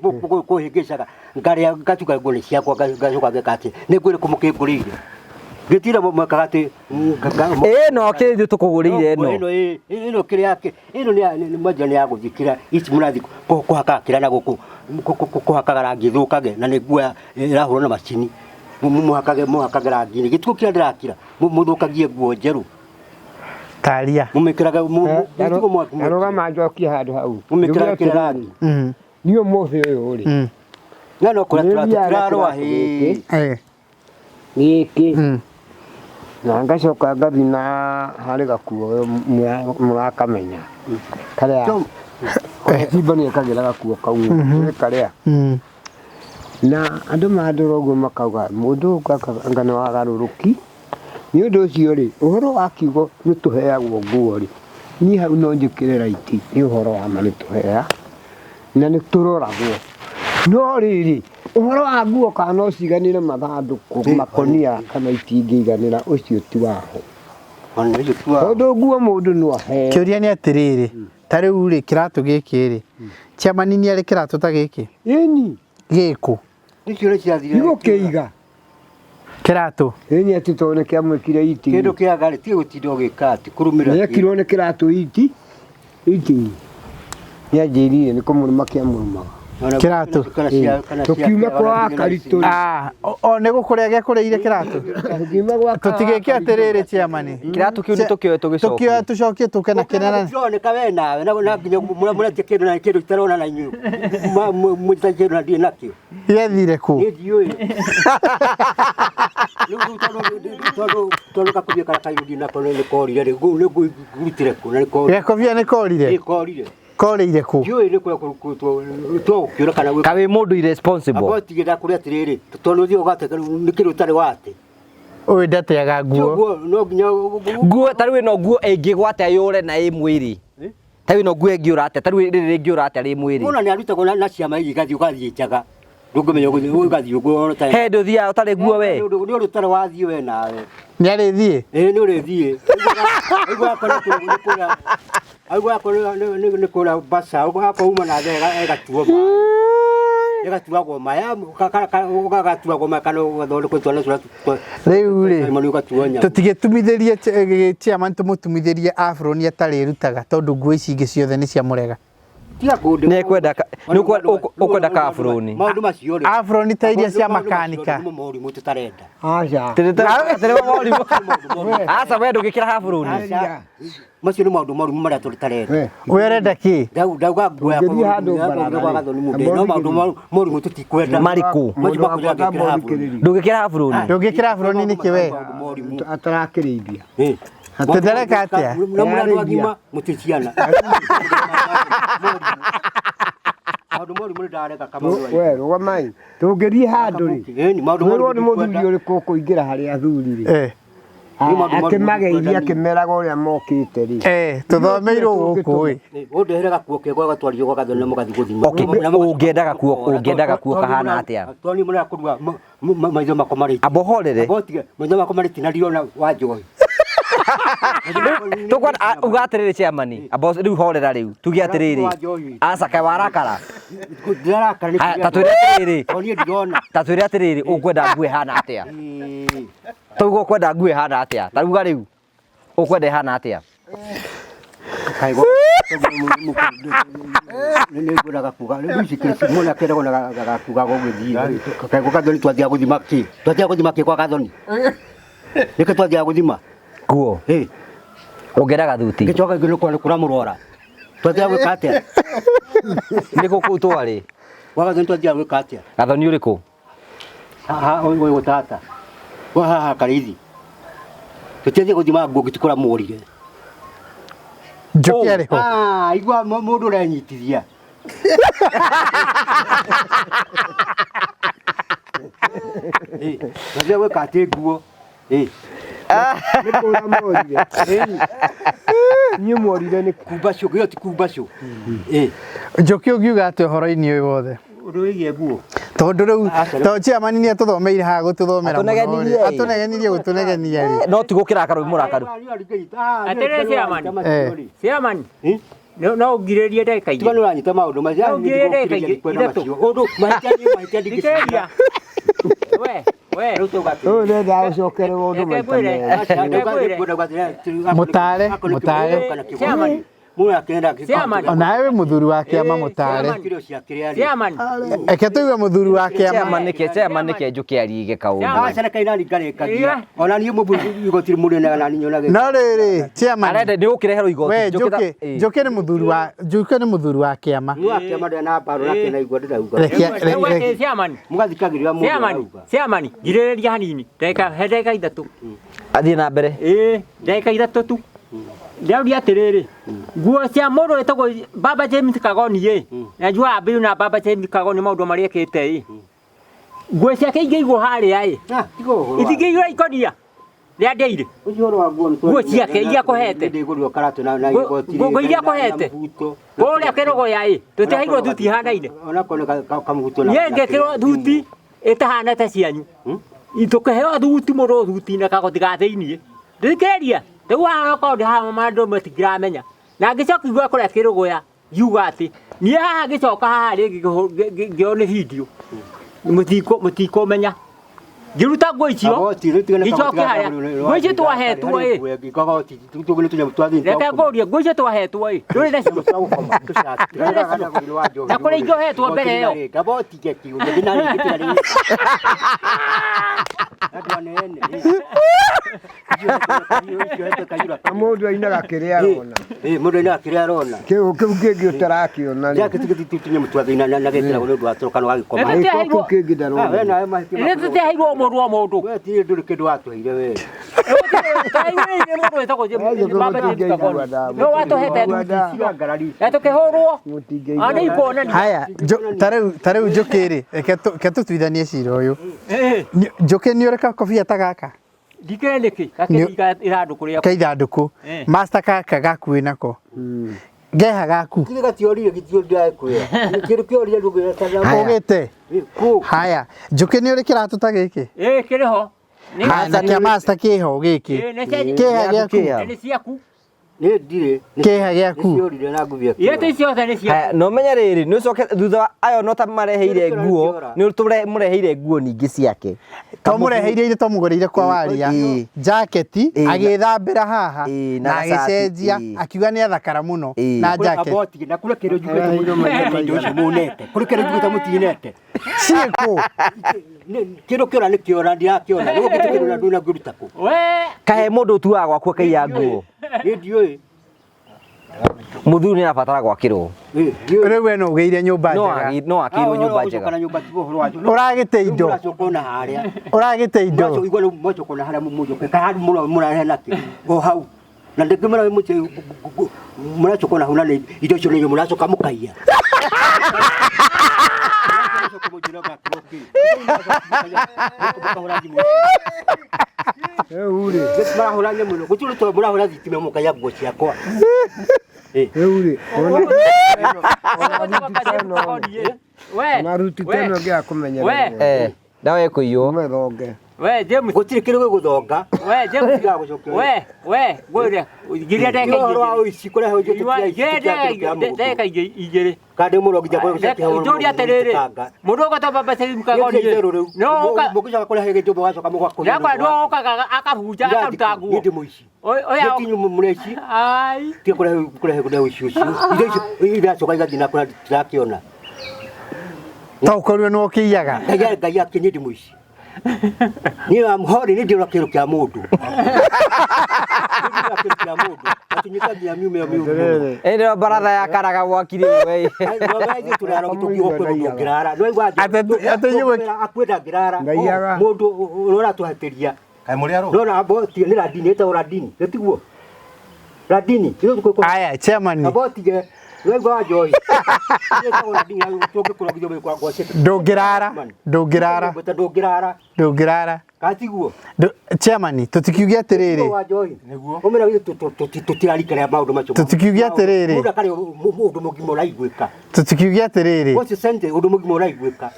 A: kũhĩngĩcaga ngarĩa ngatuka nguo nĩ ciakwa ngacoka ngeka atĩ nĩ nguo ĩrĩkũ mũkĩngũrĩire ngĩtira mwekaga atĩ
C: Ĩ no kĩrĩ ithuĩ tũkũgũrĩire ĩno.
A: ĩno ĩno kĩrĩa yake ĩno nĩ mwanjia nĩ ya gũthikĩra ici mũrathi kũhakaga kĩra na gũkũ kũhakaga rangi thũkage na nĩ nguo ĩrahũrwo na macini mũhakage mũhakage rangi gĩtukũ kĩrĩa ndĩrakira mũthũkagie nguo njerũ
D: taria
A: mũmĩkĩraga gĩtukũ mwaki
B: rũgama njokie handũ hau.
A: mũmĩkĩraga kĩra rangi
B: Niĩ ũmũthĩ ũyũ rĩ,
A: na no kũrĩa
B: Nĩ thiaga
A: tũrarũa
B: kĩratũ gĩkĩ.
A: hĩ
D: Eh.
B: gĩkĩ
D: Mm.
B: na ngacoka ngathi na harĩ gakuo mũrakamenya karĩa simba nĩ ekagĩra gakuo kau nĩ karĩa
D: Mm.
B: na andũ mandora ũguo makauga mũndũ ũyũ anga nĩ wagarũrũki nĩ ũndũ ũcio rĩ ũhoro wa kiugo nĩ tũheagwo nguo rĩ niĩ hau no njĩkĩre raiti nĩ ũhoro wa ma nĩ tũhea na nĩ tũroragwo no rĩrĩ ũhoro wa nguo kana no ciganĩre mathandũkũ makonia kana itingĩiganĩra ũcio ti waho
A: ona ũcio ti wa
B: tondũ nguo mũndũ no aheo
D: Kĩũria nĩ atĩrĩrĩ ta rĩu rĩ kĩratũ gĩkĩ rĩ chairman nĩ arĩ kĩratũ ta gĩkĩ
B: ĩni
D: gĩkũ
A: icio nĩ ciathire
B: igũkĩiga
D: kĩratũ
B: ĩni atĩ tondũ nĩ kĩamwĩkire iti
A: kĩndũ kĩaga rĩ tiga gũtinda ũgĩka atĩ kũrũmĩrĩra
B: nĩekirwo nĩ kĩratũ iti iti nĩanjĩrire nĩ kũmũrũma kĩamũrũmaga
D: Kĩratũ.
B: Tũkiuma kwa Akaritũ.
D: Ah, o nĩ gũkũrĩa gĩakũrĩire kĩratũ
B: Tũkiuma gwa
D: tũtigĩke atĩrĩrĩ chairman
C: Kĩratũ kĩu nĩ tũkĩoe tũgĩcokie.
D: tũkĩoe tũcokie tũke na kĩnene
A: Kĩroneka we nawe na nginya mũretia kĩndũ na kĩndũ itarona na inyuĩ mũnjĩta kĩndũ na ndirĩ nakĩo
D: gĩathire kũ
A: niĩ ndiũĩ Rĩu tondũ tondũ gakobia karĩa kairũ ndirĩ nako nĩ korire rĩ ngũrutire kũ na nĩ korire
D: gakobia nĩ korire
A: Ĩ, korire
D: korĩire kũ
A: ndiũĩ nĩ kũrĩa twagũkĩũra kana gwĩ
C: Ka wĩ mũndũ irresponsible.
A: amba tige ndakũrĩa atĩrĩrĩ tondũ ũthiĩ ũgate nĩ kĩndũ ũtarĩ wate
D: ũyũ ndateaga nguo
A: nguo no nginya
C: Nguo ta rĩu ĩno nguo ĩngĩgwa atĩa yũre na ĩ mwĩrĩ. Ta rĩu ĩno nguo ĩngĩũra atĩa ta rĩu rĩrĩ rĩngĩũra atĩa rĩ mwĩrĩ.
A: Ona nĩ arutagwo na ciama igathiĩ ũgathiĩ njaga ndũngĩmenya ũgathiĩ ũguo ona
C: He ndũ ũthiaga ũtarĩ nguo we.
A: Nĩ ũndũ ũtarĩ wathiĩ we nawe
D: nĩ arĩthiĩ
A: ĩĩ nĩ ũrĩthiĩ aigua akwa nĩ kũrĩa aigua akwa nĩ kũrĩa mbaca akwa uma na thĩ ĩgatuo maĩ ĩgatuagwo maĩ ũgatuagwo maĩ kana ũgathondekwo twana tũrĩa
D: rĩu rĩ
A: ũgatuo nyama
D: tũtigĩtumithĩrie chairman tũmũtumithĩrie afroni atarĩrutaga tondũ nguo ici ingĩ ciothe nĩ cia mũrega
A: tiga kũndĩ
C: Nĩ ekwenda nĩ ũkwenda kaburoni.
A: maũndũ macio rĩ
D: afroni ta iria cia makanika
A: nĩmo morimũ tũtarenda
B: aca
C: Tĩrĩ morimũ. Aca we ndũngĩkĩra haburoni.
A: Aca. Macio nĩ maũndũ morimũ marĩa tũtarenda
B: we
D: we ũrenda kĩ
A: ndauga nguo yakwa
B: Ũngĩthiĩ handũ barabara-rĩ,
A: gathoni mũndũ no maũndũ morimũ tũtikwenda
C: Marĩkũ?
A: macio makũrĩa ngĩkĩra haburoni
C: Ndũngĩkĩra haburoni.
D: ndũngĩkĩra afroni nĩkĩ we
B: atarakĩrĩithia
D: Tũtareka atĩa?
A: na mũrĩ andũ agima mũtirĩ ciana maũndũ morimũ nĩ ndarega kamaũndũ
B: we rũgamai tũngĩthiĩ handũ rĩ
A: Ĩni, maũndũ
B: mwĩrwo nĩ
A: morimũ
B: mũthuri ũrĩkũ ũkũingĩra harĩ athuri rĩ
D: Eh,
A: Nĩ maũndũ morimũ
B: akĩmageithia akĩmeraga ũrĩa mokĩte rĩ
D: eh, tũthomeirwo gũkũ ĩ
A: ũndehere gakuo kega gatwario gwa gathoni na mũgathiĩ gũthima
C: Okay, ũngĩenda gakuo ũngĩenda gakuo kahana atĩa?
A: Tondũ nĩ mũrĩa kũrua maitho makwa marĩ
C: Amba ũhorere.
A: Abotige maitho makwa marĩ tina ndirona wa njohi
C: Tũkwenda uga atĩrĩrĩ chairman, amba rĩu horera rĩu. Tuge atĩrĩrĩ. Aca kaĩ warakara.
A: Ndĩrarakara nĩ
C: Haya, ta twĩre atĩrĩrĩ.
A: Tondũ niĩ ndirona
C: Ta twĩre atĩrĩrĩ ũkwenda nguo ĩhana atĩa?
A: Ĩĩ.
C: Tauga ũkwenda nguo ĩhana atĩa? Ta ruga rĩu. Ũkwenda ĩhana atĩa?
A: Kaĩ nĩ kuga rĩu ici kĩrĩ mwana kĩragwo na gakuga gũgĩthiĩ kaĩ gwa gathoni twathiaga gũthima kĩ twathiaga gũthima kĩ kwa gathoni nĩkĩ twathiaga gũthima
C: Nguo.
A: Ĩ,
C: Ũngĩenda gathuti.
A: ngĩcoka ngĩ nĩ kũramũrora twathiaga gwĩka atĩa
C: Nĩ kũ kũu twarĩ?
A: gwa gathoni twathiaga gwĩka atĩa
C: Gathoni ũrĩkũ?
A: haha ũyũ tata wa haha karĩithi tũtiathiĩ gũthima nguo ngĩtikũra mũrire
D: njũkĩ arĩ ho
A: Ah, igua mũndũ ũrenyitithia Ĩ, twathiaga gwĩka atĩ nguo Ĩ,
B: nĩ kũra morire Inyuĩ mworire nĩkĩ?
A: Kumbacũ gĩo ti kumbacũ. Eh.
D: Njũkĩ ũngiuga atĩa ũhoro-inĩ ũyũ wothe?
E: Ũndũ wĩgiĩ nguo.
D: Tondũ rĩu to chairman nĩ atũthomeire haha gũtũthomera mũno rĩ.
C: Atũnegenirie-ĩ.
D: Atũnegenirie gũtũnegenia rĩ.
C: No ti gũkĩrakara wĩ mũrakaru.
E: Atĩrĩrĩ chairman.
D: Eh.
E: Chairman. No no ũngirĩrie ndagĩka
A: Tiga
E: igĩrĩ.
A: nĩ ũranyita maũndũ macio.
E: No ngirĩrie ndagĩka ithatũ.
A: Ũndũ mahĩtia nĩ mahĩtia ndingĩciria.
E: Thikĩrĩria. We, we.
A: Rĩu tũgati.
B: Ũyũ ndendaga gũcokererwo ũndũ
E: Reke
B: maita
E: ngwĩre.
B: merĩ.
D: Mũtare, mũtare.
E: Chairman. Chairman.
D: Onawe wĩ mũthuri wa kĩama
E: Eh,
D: mũtare.
E: chairman. Chairman.
D: Eke tũigue mũthuri wa kĩama.
C: Chairman nĩke chairman nĩke Njũkĩ ariige kaũndũ.
E: Chairman.
A: Ona niĩ igoti mũnene na niĩ nyonage.
D: No rĩrĩ chairman.
C: Arenda nĩ ũkĩreherwo igoti.
D: We
C: Njũkĩ ta-
D: Njũkĩ,
C: Ĩ.
D: Njũkĩ nĩ mũthuri wa Njũkĩ nĩ mũthuri wa kĩama.
A: Nĩ wa kĩama ndĩ na mbaro nake na igua ndĩrauga.
D: Reke
E: Rĩu atĩ chairman.
A: Mũgathikagĩrĩra mũndũ
E: Chairman.
A: arauga.
E: Chairman, ngirĩrĩria hanini. Ndagĩka he ndagĩka ithatũ.
C: Athiĩ na mbere.
E: Ĩĩ, ndagĩka ithatũ tu. Ndĩrauria atĩrĩrĩ, nguo cia mũndũ wĩtagwo Baba James Kagoni ĩ, na njugaga mbiru na Baba James Kagoni maũndũ marĩa ekĩte ĩ. Nguo ciake ingĩigwo harĩa ĩ,
A: Ah, tiga ũhoro wa-
E: itingĩiyũra ikũnia rĩa ndĩirĩ.
A: Ũcio ũhoro wa nguo nĩ
E: Nguo ciake iria akũhete.
A: Ndĩgũrĩrwo karatũ na
E: Nguo-
A: igoti.
E: nguo iria akũhete. Kũrĩa kĩrũgũya ĩ, tũtiheirwo thuti ihanaine.
A: Onakorwo nĩ kamũhuto na.
E: Niĩ ngĩkĩrwo thuti ĩtahana ta cianyu. Tũkĩheo thuti mũndũ thuti na kagoti ga thĩiniĩ. Thikĩrĩria, rĩu haha okorwo ndĩ haha mandũ matingĩramenya. Na ngĩcoka igua kũrĩa kĩrũgũya ngiuga atĩ niĩ haha ngĩcoka haha rĩngĩ ngĩo nĩ video. Mũtikũmenya. Ngĩruta nguo icio ngĩcokia harĩa. Nguo icio twahetwo ĩ.
A: Kagoti tũgũ nĩ tũnyamũ twa thĩinĩ.
E: Reke ngũrie nguo icio twahetwo ĩ. Ndũrĩ nacio. Na kũrĩ ingĩ ũhetwo mbere ĩyo.
A: Kagoti ke kiugo ndĩ na rĩngĩ tiga rĩu. Andũ anene.
B: Na mũndũ ainaga kĩrĩa arona.
A: Ĩ mũndũ ainaga kĩrĩa arona.
B: Kĩu kĩu kĩngĩ ũtarakĩona rĩ.
A: Jake tigĩ tũnyamũ twa thĩinĩ na gekĩragwo nĩ ũndũ wa toro kana gagĩkoma.
E: Nĩ
B: Gĩko kĩu kĩngĩ
A: Ah, we
B: ndarona.
A: nawe mahĩtia
E: Nĩ tũtiheirwo mũndũ o mũndũ.
A: We tirĩ ndũrĩ kĩndũ watũheire we.
E: Tũraiguĩrĩire mũndũ wĩtagwo Baba James Kagoni. No watũhete thuti icio. Na tũkĩhũrwo.
B: Mũtingĩigua
E: Ona ikuonania.
D: Haya, ta rĩu Njũkĩ rĩ, reke tũtuithanie cira ũyũ.
E: Ĩ,
D: Njũkĩ nĩ ũrĩ kakobia ta gaka?
E: Ndikĩrĩ nĩkĩ? Gakĩringa ithandũkũ rĩakwa.
D: Ka ithandũkũ.
E: Eh.
D: Master gaka gakuĩ nako. Ngeha gaku.
A: Kĩrĩ gatiorire gĩtio ndĩrakwĩra. Kĩndũ kĩorire ndũngĩra
D: Ũgĩte.
A: Kũ.
D: Haya, Njũkĩ nĩ ũrĩ kĩratũ ta gĩkĩ?
E: Ĩ, kĩrĩ ho. Nĩ-
D: Haya, na kĩa master kĩho gĩkĩ.
E: Ĩ, nĩ cia-
D: Kĩha gĩaku.
C: Kĩha.
E: nĩ ciaku.
A: Nĩ ndirĩ.
D: Kĩha gĩaku.
A: Nĩciorire na ngubia.
E: Iria icio ciothe nĩ ciaku.
C: Haya, no menye rĩrĩ nĩ ũcoke thutha wa ayo no ta mareheire
A: Kĩora,
C: nguo
A: kĩora.
C: nĩ tũmũreheire nguo ningĩ ciake.
D: Twamũreheire iria twamũgũrĩire kwa waria.
C: Ĩ.
D: Jaketi
C: Ĩ, na-
D: agĩthambĩra haha
C: Ĩ, na
D: na
C: gacati,
D: agĩcenjia
C: ĩ.
D: akiuga nĩ athakara mũno
C: Ĩ.
D: na jacket.
A: Aboti na kũrĩ kĩndũ njugĩte mũtinete indo icio mũnete. Kũrĩ kĩndũ njugĩte mũtinete.
D: Ciĩkũ?
A: Kĩndũ kĩora nĩ kĩora ndirakĩona. Nĩ gũkĩte kĩndũ na ndũnangĩruta kũ.
E: We,
C: Kahe mũndũ ũtuaga gwaku akaiya nguo.
A: Nĩ ndiũĩ.
C: Mũthuri nĩ arabatara gwakĩrwo.
A: Ĩ, ndiũĩ.
D: Rĩu we no ũgĩire nyũmba
C: No
D: njega.
C: no akĩirwo nyũmba njega.
A: Na nyũmba tiga ũhoro wacio.
D: Ũragĩte indo.
A: Mũracoka ona harĩa.
D: Ũragĩte indo.
A: Mwacoka igua rĩu mwacoka ona harĩa mũcoke. Ka handũ mũrarehe nakĩ. O hau. Na ndĩngĩmwĩra mũce mũracoka ona hau na nĩ indo icio nĩ inyuĩ mũracoka mũkaiya. Mũracoka mũnjĩre ngakĩrwo kĩ. Mũkahũra thimũ.
B: Rĩu rĩ,
A: Marahũra nyamũ ĩno. Gũtirĩ tondũ mũrahũra thitima mũkaiya nguo ciakwa.
B: rĩu rĩ, ona
E: Baba James Kagoni ĩ. We,
B: ona ruti
E: we,
B: teno ĩngĩ akũmenyererwo.
C: Eh, ndawa ĩkũiywo.
B: Ũmĩthonge.
E: we James,
A: Gũtirĩ kĩndũ gĩgũthonga.
E: we James,
A: Ndigagũcokeria.
E: we, ngwĩre, ngiria ndagĩka
A: Tiga ũhoro wa
E: igĩrĩ.
A: ũici kũrehe ũici
E: Ngiria ndagĩka igĩrĩ.
A: Kandĩ mũno nginya kũrehe
E: Njũrie atĩrĩrĩ, mũndũ ũgwĩtwo Baba James Kagoni ĩ, no ũka-
A: Mũgĩcoka kũrehe gĩtũ mũgacoka mũgakũiya.
E: ndakora no okaga akabunja akaruta nguo.
A: Nĩ ndĩ mũici.
E: Oya,
A: Nĩ tinyu mũreci.
E: ai.
A: Tiga kũrehe kũrehe kũrehe ũici ũcio. Indo icio iracoka igathiĩ na kũrĩa ndirakĩona.
D: To ũkorirwo nĩ ũkĩiyaga.
A: Ngai Ngai ake nĩ ndĩ mũici. Niĩ am hori nĩ ndĩrona kĩndũ kĩa mũndũ. Nĩ ndĩrona kĩndũ kĩa mũndũ. Atunyĩkagia miumĩro mĩũru mũno.
C: Ĩndĩ no baratha yakanaga mwaki rĩu we.
B: Ngaiyaga.
A: Mundu ũratũhatĩria
F: Kaĩ mũrĩ arũme?
A: nona aboti nĩ radini ĩtagwo radini gĩtiguo radini
D: Haya, chairman.
A: abotige Nĩwaigua wa njohi. Ĩtagwo na nginya tũngĩkũrogithio gwĩ kwa
D: Ndũngĩrara, ndũngĩrara,
A: Ndũngĩrara.
D: Ndũngĩrara.
A: Katiguo.
D: Chairman, tũtikiuge atĩrĩrĩ.
A: Wa njohi. Ũmĩra tũtirarikana maũndũ macio.
D: Tũtikiuge atĩrĩrĩ.
A: Mũndũ akarĩ ũndũ mũgima ũraiguĩka.
D: Tũtikiuge atĩrĩrĩ.
A: What's the sentence? Ũndũ mũgima ũraiguĩka.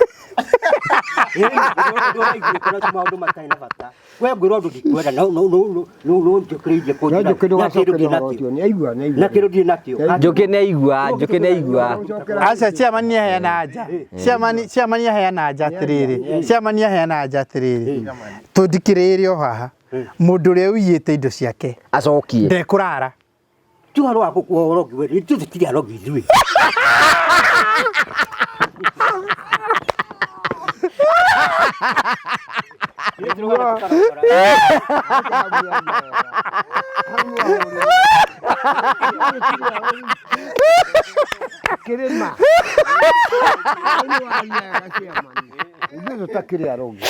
A: Ĩĩ, ũndũ ũraiguĩka na ti maũndũ matarĩ na bata. We ngwĩra ũndũ ndikwenda no no no no no no njũkĩrĩirie
B: No Njũkĩ ndũgacokeria ũhoro ũcio nĩ aigua nĩ aigua.
A: Na kĩndũ ndirĩ nakĩo.
C: Njũkĩ nĩ aigua, Njũkĩ nĩ aigua.
D: Aca chairman nĩ aheana anja. Chairman chairman nĩ aheana anja atĩrĩrĩ. Chairman nĩ aheana anja atĩrĩrĩ. Tũndikĩrĩrĩre o haha. Mũndũ ũrĩa ũiyĩte indo ciake
C: Acokie.
D: ndekũrara.
A: Ti ũhoro wa ũrogi we, ithuĩ tũtirĩ arogi ithuĩ.
B: Kĩrĩma. Ithuĩ tũtakĩrĩ arogi.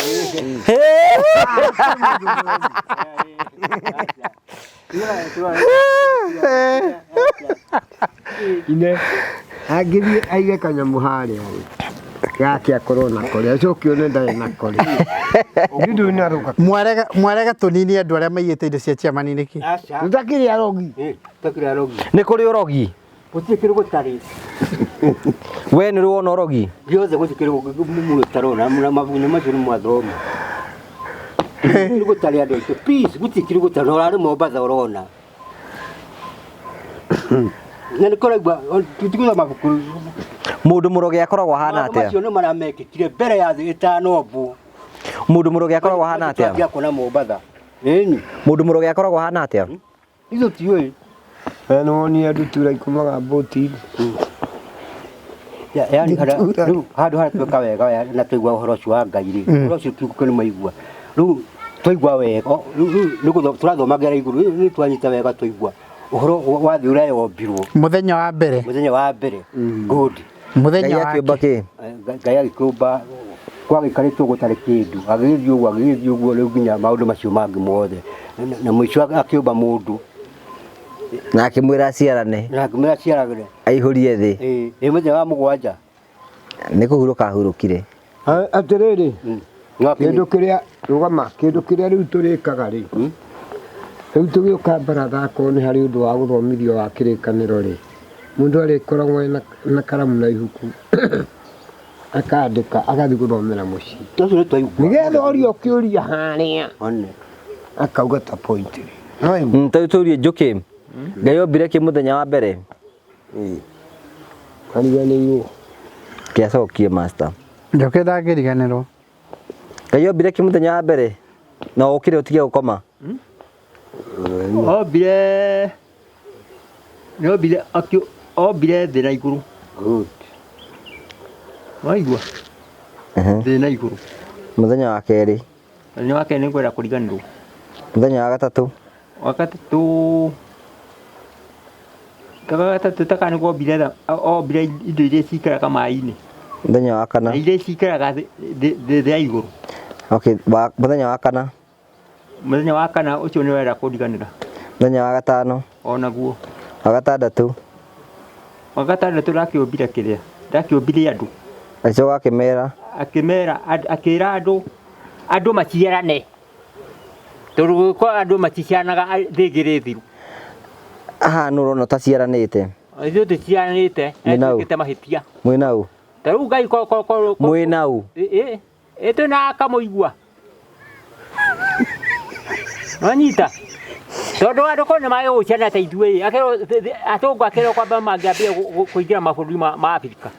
B: Ine angĩthiĩ aige kanyamũ harĩa rĩ gake akorwo nako rĩ acoke one ndarĩ nako rĩ nĩ ndũĩ nĩ arũka.
D: Mwarega mwarega tũnini andũ arĩa maiyĩte indo cia chairman nĩkĩ?
A: Aca.
B: Tũtakĩrĩ arogi.
A: Ĩ, tũtakĩrĩ arogi.
C: Nĩ kũrĩ ũrogi.
A: Gũtirĩ kĩndũ gũtarĩ.
C: We nĩ ũrĩ wona ũrogi?
A: Gĩothe gũtirĩ kĩndũ mũndũ ũtarona na mabuku-inĩ macio nĩ mwathoma. Gũtirĩ gũtarĩ andũ aitũ. Please, gũtirĩ kĩndũ gũtarĩ. Na ũrarĩ Mombatha ũrona. Na nĩ kũraigua tũtigũthoma mabuku.
C: Mũndũ mũrogi akoragwo ahana
A: Maũndũ
C: atĩa?
A: macio nĩ marĩa mekĩkire mbere ya thĩ ĩtanombwo.
C: Mũndũ mũrogi akoragwo ahana atĩa?
A: Twanjia kuona Mombatha. Ĩni.
C: Mũndũ mũrogi akoragwo ahana atĩa?
A: Ithuĩ tiũĩ.
B: Nĩ wonire ndutura ikomaga mbũti.
A: Yaani rĩu handũ harĩa tweka wega na twaigua ũhoro ũcio wa Ngai rĩ, ũhoro ũcio kiugo nĩ maigua. Rĩu twaigua wega, rĩu nĩ tũrathomagĩra igũrũ, rĩu nĩ twanyita wega twaigua ũhoro wa thĩ ũrĩa yombirwo
D: Mũthenya wa mbere.
A: Mũthenya wa mbere. Good.
D: Mũthenya
C: Ngai
D: wa
C: akĩũmba kĩ?
A: Ngai agĩkĩũmba gwagĩikarĩtwo gũtarĩ kĩndũ, agĩgĩthiĩ ũguo agĩgĩthiĩ ũguo rĩu nginya maũndũ macio mangĩ mothe. Na mũico akĩũmba mũndũ.
C: Na akĩmwĩra aciarane.
A: Na akĩmwĩra aciaragĩre.
C: Aihũrie thĩ.
A: Ĩĩ, ĩ mũthenya wa mũgwanja.
C: Nĩ kũhurũka ahurũkire.
B: Atĩrĩrĩ, kĩndũ kĩrĩa rũgama, kĩndũ kĩrĩa rĩu tũrĩkaga rĩ, rĩu tũgĩũka baratha akorwo nĩ harĩ ũndũ wa gũthomithio wa kĩrĩkanĩro rĩ, mũndũ arĩkoragwo ena na karamu na ibuku akandĩka agathiĩ gũthomera mũciĩ nĩgetha ũria ũkĩũria harĩa akauga ta point rĩ. No
C: Ta rĩu tũrie Njũkĩ. Ngai ombire kĩ mũthenya wa mbere?
B: Ariganĩirwo.
C: Kĩacokie master.
D: Njũkĩ ndangĩriganĩrwo.
C: Ngai ombire kĩ mũthenya wa mbere? Na ũkĩre ũtige gũkoma.
E: Ombire nĩ ombire ombire thĩ na igũrũ.
A: Good.
E: Waigua? Thĩ na igũrũ.
C: Mũthenya wa kerĩ.
E: Mũthenya wa kerĩ nĩ ngwenda kũriganĩrwo.
C: Mũthenya wa gatatũ.
E: Wa gatatũ gatatũ taka nĩ ombire ombire indo iria cikaraga maĩ-inĩ.
C: Mũthenya wa kana.
E: Na iria cikaraga thĩ ya igũrũ.
C: Okay, mũthenya wa kana.
E: Mũthenya wa kana ũcio nĩ wenda kũriganĩra.
C: Mũthenya wa gatano.
E: Onaguo.
C: Wa gatandatũ.
E: Wa gatandatũ ndakĩũmbire kĩrĩa? Ndakĩũmbire andũ.
C: Agĩcoka akĩmera.
E: Akĩmera akĩra andũ andũ maciarane. Tondũ gũkorwo andũ maticiaranaga thĩ ĩngĩ thiru.
C: Haha nũ ũrona ũtaciaranĩte?
E: Ithuĩ tũciaranĩte
C: Mwĩna ũ?
E: twĩkĩte mahĩtia.
C: Mwĩna ũ?
E: Ta rĩu Ngai ko
C: Mwĩna ũ?
E: Ĩ ĩ twĩna kamũigua. Wanyita? Tondũ andũ korwo nĩ magĩgũciarana ta ithuĩ akerwo athũngũ akerwo kwamba mangĩambia kũingĩra mabũrũri ma Afrika.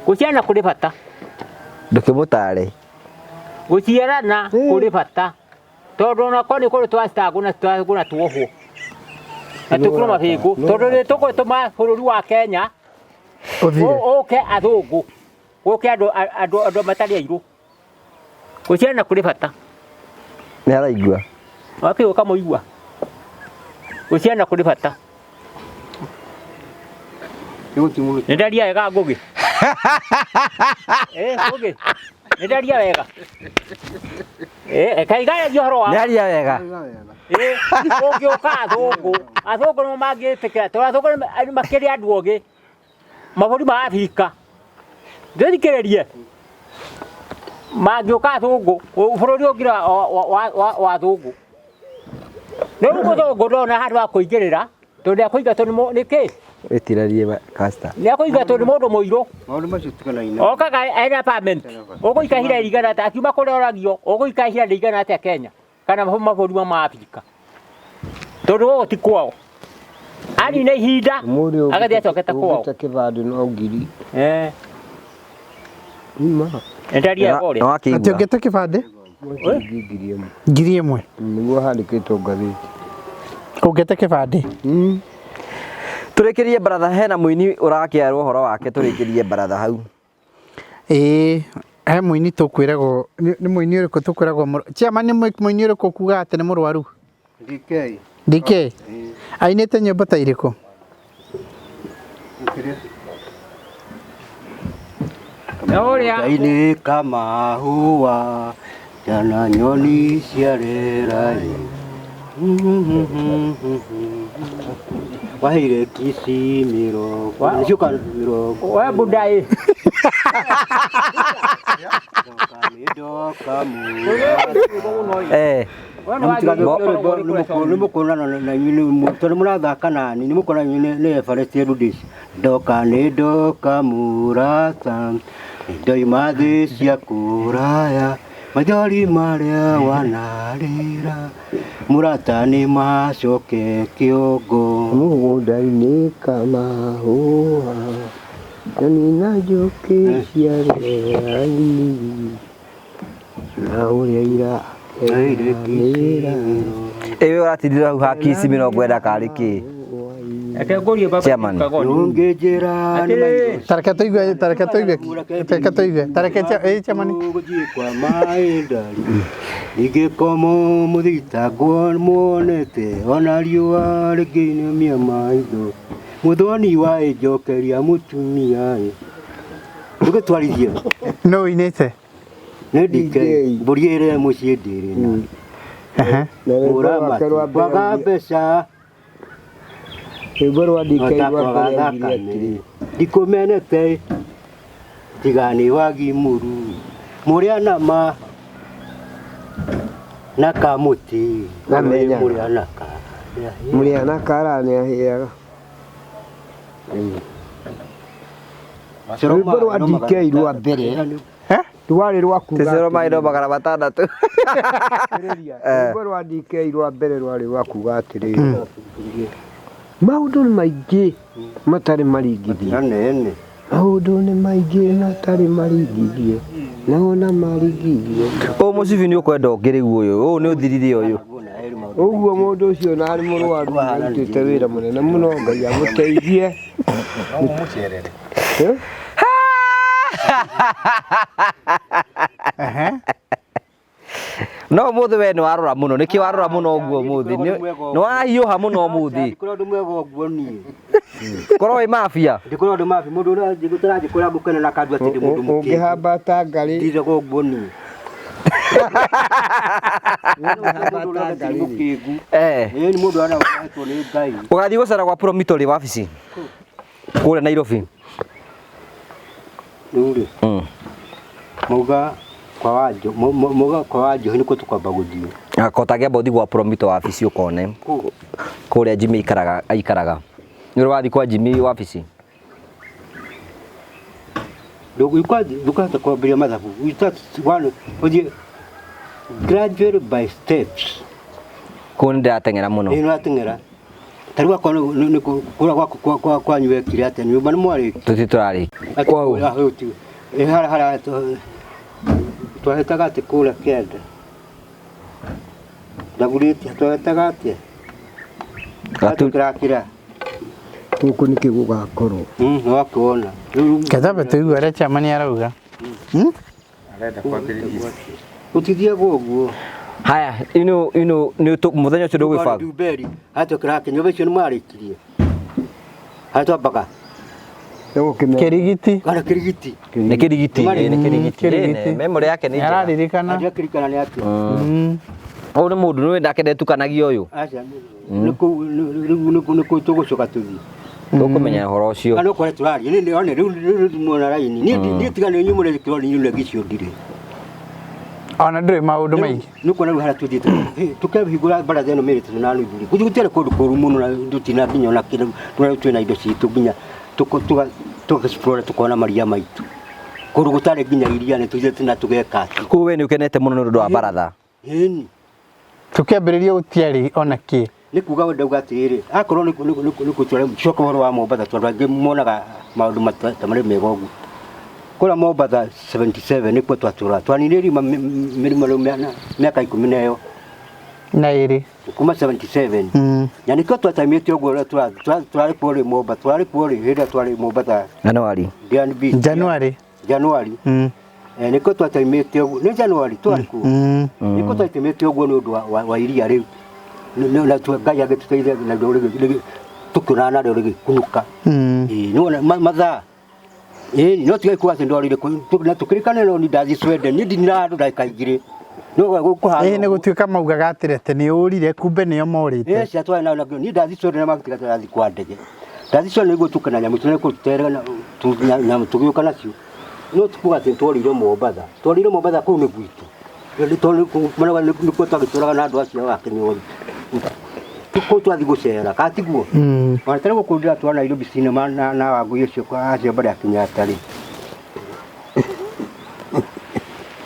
E: Gũciarana kũrĩ bata.
C: Ndũkĩmũtare.
E: Gũciarana kũrĩ bata. Tondũ ona korwo nĩ kũrĩ twacitangwo na twagwo na tuohwo. Na tũkĩrwo mabĩngũ. Tondũ nĩ tũgũtũma bũrũri wa Kenya ũke athũngũ. Gũke andũ andũ andũ matarĩ airũ. Gũciarana kũrĩ bata.
C: Nĩ araigua.
E: Wakĩgũka mũigua. Gũciarana kũrĩ bata. Nĩ ndaria wega Ngũgĩ? Ngũgĩ. Nĩ ndaria wega. Kaigaragia ũhoro wa.
C: Nĩ aria wega.
E: Ũngĩũka athũngũ, athũngũ nĩo mangĩtĩkĩra tondũ athũngũ makĩrĩ andũ ogĩ. Mabũrũri ma Afrika ndĩthikĩrĩrie mangĩũka athũngũ bũrũri ũngĩ wa athũngũ rĩu mũthũngũ ndona handũ ha kũingĩrĩra tondũ nĩakũingatwo nĩ kĩ
C: Wĩtirarie Caster.
E: Nĩakũingatwo nĩ mũndũ mũirũ.
A: Maũndũ macio tigana
E: Okaga ena apartment ũgũikara ihinda rĩigana atĩa akiuma kũrĩa oragio ũgũikara ihinda rĩigana atĩa Kenya kana mabũrũri ma Afrika tondũ gũkũ ti kwao anina ihinda agathiĩ acokete kwao.
B: Ũngĩte kĩbandĩ no ngiri.
E: Eh.
B: Ima.
E: Endaria kũrĩa.
D: Atĩ ũngĩte kĩbandĩ?
B: Ciringi 1000.
D: 1000.
B: Nĩguo handĩkĩtwo ngathĩti.
D: Ũngĩte kĩbandĩ?
C: Tũrĩkĩrie baratha hena mũini ũrakĩarwo ũhoro wake tũrĩkĩrie baratha hau.
D: Ĩĩ he mũini tũkwĩragwo nĩ mũini ũrĩkũ tũkwĩragwo chairman nĩ mũini ũrĩkũ kuga atĩ nĩ mũrwaru?
A: DK.
D: DK. Ainĩte nyĩmbo ta irĩkũ?
A: Ngai kama hua jana nyoni cia rĩera-inĩ. Waheire kici mĩrongo nĩciũka mĩrongo
E: we budai
C: Eh.
A: Nĩmũkuonana na inyuĩ tondũ mũrathaka nani nĩmũkuona inyuĩ nĩ Everest Edu Days. Ndoka nĩ ndoka mũrata ndoima thĩ cia kũraya maithori marĩa wanarĩra mũrata nĩ macoke kĩongo.
B: Mũgũnda-inĩ kamahũa nyoni na njũkĩ cia rĩera-inĩ na ũrĩa irakenanĩra.
C: Ĩĩ ũratindĩra hau ha kici 90 karĩ kĩ?
E: Reke ngũrie baba
C: Chairman.
A: Ũngĩnjĩra
D: Tareke tũigue tareke tũigue tareke tũigue tareke ĩĩ chairman.
A: Gũthiĩ kwa maĩ ndari ningĩkomo mũthitangwo muonete ona riũa rĩngĩinamia maitho mũthoni wa ĩnjokeria mũtumia ĩ ndũgĩtwarithie.
D: No ũinĩte?
A: Nĩ DK mbũri ĩrĩa mũciĩ ndĩrĩ na mũramati kwaga mbeca
B: Rwĩmbo rwa DK rwa mbere augire atĩrĩ
A: ndikũmenete tiga nĩ wagi mũru mũrĩa nama na kamũtĩ
B: Namenyaga.
A: mũrĩa naka
B: Mũrĩa na kara nĩahĩaga. Rwĩmbo rwa DK rwa mbere rwarĩ rwa kuga
C: Tũcoro maĩ no 600.
B: Rwĩmbo rwa DK rwa mbere rwarĩ rwa kuga atĩrĩrĩ maũndũ nĩ maingĩ matarĩ maringithie. Maũndũ nĩ maingĩ matarĩ maringithie na ona maringithio.
C: Ũyũ mũcibi nĩ ũkwenda ũngĩ rĩu ũyũ ũyũ nĩ ũthirire ũyũ.
B: Ũguo mũndũ ũcio na arĩ mũrwaru arutĩte wĩra mũnene mũno Ngai amũteithie.
F: No mũmũcerere.
C: No ũmũthĩ we nĩ warora mũno nĩkĩ warora mũno ũguo ũmũthĩ nĩ wahiũha mũno ũmũthĩ.
A: Ndikorwo ũndũ mwega ũguo niĩ.
C: Korwo wĩ mafia.
A: Ndikorwo ũndũ mafia mũndũ ũrĩa ũtaranjĩkũra ngũkena na kandũ atĩ ndĩ mũndũ mũkĩgu.
B: Ũngĩhamba ta ngarĩ.
A: Ndirega ũguo niĩ.
B: Ũngĩhamba ta ngarĩ.
C: Eh.
A: Ĩĩ nĩ mũndũ arahetwo nĩ Ngai.
C: Ũgathiĩ gũcera gwa Promito rĩ wabici kũrĩa Nairobi.
A: Rĩu rĩ mauga kwa Wanjo mauga kwa Wanjo nĩkuo tũkwamba gũthiĩ.
C: Kotagĩa ũthiĩ gwa Promito wabici ũkone kũrĩa Jimmy aikaraga aikaraga. Nĩ ũrĩ wathiĩ kwa Jimmy wabici?
A: Ndũkahota kwambĩrĩria mathabu. You start one ũthiĩ gradually by steps.
C: Kũu nĩ ndĩrateng'era mũno.
A: Ĩĩ nĩũrateng'era. Ta rĩu akorwo nĩ kũrĩa gwaku kwanyu wekire atĩa nyũmba nĩ mwarĩkia?
C: Tũtirĩ tũrarĩkia.
A: Kwau. Ĩ harĩa harĩa twahĩtaga atĩ kũrĩa kĩanda. Ndagurĩtie twahĩtaga atĩa? Gatũkĩrakĩra.
B: Gũkũ nĩkĩ gũgakorwo.
A: Nĩwakĩona.
D: Kethambe tũigue ũrĩa chairman arauga.
F: Arenda kwambĩrĩria.
A: Gũtithiagwo ũguo.
C: Haya, ino ino nĩ mũthenya ũcio ndũgwĩbanga.
A: Nduberi, hatũkĩrakĩra nyũmba icio nĩ mwarĩkirie. Harĩa twambaga.
D: Kĩrigiti.
A: Kana kĩrigiti.
C: Nĩ kĩrigiti, ĩĩ nĩ kĩrigiti. Memory yake nĩ njega.
D: Nĩararirikana.
A: Nĩakĩririkana nĩ atĩa.
C: Ũyũ nĩ mũndũ nĩ nake ndetukanagia ũyũ.
A: Aca, nĩ kũu rĩu nĩ kũu tũgũcoka tũthiĩ.
C: Tũkũmenya ũhoro ũcio.
A: Kana ũkore tũraria nĩ nĩ one rĩu rĩu muona raini niĩ niĩ tiga nĩ inyuĩ mũrekĩrwo nĩ inyuĩ icio ndirĩ.
D: Ona ndũrĩ maũndũ maingĩ.
A: Nĩ kuona rĩu harĩa tũthiĩte tũkehingũra baratha ĩno mĩrĩ tũtũ na nuthu rĩ gũthiĩ gũtiarĩ kũndũ kũru mũno na tũtina nginya ona kĩndũ tũrĩa twĩna indo citũ nginya tũga explore tũkona maria maitũ kũndũ gũtarĩ nginya iria nĩ tũthiĩte na tũgeka atĩ.
C: Koguo we nĩ ũkenete mũno nĩ ũndũ wa baratha.
A: Ĩni.
D: Tũkĩambĩrĩria gũtiarĩ ona kĩ.
A: Nĩ kuga we ndauga atĩrĩrĩ, akorwo nĩ gũtwara coka ũhoro wa Mombatha tondũ angĩ monaga maũndũ ta marĩ mega ũguo. Kũrĩa Mombatha 77 nĩkuo twatũraga, twaninire irima mĩrima rĩu mĩaka ikũmi na ĩyo.
D: Na ĩrĩ.
A: Kuma 77. Na nĩkĩo twataimĩte ũguo ũrĩa tũrarĩ kuo rĩ Mombatha, tũrarĩ kuo rĩ hĩndĩ ĩrĩa twarĩ Mombatha.
C: January.
A: Diani Beach.
D: January.
A: January. Nĩkĩo twataimĩte ũguo, nĩ January twarĩ kuo. Nĩkĩo twataimĩte ũguo nĩ ũndũ wa iria rĩu. Na Ngai agĩtũteithia narĩo tũkĩonana narĩo rĩgĩkunũka. Ĩĩ, nĩwona mathaa. Ĩĩ, no tiga kuga atĩ ndwarire na tũkĩrĩkanĩra no niĩ ndathiĩ Sweden, niĩ ndinira handũ ndagĩka igĩrĩ. No gũkũhana
D: Ĩĩ, nĩ gũtuĩka maugaga atĩrĩ atĩ nĩ ũrire, kumbe nĩo morĩte.
A: Ĩĩ, cia twarĩ nao, niĩ ndathiĩ Sweden na magĩtiga tũrathiĩ kwa ndege. Ndathiĩ Sweden nĩguo tũke na nyamũ icio, nĩguo tũtere na nyamũ tũgĩũka nacio. No ti kuga atĩ tworire Mombatha. Tworire Mombatha kũu nĩ gwitũ. Nĩ tondũ nĩkuo twagĩtũraga na andũ acio a Kĩnyori. Kũu twathiĩ gũcera, kana tiguo? Ona tarĩ gũkũ ndĩratwara Nairobi cinema na Wangũi ũcio acio mbere ya Kenyatta rĩ.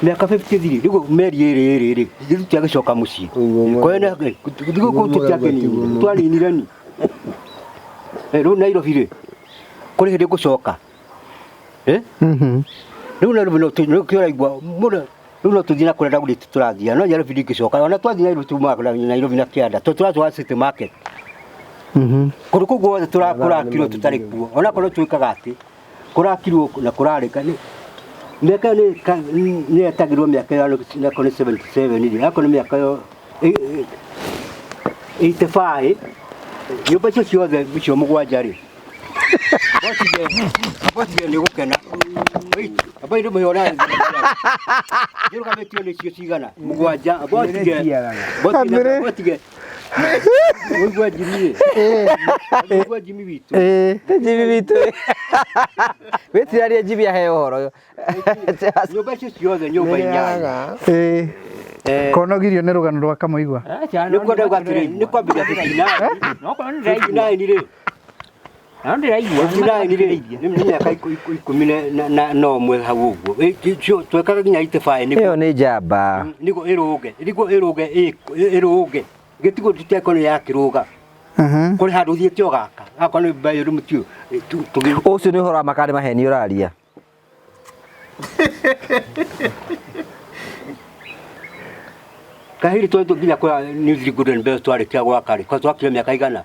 A: Mĩaka 53 rĩu meri ĩrĩ ĩrĩ rĩ, rĩu tũtiagĩcoka mũciĩ. Kwene kũu tũtiakĩninire, twaninire ni. Rĩu Nairobi rĩ, kũrĩ hĩndĩ ngũcoka. Rĩu Nairobi no nĩkĩo ũraigua mũno rĩu no tũthiĩ na kũrĩa Daudi tũrathiĩ no Nairobi ndingĩcoka ona twathiĩ Nairobi tumaga Nairobi na kĩanda tondũ tũratwara City Market. Kũndũ kũu guothe kũrakirwo tũtarĩ kuo onakorwo twĩkaga atĩ kũrakirwo na kũrarĩka nĩ mĩaka ĩyo nĩ yetagĩrwo mĩaka ĩyo akorwo nĩ 77 rĩ akorwo nĩ mĩaka ĩyo 85 nyũmba icio ciothe icio mũgwanja rĩ Abotige nĩ gũkena. Abo nĩ mũhora. Njĩrũgamĩtio nĩ cio cigana mũgwanja. Abotige. Abotige. Ũigua Jimmy. Ũigua Jimmy witũ.
C: Jimmy witũ. Wĩtirarie Jimmy aheo ũhoro.
A: Nyũmba icio ciothe nyũmba inyanya.
D: Konogirio nĩ rũgano rwa Kamũigua.
A: Nĩ kwenda uga atĩrĩ, nĩ kwambĩrĩria 59. 59 rĩ. 59 rĩ, nĩ mĩaka ikũmi na ũmwe hau ũguo. Twekaga nginya 85 nĩguo.
C: Ĩyo nĩ njamba.
A: Nĩguo ĩrũge, nĩguo ĩrũge, ĩrũge. Gĩtigũ tũtekwo nĩ yakĩrũga. Kũrĩ handũ ũthiĩte ũgaka. Akorwo nĩ mbayo rĩu mũtio.
C: Ũcio nĩ ũhoro wa makari maheni ũraria.
A: Kahiri twathiĩ nginya kũrĩa New Zealand Golden Bells twarĩkia gwaka rĩ, twakire mĩaka igana.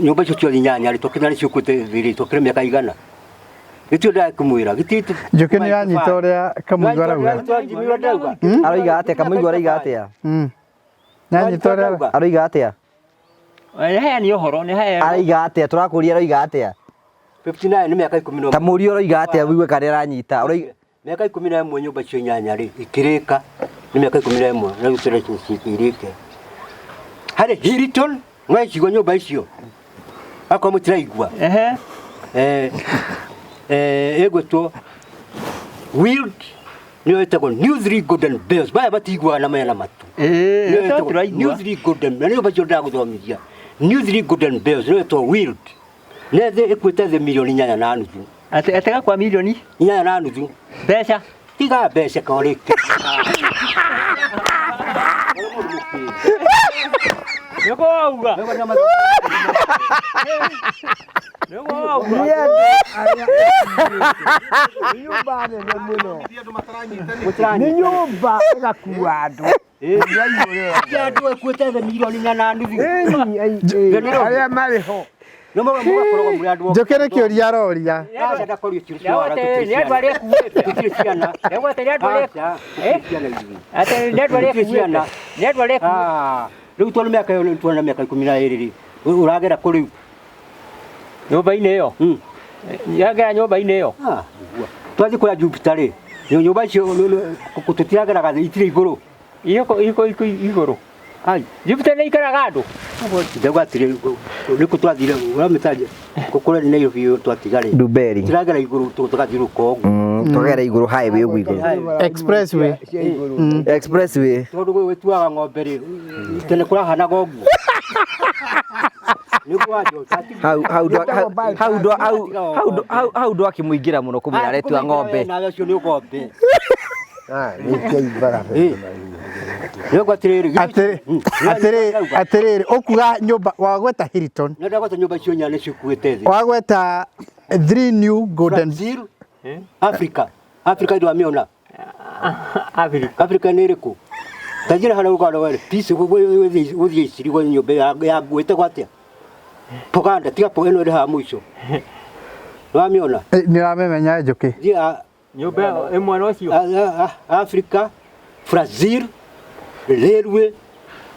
A: Nyũmba icio ciothe inyanya rĩ, twakire nĩ ciũkĩte thĩ rĩ, twakire mĩaka igana. Gĩtio ndakũmwĩra, gĩtio
D: Njũkĩ nĩ yanyita ũrĩa Kamũigua arauga.
C: Aroiga atĩa? Kamũigua aroiga atĩa?
D: Nĩanyita ũrĩa
C: aroiga atĩa?
E: Nĩ ũhoro, nĩ hea.
C: Aroiga atĩa? Tũrakũria aroiga atĩa?
A: 59 nĩ mĩaka ikũmi na
C: Ta mũriũ aroiga atĩa wigue kana aranyita? Aroiga
A: mĩaka ikũmi na ĩmwe nyũmba icio inyanya rĩ ikĩrĩka nĩ mĩaka ikũmi na ĩmwe na rĩu tũrĩa irĩke harĩ Hilton no icigo nyũmba icio akorwo mũtiraigua ĩgwĩtwo Wild nĩyo ĩtagwo New Three Golden Bells maya matiguaga na mena matu nĩyo ĩtagwo New Three Golden na nĩyo icio ndagũthomithia New Three Golden Bells nĩyo ĩtagwo Wild nĩ thĩ ĩkuĩte thĩ milioni inyanya na nuthu
E: Atega kwa milioni
A: inyanya na nuthu
E: mbeca
A: tiga mbeca korĩke
E: nĩguo wauga nĩguo wauga
B: Nĩ nyũmba nene mũno. Nĩ nyũmba ĩgakua andũ.
A: Andũ ĩkuĩte thĩ milioni inya na nuthu
B: Arĩa marĩ ho.
A: Mũgakoragwo mũrĩ andũ
D: Njũkĩ nĩ kĩũria aroria.
A: Aca ndakorio kĩũria
E: Nĩ andũ arĩa ekuĩte.
A: Tũtirĩ ciana.
E: Nĩguo atĩ nĩ andũ arĩa
A: Aca, tũtirĩ ciana ithuĩ.
E: Atĩ nĩ andũ arĩa
A: Tũtirĩ ciana.
E: ekuĩte. Nĩ andũ arĩa ekuĩte.
A: Rĩu tondũ mĩaka ĩyo tuona mĩaka ikũmi na ĩrĩ rĩ, ũragera kũ rĩu?
E: Nyũmba-inĩ ĩyo. Yagera nyũmba-inĩ ĩyo.
A: Twathiĩ kũrĩa Jupiter rĩ, nyũmba icio tũtirageraga thĩ, itirĩ igũrũ.
E: Iko igũrũ.
A: Ai,
E: Jupiter nĩ ikaraga andũ.
A: Ndauga atĩrĩ, nĩkũ twathire, ũramĩtaria, kũrĩa nĩ Nairobi twatiga rĩ.
C: Nduberi.
A: Tũragera igũrũ tũgathiũrũrũka ũguo.
C: Tũgere igũrũ highway ũguo igũrũ.
D: Expressway.
B: Cia igũrũ.
C: Expressway.
A: Tondũ gwĩtuaga ng'ombe rĩ, tene kũrahanaga ũguo. Nĩguo wanjũ,
C: Hau hau ndwa- hau hau ndwa- hau hau ndwa- hau hau ndwakĩmũingĩra mũno kũmwĩra aretua ng'ombe.
A: Nawe ũcio nĩ ng'ombe.
B: Ah, nĩ cia ibara.
A: Nĩguo atĩrĩrĩ,
D: Atĩrĩrĩ, ũkuga nyũmba wagweta Hilton,
A: nĩ ndagweta nyũmba icio nyane cikuĩte thĩ.
D: wagweta three new golden
A: Brazil, Africa. Africa ndwamĩona.
E: Africa.
A: Africa nĩ ĩrĩkũ? Ta njĩra harĩa ũgana were peace gũthiĩ iciri gwa nyũmba ya gwĩtagwo atĩa? Poganda, tiga po ĩno ĩrĩ haha mũico. Nĩwamĩona?
D: Nĩ ũramĩmenya Njũkĩ?
A: Thiĩ a-
E: Nyũmba ĩmwe no cio.
A: Africa, Brazil, Railway,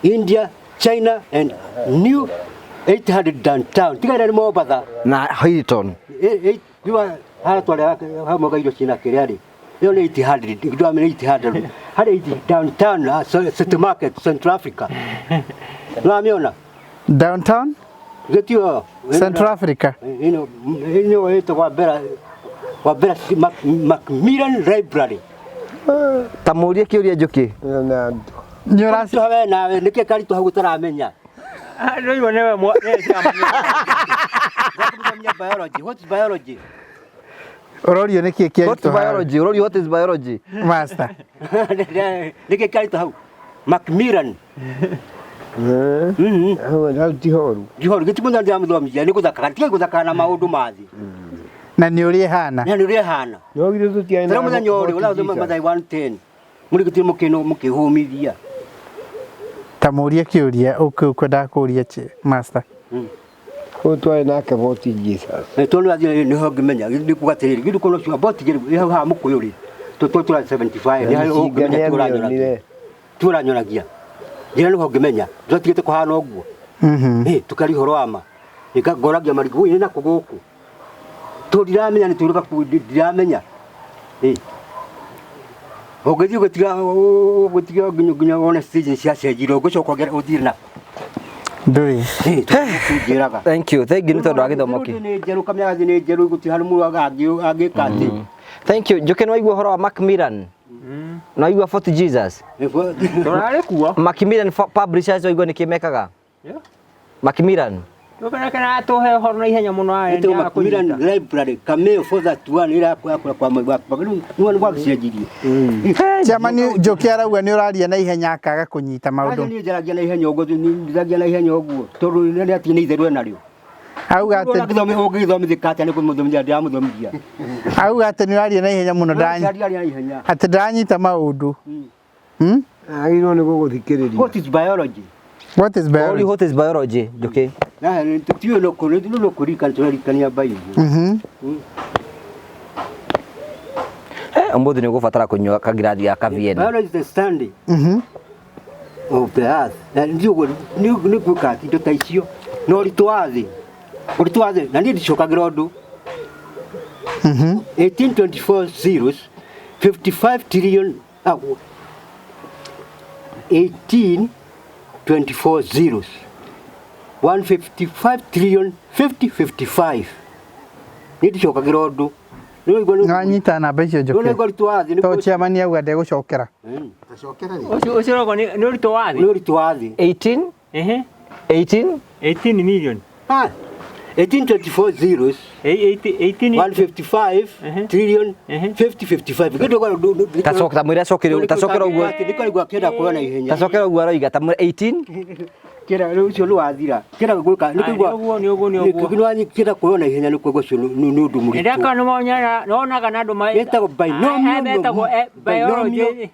A: India, China and new 800 downtown. Tiga ĩrĩa nĩ Mombatha.
C: Na Hilton.
A: Riua harĩa twarĩ hamwe irio ciĩna kĩrĩa rĩ. Ĩyo nĩ 800, ndwamĩra 800. Harĩ 8 downtown, City Market, Central Africa. Nĩwamĩona?
D: Downtown
A: Gĩtio.
D: Central Africa.
A: Ĩno ĩno ĩtagwo Wabera Wabera Macmillan Library.
C: Ta mũrie kĩũria Njũkĩ.
B: Na
D: Nĩ ũraci
A: Tuhawe nawe nĩkĩ karitũ hau ũtaramenya.
E: Rĩu nĩwe nĩwe chairman.
A: Ndakũthomia biology. What is biology?
D: Ũrorio nĩkĩ
C: What
D: kĩaritũ
C: is biology? Ũrorio what is biology?
D: Master.
A: Nĩkĩ karitũ hau? Macmillan.
B: Hau hau ti horu.
A: Ndihoru gĩtimũnya ndĩramũthomithia nĩ gũthakaga tigai gũthakaga na maũndũ ma thĩ.
D: Na nĩ ũrĩa ĩhana.
A: Na nĩ ũrĩa ĩhana.
B: No githĩ tũtiarĩ
A: Tara mũthenya ũrĩ ũrathoma mathaa 110. Mũrĩ gĩtirĩ mũkĩno mũkĩhũmithia.
D: Ta mũrie kĩũria ũkwendaga kũria master.
B: Kũu twarĩ nake Fort Jesus.
A: Na tondũ athiĩ nĩho ngĩmenya nĩ kuga atĩrĩrĩ githĩ kono cio boti gĩrĩ hau haha mũkũyũ rĩ. Tũtũra 75 nĩ harĩa ũngĩmenya tũranyoragia. Tũranyoragia. Njĩra nĩho ngĩmenya twatigĩte kũhana ũguo. Ĩ tũkari ũhoro wa ma. Ngoragia marigũ ĩ nako gũkũ. Tondũ ndiramenya nĩ tũrĩka kũ ndiramenya. Ĩ. Ũngĩthiĩ ũgĩtiga ũgĩtiga nginya wone stage ciacenjirio ũgĩcoka ũthiĩ nako.
D: Ndũrĩ.
A: Ĩ tũnjĩraga.
C: Thank you. Thank you nĩ tondũ wa gĩthomo kĩu.
A: Nĩ njerũ kamĩaga nĩ njerũ gũtirĩ harĩ mũndũ angĩka atĩ.
C: Thank you. Njũkĩ nĩ waigua ũhoro wa Macmillan? Nĩ waigua Fort Jesus?
E: Tũrarĩ kuo.
C: Macmillan Publishers waigua nĩkĩ mekaga?
E: Yeah.
C: Macmillan.
E: Tũkenekena tũhe ũhoro na ihenya mũno aya
A: Ĩtagwo
E: nĩ
A: Macmillan
E: akũnyita.
A: Library Cameo for that one ĩrĩa yakũra kwa mwaka nĩ gwagĩcenjirie.
D: Chairman Njũkĩ arauga nĩ ũraria na ihenya akaga kũnyita
A: Acio
D: maũndũ.
A: niĩ njaragia na ihenya ũguo njaragia na ihenya ũguo tondũ nĩ atĩ nĩ itherũ enarĩo.
D: Auga atĩ
A: Ũngĩgĩthomithĩka atĩa nĩ kũmũthomithia ndĩramũthomithia.
D: auga atĩ nĩ ũraria na ihenya mũno
A: Ndĩraria na ihenya.
D: atĩ ndanyita maũndũ. Hmm?
B: Agĩrĩirwo nĩ gũgũthikĩrĩria.
A: What is biology?
D: What is
C: Ũrorio
D: biology?
C: what is biology? Njũkĩ.
A: Na tiũĩ no kũririkana tũrarikania Bible.
C: Ũmũthĩ nĩ ũgũbatara kũnyua kangirathi ga kaviena.
A: Biology is the study of the earth. Na nĩ nĩ gwĩka atĩ indo ta icio na ũritũ wa thĩ. Ũritũ wa thĩ na niĩ ndicokagĩra ũndũ. 1824 zeros 55 trillion 1824 zeros 155 trillion 50 55 niĩ ndicokagĩra ũndũ.
D: Nĩ wanyita namba icio
A: Nĩ
D: Njũkĩ.
A: ũraigua ũritũ wa thĩ
D: To chairman auga ndegũcokera.
E: Ũcio ũcio ũrogo nĩ ũritũ wa
A: nĩ
E: thĩ.
A: ũritũ wa thĩ.
C: 18
E: Ehe.
C: 18
E: 18 million.
A: 1824 zeros
E: 18
A: 155 trillion 50 55 Gĩndũ
C: Tacoka ta mwĩre acokere tacokera ũguo
A: nĩkũigua kĩenda kuoya na ihenya
C: tacokera ũguo aroiga ta mwĩre 18
A: kĩra rĩu ũcio nĩ wathira kĩra gwĩka nĩ kũigua
E: Nĩguo nĩguo nĩguo.
A: kĩra kuoya na ihenya nĩ kũigua ũcio nĩ ũndũ mũritũ
E: Ndaka nĩ monyaga nonaga na andũ ma
A: Ĩtagwo binomial
E: Metagwo biology.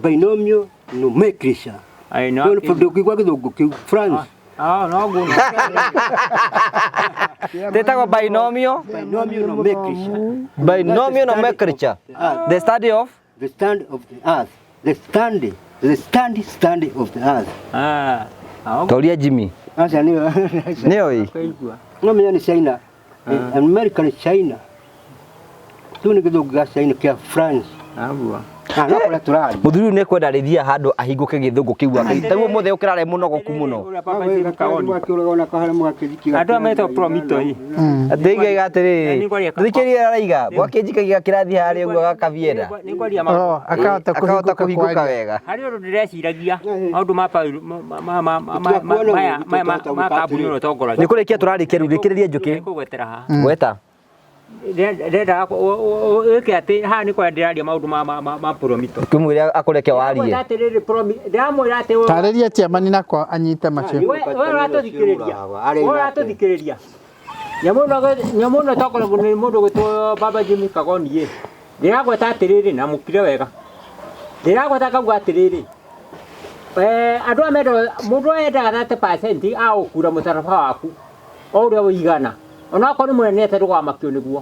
A: Binomial nomenclature.
E: Ai no.
A: Ndũngĩigua gĩthũngũ kĩu France.
E: Ah no guo.
C: Tetagwo binomial
A: Binomial nomenclature.
C: Binomial nomenclature. The study of
A: the stand of the earth. The standing. The standing standing of the earth.
E: Ah.
C: Toria Jimmy.
A: Aca nĩyo.
C: Nĩyo ĩ.
A: No menya nĩ China. America nĩ China. Kĩu nĩ gĩthũngũ gĩa China kĩa France.
E: Agua.
A: Na no kũrĩa tũraria.
C: Mũthuri ũyũ nĩ kwenda rĩthia handũ ahingũke gĩthũngũ kĩu ake. Taguo mũthee ũkĩrare mũnogoku mũno.
E: Andũ aya metagwo Promito ĩ.
C: Atĩ igaiga atĩrĩrĩ.
E: Nĩ ngwaria-
C: Thikĩrĩria araiga. Gwakĩnjikagia kĩrathi harĩa ũguo gakabienda.
E: Nĩ ngwaria maũndũ.
D: Oh, akahota
C: Akahota
D: kũhingũka
C: kũhingũka
D: kwaria.
C: wega.
E: Harĩ ũndũ ndĩreciragia maũndũ ma Paul- ma- ma- ma- ma- ma- ma- maya maya ma ma kambuni ĩno ĩtongoragia.
C: Nĩ kũrĩkia tũrarĩkia rĩu rĩkĩrĩria njũkĩ.
E: Nĩngũgwetera haha.
C: Gweta.
E: Ndĩrendaga ĩke atĩ haha nĩ kũrĩa ndĩraria maũndũ ma ma ma ma Promito.
C: Kĩmwĩre akũreke warie.
E: Ndĩramwĩra atĩrĩrĩ Promi- ndĩramwĩra atĩ we-
D: Tarĩria chairman nakwa anyite macio.
E: we we ũratũthikĩrĩria. We ũratũthikĩrĩria. Nyamũ ĩno nyamũ ĩno ĩtongoragio nĩ mũndũ ũgwĩtwo Baba Jimmy Kagoni ĩ. Ndĩragweta atĩrĩrĩ na mũkire wega. Ndĩragweta ngauga atĩrĩrĩ eh, andũ aya mendaga mũndũ endaga 30% agũkura mũtaraba waku o ũrĩa ũigana onakorwo nĩ mũnene atĩa ndũgamakio nĩguo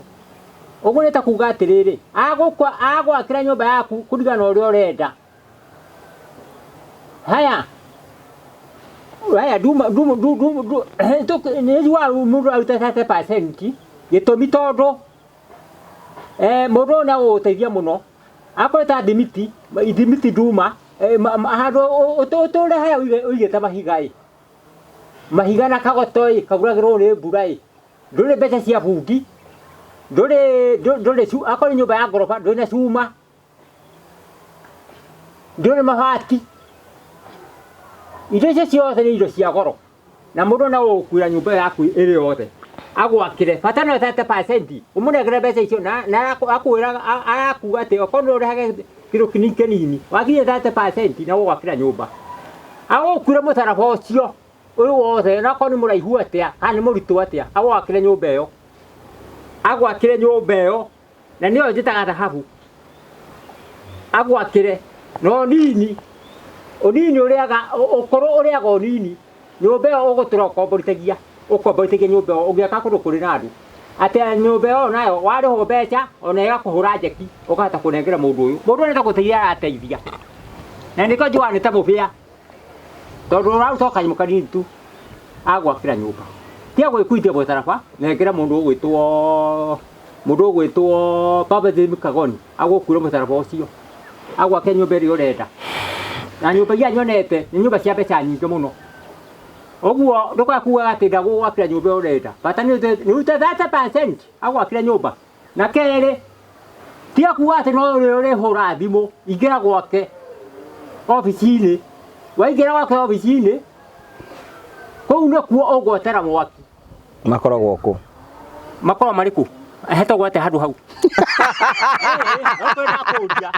E: ũguo nĩ ta kuga atĩrĩrĩ agwakĩra nyũmba yaku kũringana na ũrĩa ũrenda haya haya nduma nduma ndu nĩ mũndũ aruta 30% gĩtũmi tondũ eh, mũndũ ũyũ nĩ agũgũteithia mũno akorwo ta thimiti thimiti nduma eh, handũ ũtũre haya ũigĩte mahiga ĩ mahiga na kagoto ĩ kauragĩrwo nĩ mbura ĩ ndũrĩ mbeca cia bundi ndũrĩ ndũrĩ akorwo nĩ nyũmba ya ngoroba ndũrĩ na cuma ndũrĩ mabati indo icio ciothe nĩ indo cia goro na mũndũ no gũkuĩra nyũmba yaku ĩrĩ yothe agwakĩre bata no 30% ũmũnengere mbeca icio na akwĩra arakuga atĩ okorwo nĩ ũrehage kĩndũ kĩnini kĩnini wakinyia 30% na gũgwakĩra nyũmba agũkuĩra mũtaraba ũcio ũyũ wothe na okorwo nĩ mũraihu atĩa kana nĩ mũritũ atĩa agwakĩre nyũmba ĩyo agwakĩre nyũmba ĩyo na nĩyo njĩtaga thahabu agwakĩre na ũnini ũnini ũrĩaga ũkũrũ ũrĩaga ũnini nyũmba ĩyo ũgũtũra ũkomborithagia ũkomborithagia nyũmba ĩyo ũgĩaka kũndũ kũrĩ na andũ atĩ nyũmba ĩyo nayo warĩhwo mbeca ona ĩgakũhũra njeki ũkahota kũnengera mũndũ ũyũ mũndũ ũyũ nĩ ta gũteithia arateithia na nĩkĩo njugaga nĩ ta mũbĩa tondũ ũraruta o kanyamũ kanini tu agwakĩra nyũmba tiga gwĩkuithia mũtaraba nengera mũndũ ũgwĩtwo mũndũ ũgwĩtwo Baba James Kagoni agũkuĩre mũtaraba ũcio agwake nyũmba ĩrĩa ũrenda na nyũmba iria nyonete nĩ nyũmba cia mbeca nyingĩ mũno ũguo ndũkae kugaga atĩ ndagũgwakĩra nyũmba ĩrĩa ũrenda bata nĩ ũrute 30% agwakĩre nyũmba na kerĩ tiga kuga atĩ no ũrĩa ũrĩhũra thimũ ingĩra gwake obici-inĩ waingĩra gwake obici-inĩ kũu nĩkuo ũgwetera mwaki
C: Makoragwo kũ?
E: makorwo marĩ kũ hetagwo atĩa handũ hau kũria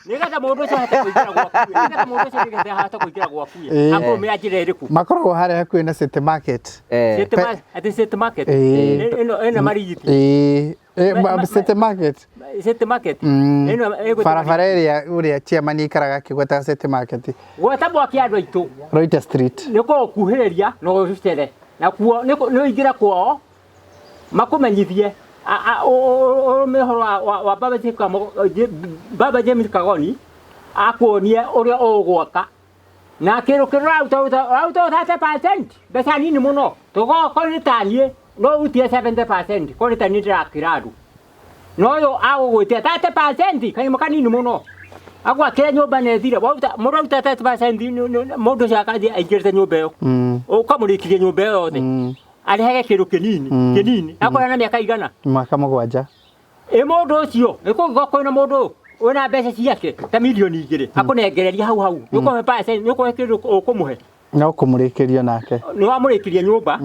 E: nĩgetha mũndũ ũcio ahote kũingĩra gwaku nĩgetha mũndũ ũcio nĩgetha ahote kũingĩra gwaku
D: Ĩĩ.
E: akũrũmĩra njĩra ĩrĩkũ
D: Makoragwo harĩa hakuhĩ na City Market.
C: Eh.
E: Atĩ City Market
D: Ĩĩ.
E: ĩno ĩno marigiti
D: Ĩĩ. City Market.
E: City Market ĩno ĩgwĩtwo
D: Barabara ĩrĩa ũrĩa chairman aikaraga akĩgwetaga City Market.
E: gweta mwaki andũ aitũ
D: Reuter Street.
E: nĩ kũgũkuhĩrĩria na ũcere na kuo nĩ ũingĩre kwao makũmenyithie ũrũme ũhoro wa Baba James Baba James Kagoni akuonie ũrĩa ũgwaka na kĩndũ kĩrĩa ũraruta ũraruta 30% mbeca nini mũno tũgokorwo nĩ ta niĩ no ũrutire 70% korwo nĩ ta niĩ ndĩrakĩra andũ no ũyũ agũgwĩtia 30% kanyamũ kanini mũno agwakĩra nyũmba na ĩthire waruta mũndũ aruta 30% mũndũ ũcio akathiĩ aingĩrĩte nyũmba ĩyo ũkamũrĩkirie nyũmba ĩyo yothe arehage kĩndũ kĩnini kĩnini akorwo na mĩaka igana
D: Mwaka mũgwanja.
E: Ĩ mũndũ ũcio nĩ kũngĩkorwo kwĩna mũndũ wĩna mbeca ciake ta milioni igĩrĩ akũnengereria hau hau nĩ ũkũmũhe percent nĩ ũkũhe kĩndũ ũkũmũhe
D: No kũmũrĩkĩria nake.
E: nĩ wamũrĩkirie nyũmba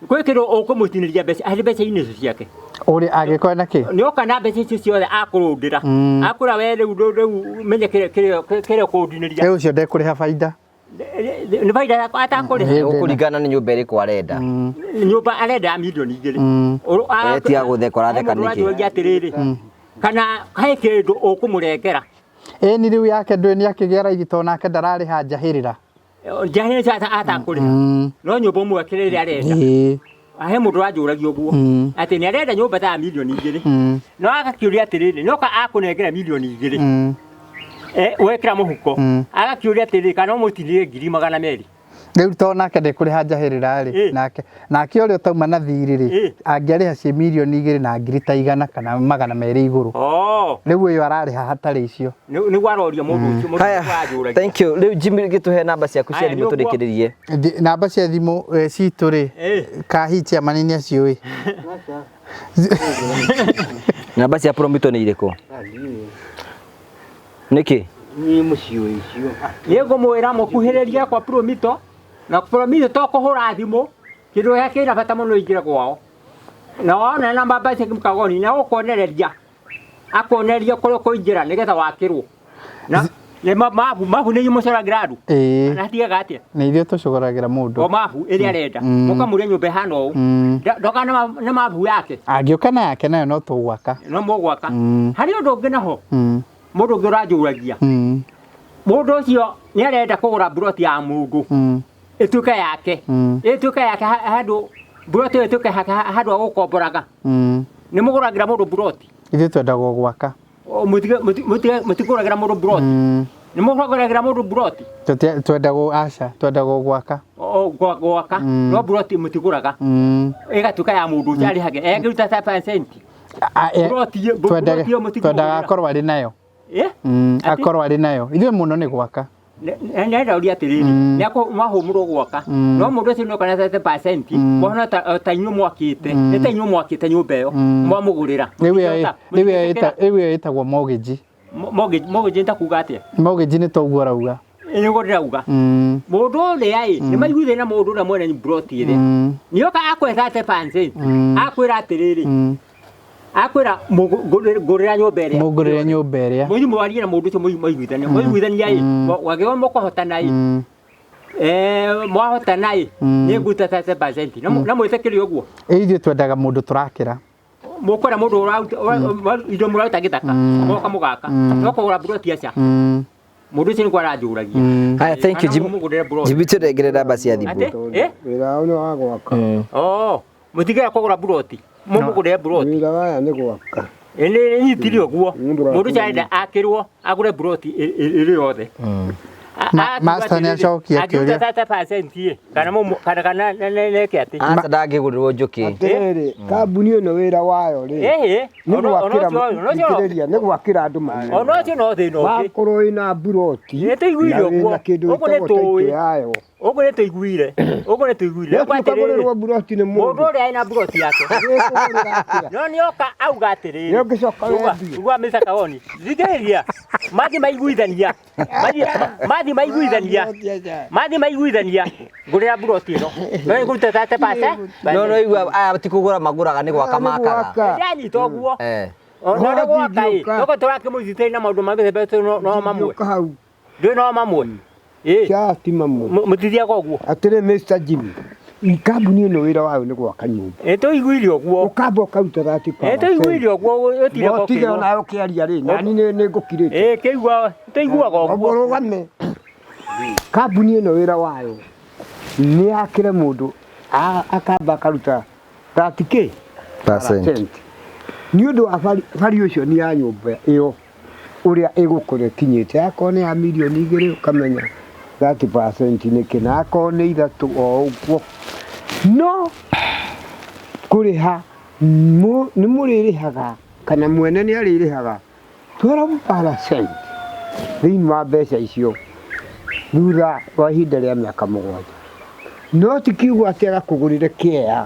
E: kwĩ kĩndũ ũkũmũtinĩria mbeca harĩ mbeca-inĩ icio ciake
D: Ũrĩa angĩkorwo na kĩ?
E: nĩ oka na mbeca icio ciothe akũrũndĩra akwĩra we rĩu rĩu menye kĩrĩa kĩrĩa ũkũndinĩria
D: Ĩ ũcio ndekũrĩha baida.
E: Nĩ baida atakũrĩha
D: Ĩĩ.
C: Gũkũringana nĩ nyũmba ĩrĩkũ arenda.
E: Nyũmba arenda ya milioni igĩrĩ
C: We tiga gũtheka ũratheka nĩkĩ?
E: nĩkĩ atĩrĩrĩ kana he kĩndũ ũkũmũrengera
D: Ĩni rĩu yake ndũĩ nĩ akĩgĩa raithi tondũ nake ndararĩha njahĩrĩra.
E: Njahĩrĩra atakũrĩha no nyũmba ũmwakĩre ĩrĩa arenda
D: Ĩĩ.
E: He mũndũ ũranjũragia ũguo atĩ nĩ arenda nyũmba ta ya milioni igĩrĩ no agakĩũria atĩrĩrĩ nĩoka akũnengera milioni igĩrĩ wekĩra mũhuko agakĩũria atĩrĩrĩ kana ũmũtinĩrie 200,000
D: Rĩu to nake ndĩkũrĩha njahĩrĩra rĩ,
E: Ĩ.
D: nake nake ũrĩa ũtauma na thirĩ rĩ,
E: Ĩ.
D: angĩarĩha ciĩ mirioni 2 na ngiri ta 100 kana 200 igũrũ.
E: Oh,
D: Rĩu ĩyo ararĩha hatarĩ icio.
E: Nĩguo aroria mũndũ ũcio, mũndũ
C: Haya,
E: ũcio aranjũragia.
C: thank you. Rĩu Jimmy gĩtũhe namba ciaku cia
E: Haya,
C: thimũ
E: nĩ ũguo.
C: tũrĩkĩrĩrie.
D: Namba cia thimũ citũ rĩ,
E: Ĩ.
D: kahi chairman nĩ aciũĩ.
C: Namba cia Promito nĩ irĩkũ? Nĩkĩ?
A: Niĩ mũciũĩ icio.
E: Niĩ ngũmwĩra mũkuhĩrĩrie kwa Promito, na Promito to kũhũra thimũ, kĩndũ gĩa kĩna bata mũno ingĩre kwao. Na wona na mbamba cia Kagoni na gũkuonereria, akuonereria kũrĩa ũkũingĩra nĩgetha wakĩrwo. Na nĩ mabu, mabu nĩ inyuĩ mũcoragĩra andũ.
D: Ĩĩ.
E: Na hatigaga atĩa?
D: Nĩ ithuĩ tũcogoragĩra mũndũ.
E: O mabu ĩrĩa arenda. Mũkamũria nyũmba ĩhana ũũ. Ndoka na mabu yake.
D: Angĩũka na yake nayo no tũgwaka.
E: No mũgwaka. Harĩ ũndũ ũngĩ naho, mũndũ ũngĩ ũranjũragia. Mũndũ ũcio nĩ arenda kũgũra mburoti ya mũndũ. Ĩtuĩke yake. Ĩtuĩke yake handũ mburoti ĩyo ĩtuĩke yake handũ ha gũkomboraga. Nĩ mũgũragĩra mũndũ mburoti?
D: Ithuĩ twendaga o gwaka.
E: O, mũtikũragĩra mũndũ mburoti? Nĩ mũgũragĩra mũndũ mburoti?
D: Twendaga aca, twendaga o gwaka.
E: O, gwaka. No mburoti mũtigũraga. Ĩgatuĩka ya mũndũ ũcio arĩhage. Ekĩruta ta percent. Mburoti ĩyo mũtikũmũgũrĩra.
D: Twendaga akorwo arĩ nayo.
E: Ĩ? Atĩ?
D: Akorwo arĩ nayo. Ithuĩ mũno nĩ gwaka.
E: Nenda ũria atĩrĩrĩ, nĩ mwahũmũrwo gwaka, no mũndũ ũcio nĩoka na 30%, mwahona ta inyuĩ mwakĩte, nĩ ta inyuĩ mwakĩte nyũmba ĩyo, mwamũgũrĩra.
D: Rĩu ĩyo ĩtagwo mortgage.
E: Mortgage nĩ ta kuga atĩa?
D: Mortgage nĩ toguo ũrauga.
E: Nĩguo ndĩrauga. Mũndũ ũrĩa ĩ, nĩ maiguithania na mũndũ ũrĩa mwene mburoti ĩrĩa. Nĩoka akwĩra 30%, akwĩra atĩrĩrĩ, akwĩra ngũrĩra nyũmba ĩrĩa.
D: Mũngũrĩre nyũmba ĩrĩa.
E: Mũthiĩ mwarie na mũndũ ũcio mũiguithanie. Mwaiguithania ĩ, wagĩrĩirwo mũkũhotana ĩ. Mwahotana ĩ, nĩ ngũruta 30%. Na mwĩtĩkĩre ũguo.
D: Ĩ ithuĩ twendaga mũndũ tũrakĩra.
E: Mũkwenda mũndũ ũraruta, indo mũraruta gĩthaka, mũgoka mũgaka. No kũgũra mburoti aca. Mũndũ ũcio nĩguo aranjũragia.
C: Haya, thank you
E: Kana
C: Jimmy.
E: mũmũgũrĩre mburoti.
C: Jimmy tũrengere namba cia thimũ.
E: Atĩ? Ĩ?
B: Wĩra wao nĩ wa gwaka.
E: Oh, mũtigĩra kũgũra mburoti. Mũmũgũrĩre mburoti.
B: Wĩra waya nĩ gwaka.
E: Ĩ, nĩ nyitire ũguo.
B: Mũndũ
E: Mũndũ ũcio arenda akĩrwo agũre mburoti ĩrĩ yothe.
D: Master nĩ acokia kĩũria.
E: Angĩruta 30% ĩ, kana kana kana neke atĩ.
C: Aca ndangĩgũrĩrwo njũkĩ.
B: Atĩrĩrĩ, kambuni ĩno wĩra wayo rĩ,
E: Ĩhĩ,
B: nĩ gwakĩra thikĩrĩria, nĩ gwakĩra andũ manyũmba.
E: Ona ũcio no thĩna ũngĩ.
B: Wakorwo wĩna mburoti,
E: Nĩ tũiguire
B: na wĩna
E: ũguo.
B: kĩndũ
E: Ũguo nĩ
B: gĩtagwo title
E: tũĩ.
B: yayo.
E: Ũguo nĩ tũiguire. Ũguo nĩ tũiguire.
B: Nĩ
E: Ũguo atĩrĩrĩ,
B: ũkagũrĩrwo mburoti nĩ
E: mũndũ
B: mũndũ.
E: ũrĩa ena mburoti yake.
B: Ĩkũgũrĩra atĩa?
E: No nĩoka auga atĩrĩrĩ.
B: Nĩ ũngĩcoka wendie.
E: Igua Mr. Kagoni. Thikĩrĩria. Mathiĩ maiguithania. Mathiĩ maiguithania. Mathiĩ maiguithania. Ngũrĩra mburoti ĩno. No ĩngũruta 30%.
C: No no igua aya ti kũgũra magũraga nĩ gwaka
B: Nĩ
C: makaga.
B: gwaka.
E: Ndĩranyita ũguo. Ona nĩ gwaka ĩ. Toko tũrakĩmũnyitĩrĩra na maũndũ ma mĩthemba no mamwe.
B: Ndingĩũka hau.
E: Ndũĩ no mamwe. Ĩ.
B: Cia ti mamwe.
E: Mũtithiaga ũguo.
B: Atĩrĩ Mr. Jimmy, kambuni ĩno wĩra wayo nĩ gwaka nyũmba.
E: Ĩ tũiguire ũguo.
B: Ũkamba ũkaruta 30%.
E: Ĩ tũiguire ũguo ũtire
B: No tige
E: gũkĩrwo.
B: onawe ũkĩaria rĩ, nani nĩ ngũkirĩte.
E: Ĩ kĩigua tũiguaga ũguo.
B: Ũrũgame. Kambuni ĩno wĩra wayo nĩ yakĩre mũndũ akamba akaruta 30k
C: Percent.
B: Nĩ ũndũ wa bari ũcio nĩ ya nyũmba ĩyo ũrĩa ĩgũkorwo ĩkinyĩte. Akorwo nĩ ya mirioni 2 ũkamenya 30% nĩ kĩna, akorwo nĩ 3 o ũguo. No kũrĩha nĩ mũrĩrĩhaga kana mwene nĩ arĩrĩhaga 12% thĩinĩ wa mbeca icio thutha wa ihinda rĩa mĩaka 7. No ti kiugo atĩ agakũgũrĩre kĩea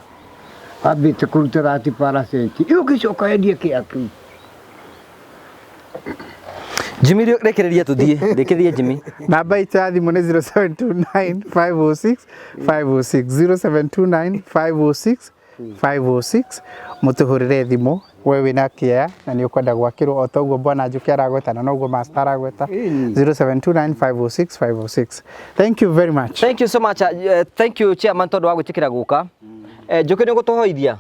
B: wambĩte kũruta 30%, ũngĩcoka wendie kĩea kĩu.
C: Jimmy rekereria tũthiĩ, rekereria Jimmy.
D: Namba itũ ya thimũ nĩ 0729 506 506, 0729 506 506. Mũtũhũrĩre thimũ we wĩna kĩea na nĩ ũkwenda gwakĩrwo o ta ũguo Bwana Njũkĩ aragweta na noguo Master aragweta. 0729 506 506. Thank you very much.
C: Thank you so much. Thank you chairman tondũ wa gwĩtĩkĩra gũka. Njũkĩ nĩ ũgũtũhoithia?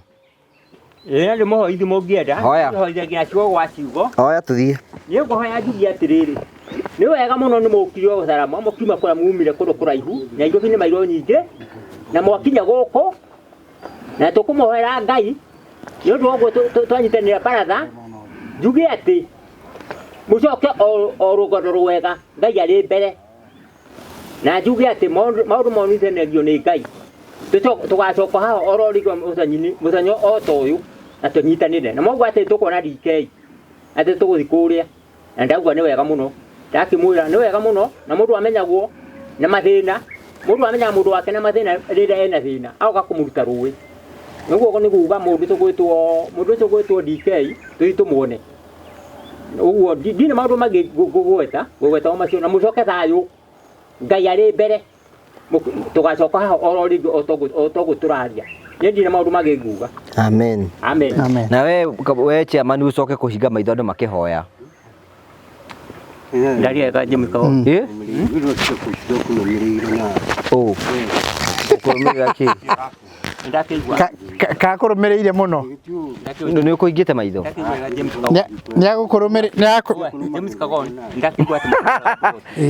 E: Ĩ nĩ mũhoithi mũngĩenda.
C: Hoya.
E: Hoithia nginya ciugo gwa ciugo.
C: Hoya tũthiĩ.
E: Nĩ ngũhoya njuge atĩrĩrĩ. Nĩ wega mũno nĩ mũkire o gũcarama, mũkiuma kũrĩa mumire kũndũ kũraihu, Nairobi nĩ mairũ nyingĩ, na mwakinya gũkũ, na tũkũmũhoera Ngai, nĩ ũndũ wa ũguo twanyitanĩra baratha, njuge atĩ mũcoke o rũgendo rwega, Ngai arĩ mbere. Na njuge atĩ maũndũ monithanagio nĩ Ngai. Tũgacoka haha oro rĩngĩ mũthenya o ta ũyũ na tũnyitanĩre. Na mauga atĩ tũkuona DK atĩ tũgũthiĩ kũrĩa na ndauga nĩ wega mũno. Ndakĩmwĩra nĩ wega mũno na mũndũ amenyagwo na mathĩna. Mũndũ amenyaga mũndũ wake na mathĩna rĩrĩa ena thĩna agoka kũmũruta rũĩ. Nĩguo nĩ kuga mũndũ tũgwĩtwo DK tũthiĩ tũmuone. Ũguo ndirĩ maũndũ mangĩ ngũgweta o macio na mũcoke thayũ. Ngai arĩ mbere. Tũgacoka haha oro rĩngĩ o toguo tũraria. Niĩ ndirĩ maũndũ mangĩ nguga.
C: Amen.
E: Amen.
D: Amen.
C: Na we chairman ucoke kũhinga maitho andũ makĩhoya.
E: Ndaria Jimmy Kago.
C: Eh? Oh. Ũkũrũmĩrĩra kĩ?
E: Ndakĩigua.
D: Kakũrũmĩrĩire mũno.
C: Nĩ ũkũhingĩte maitho?
E: Ndakĩigua James Kago.
D: Nĩ agũkũrũmĩrĩra.
E: James Kago. Ndakĩigua atĩ.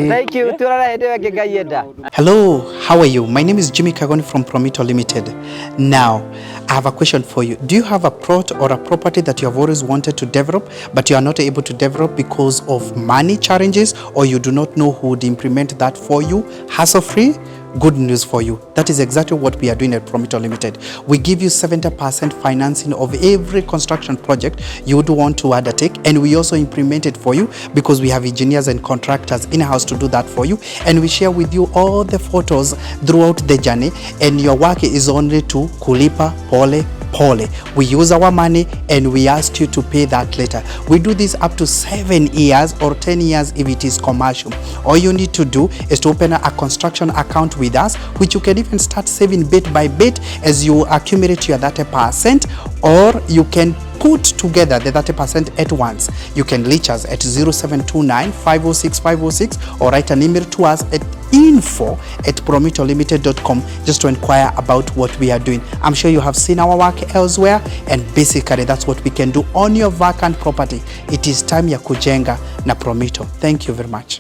C: Thank you. Tuonane hĩndĩ ĩyo ĩngĩ Ngai enda.
D: Hello, how are you? My name is Jimmy Kagoni from Promito Limited. Now, I have a question for you. Do you have a plot or a property that you have always wanted to develop, but you are not able to develop because of money challenges, or you do not know who would implement that for you hassle-free? Good news for you. That is exactly what we are doing at Promito Limited. We give you 70% financing of every construction project you would want to undertake, and we also implement it for you because we have engineers and contractors in-house to do that for you, and we share with you all the photos throughout the journey, and your work is only to kulipa pole pole. We use our money and we ask you to pay that later. We do this up to 7 years or 10 years if it is commercial. All you need to do is to open a construction account with us, which you can even start saving bit by bit as you accumulate your 30%, or you can put together the 30% at once. You can reach us at 0729 506 506 or write an email to us at info@promitolimited.com just to inquire about what we are doing. I'm sure you have seen our work elsewhere, and basically that's what we can do on your vacant property. It is time ya kujenga na Promito. Thank you very much.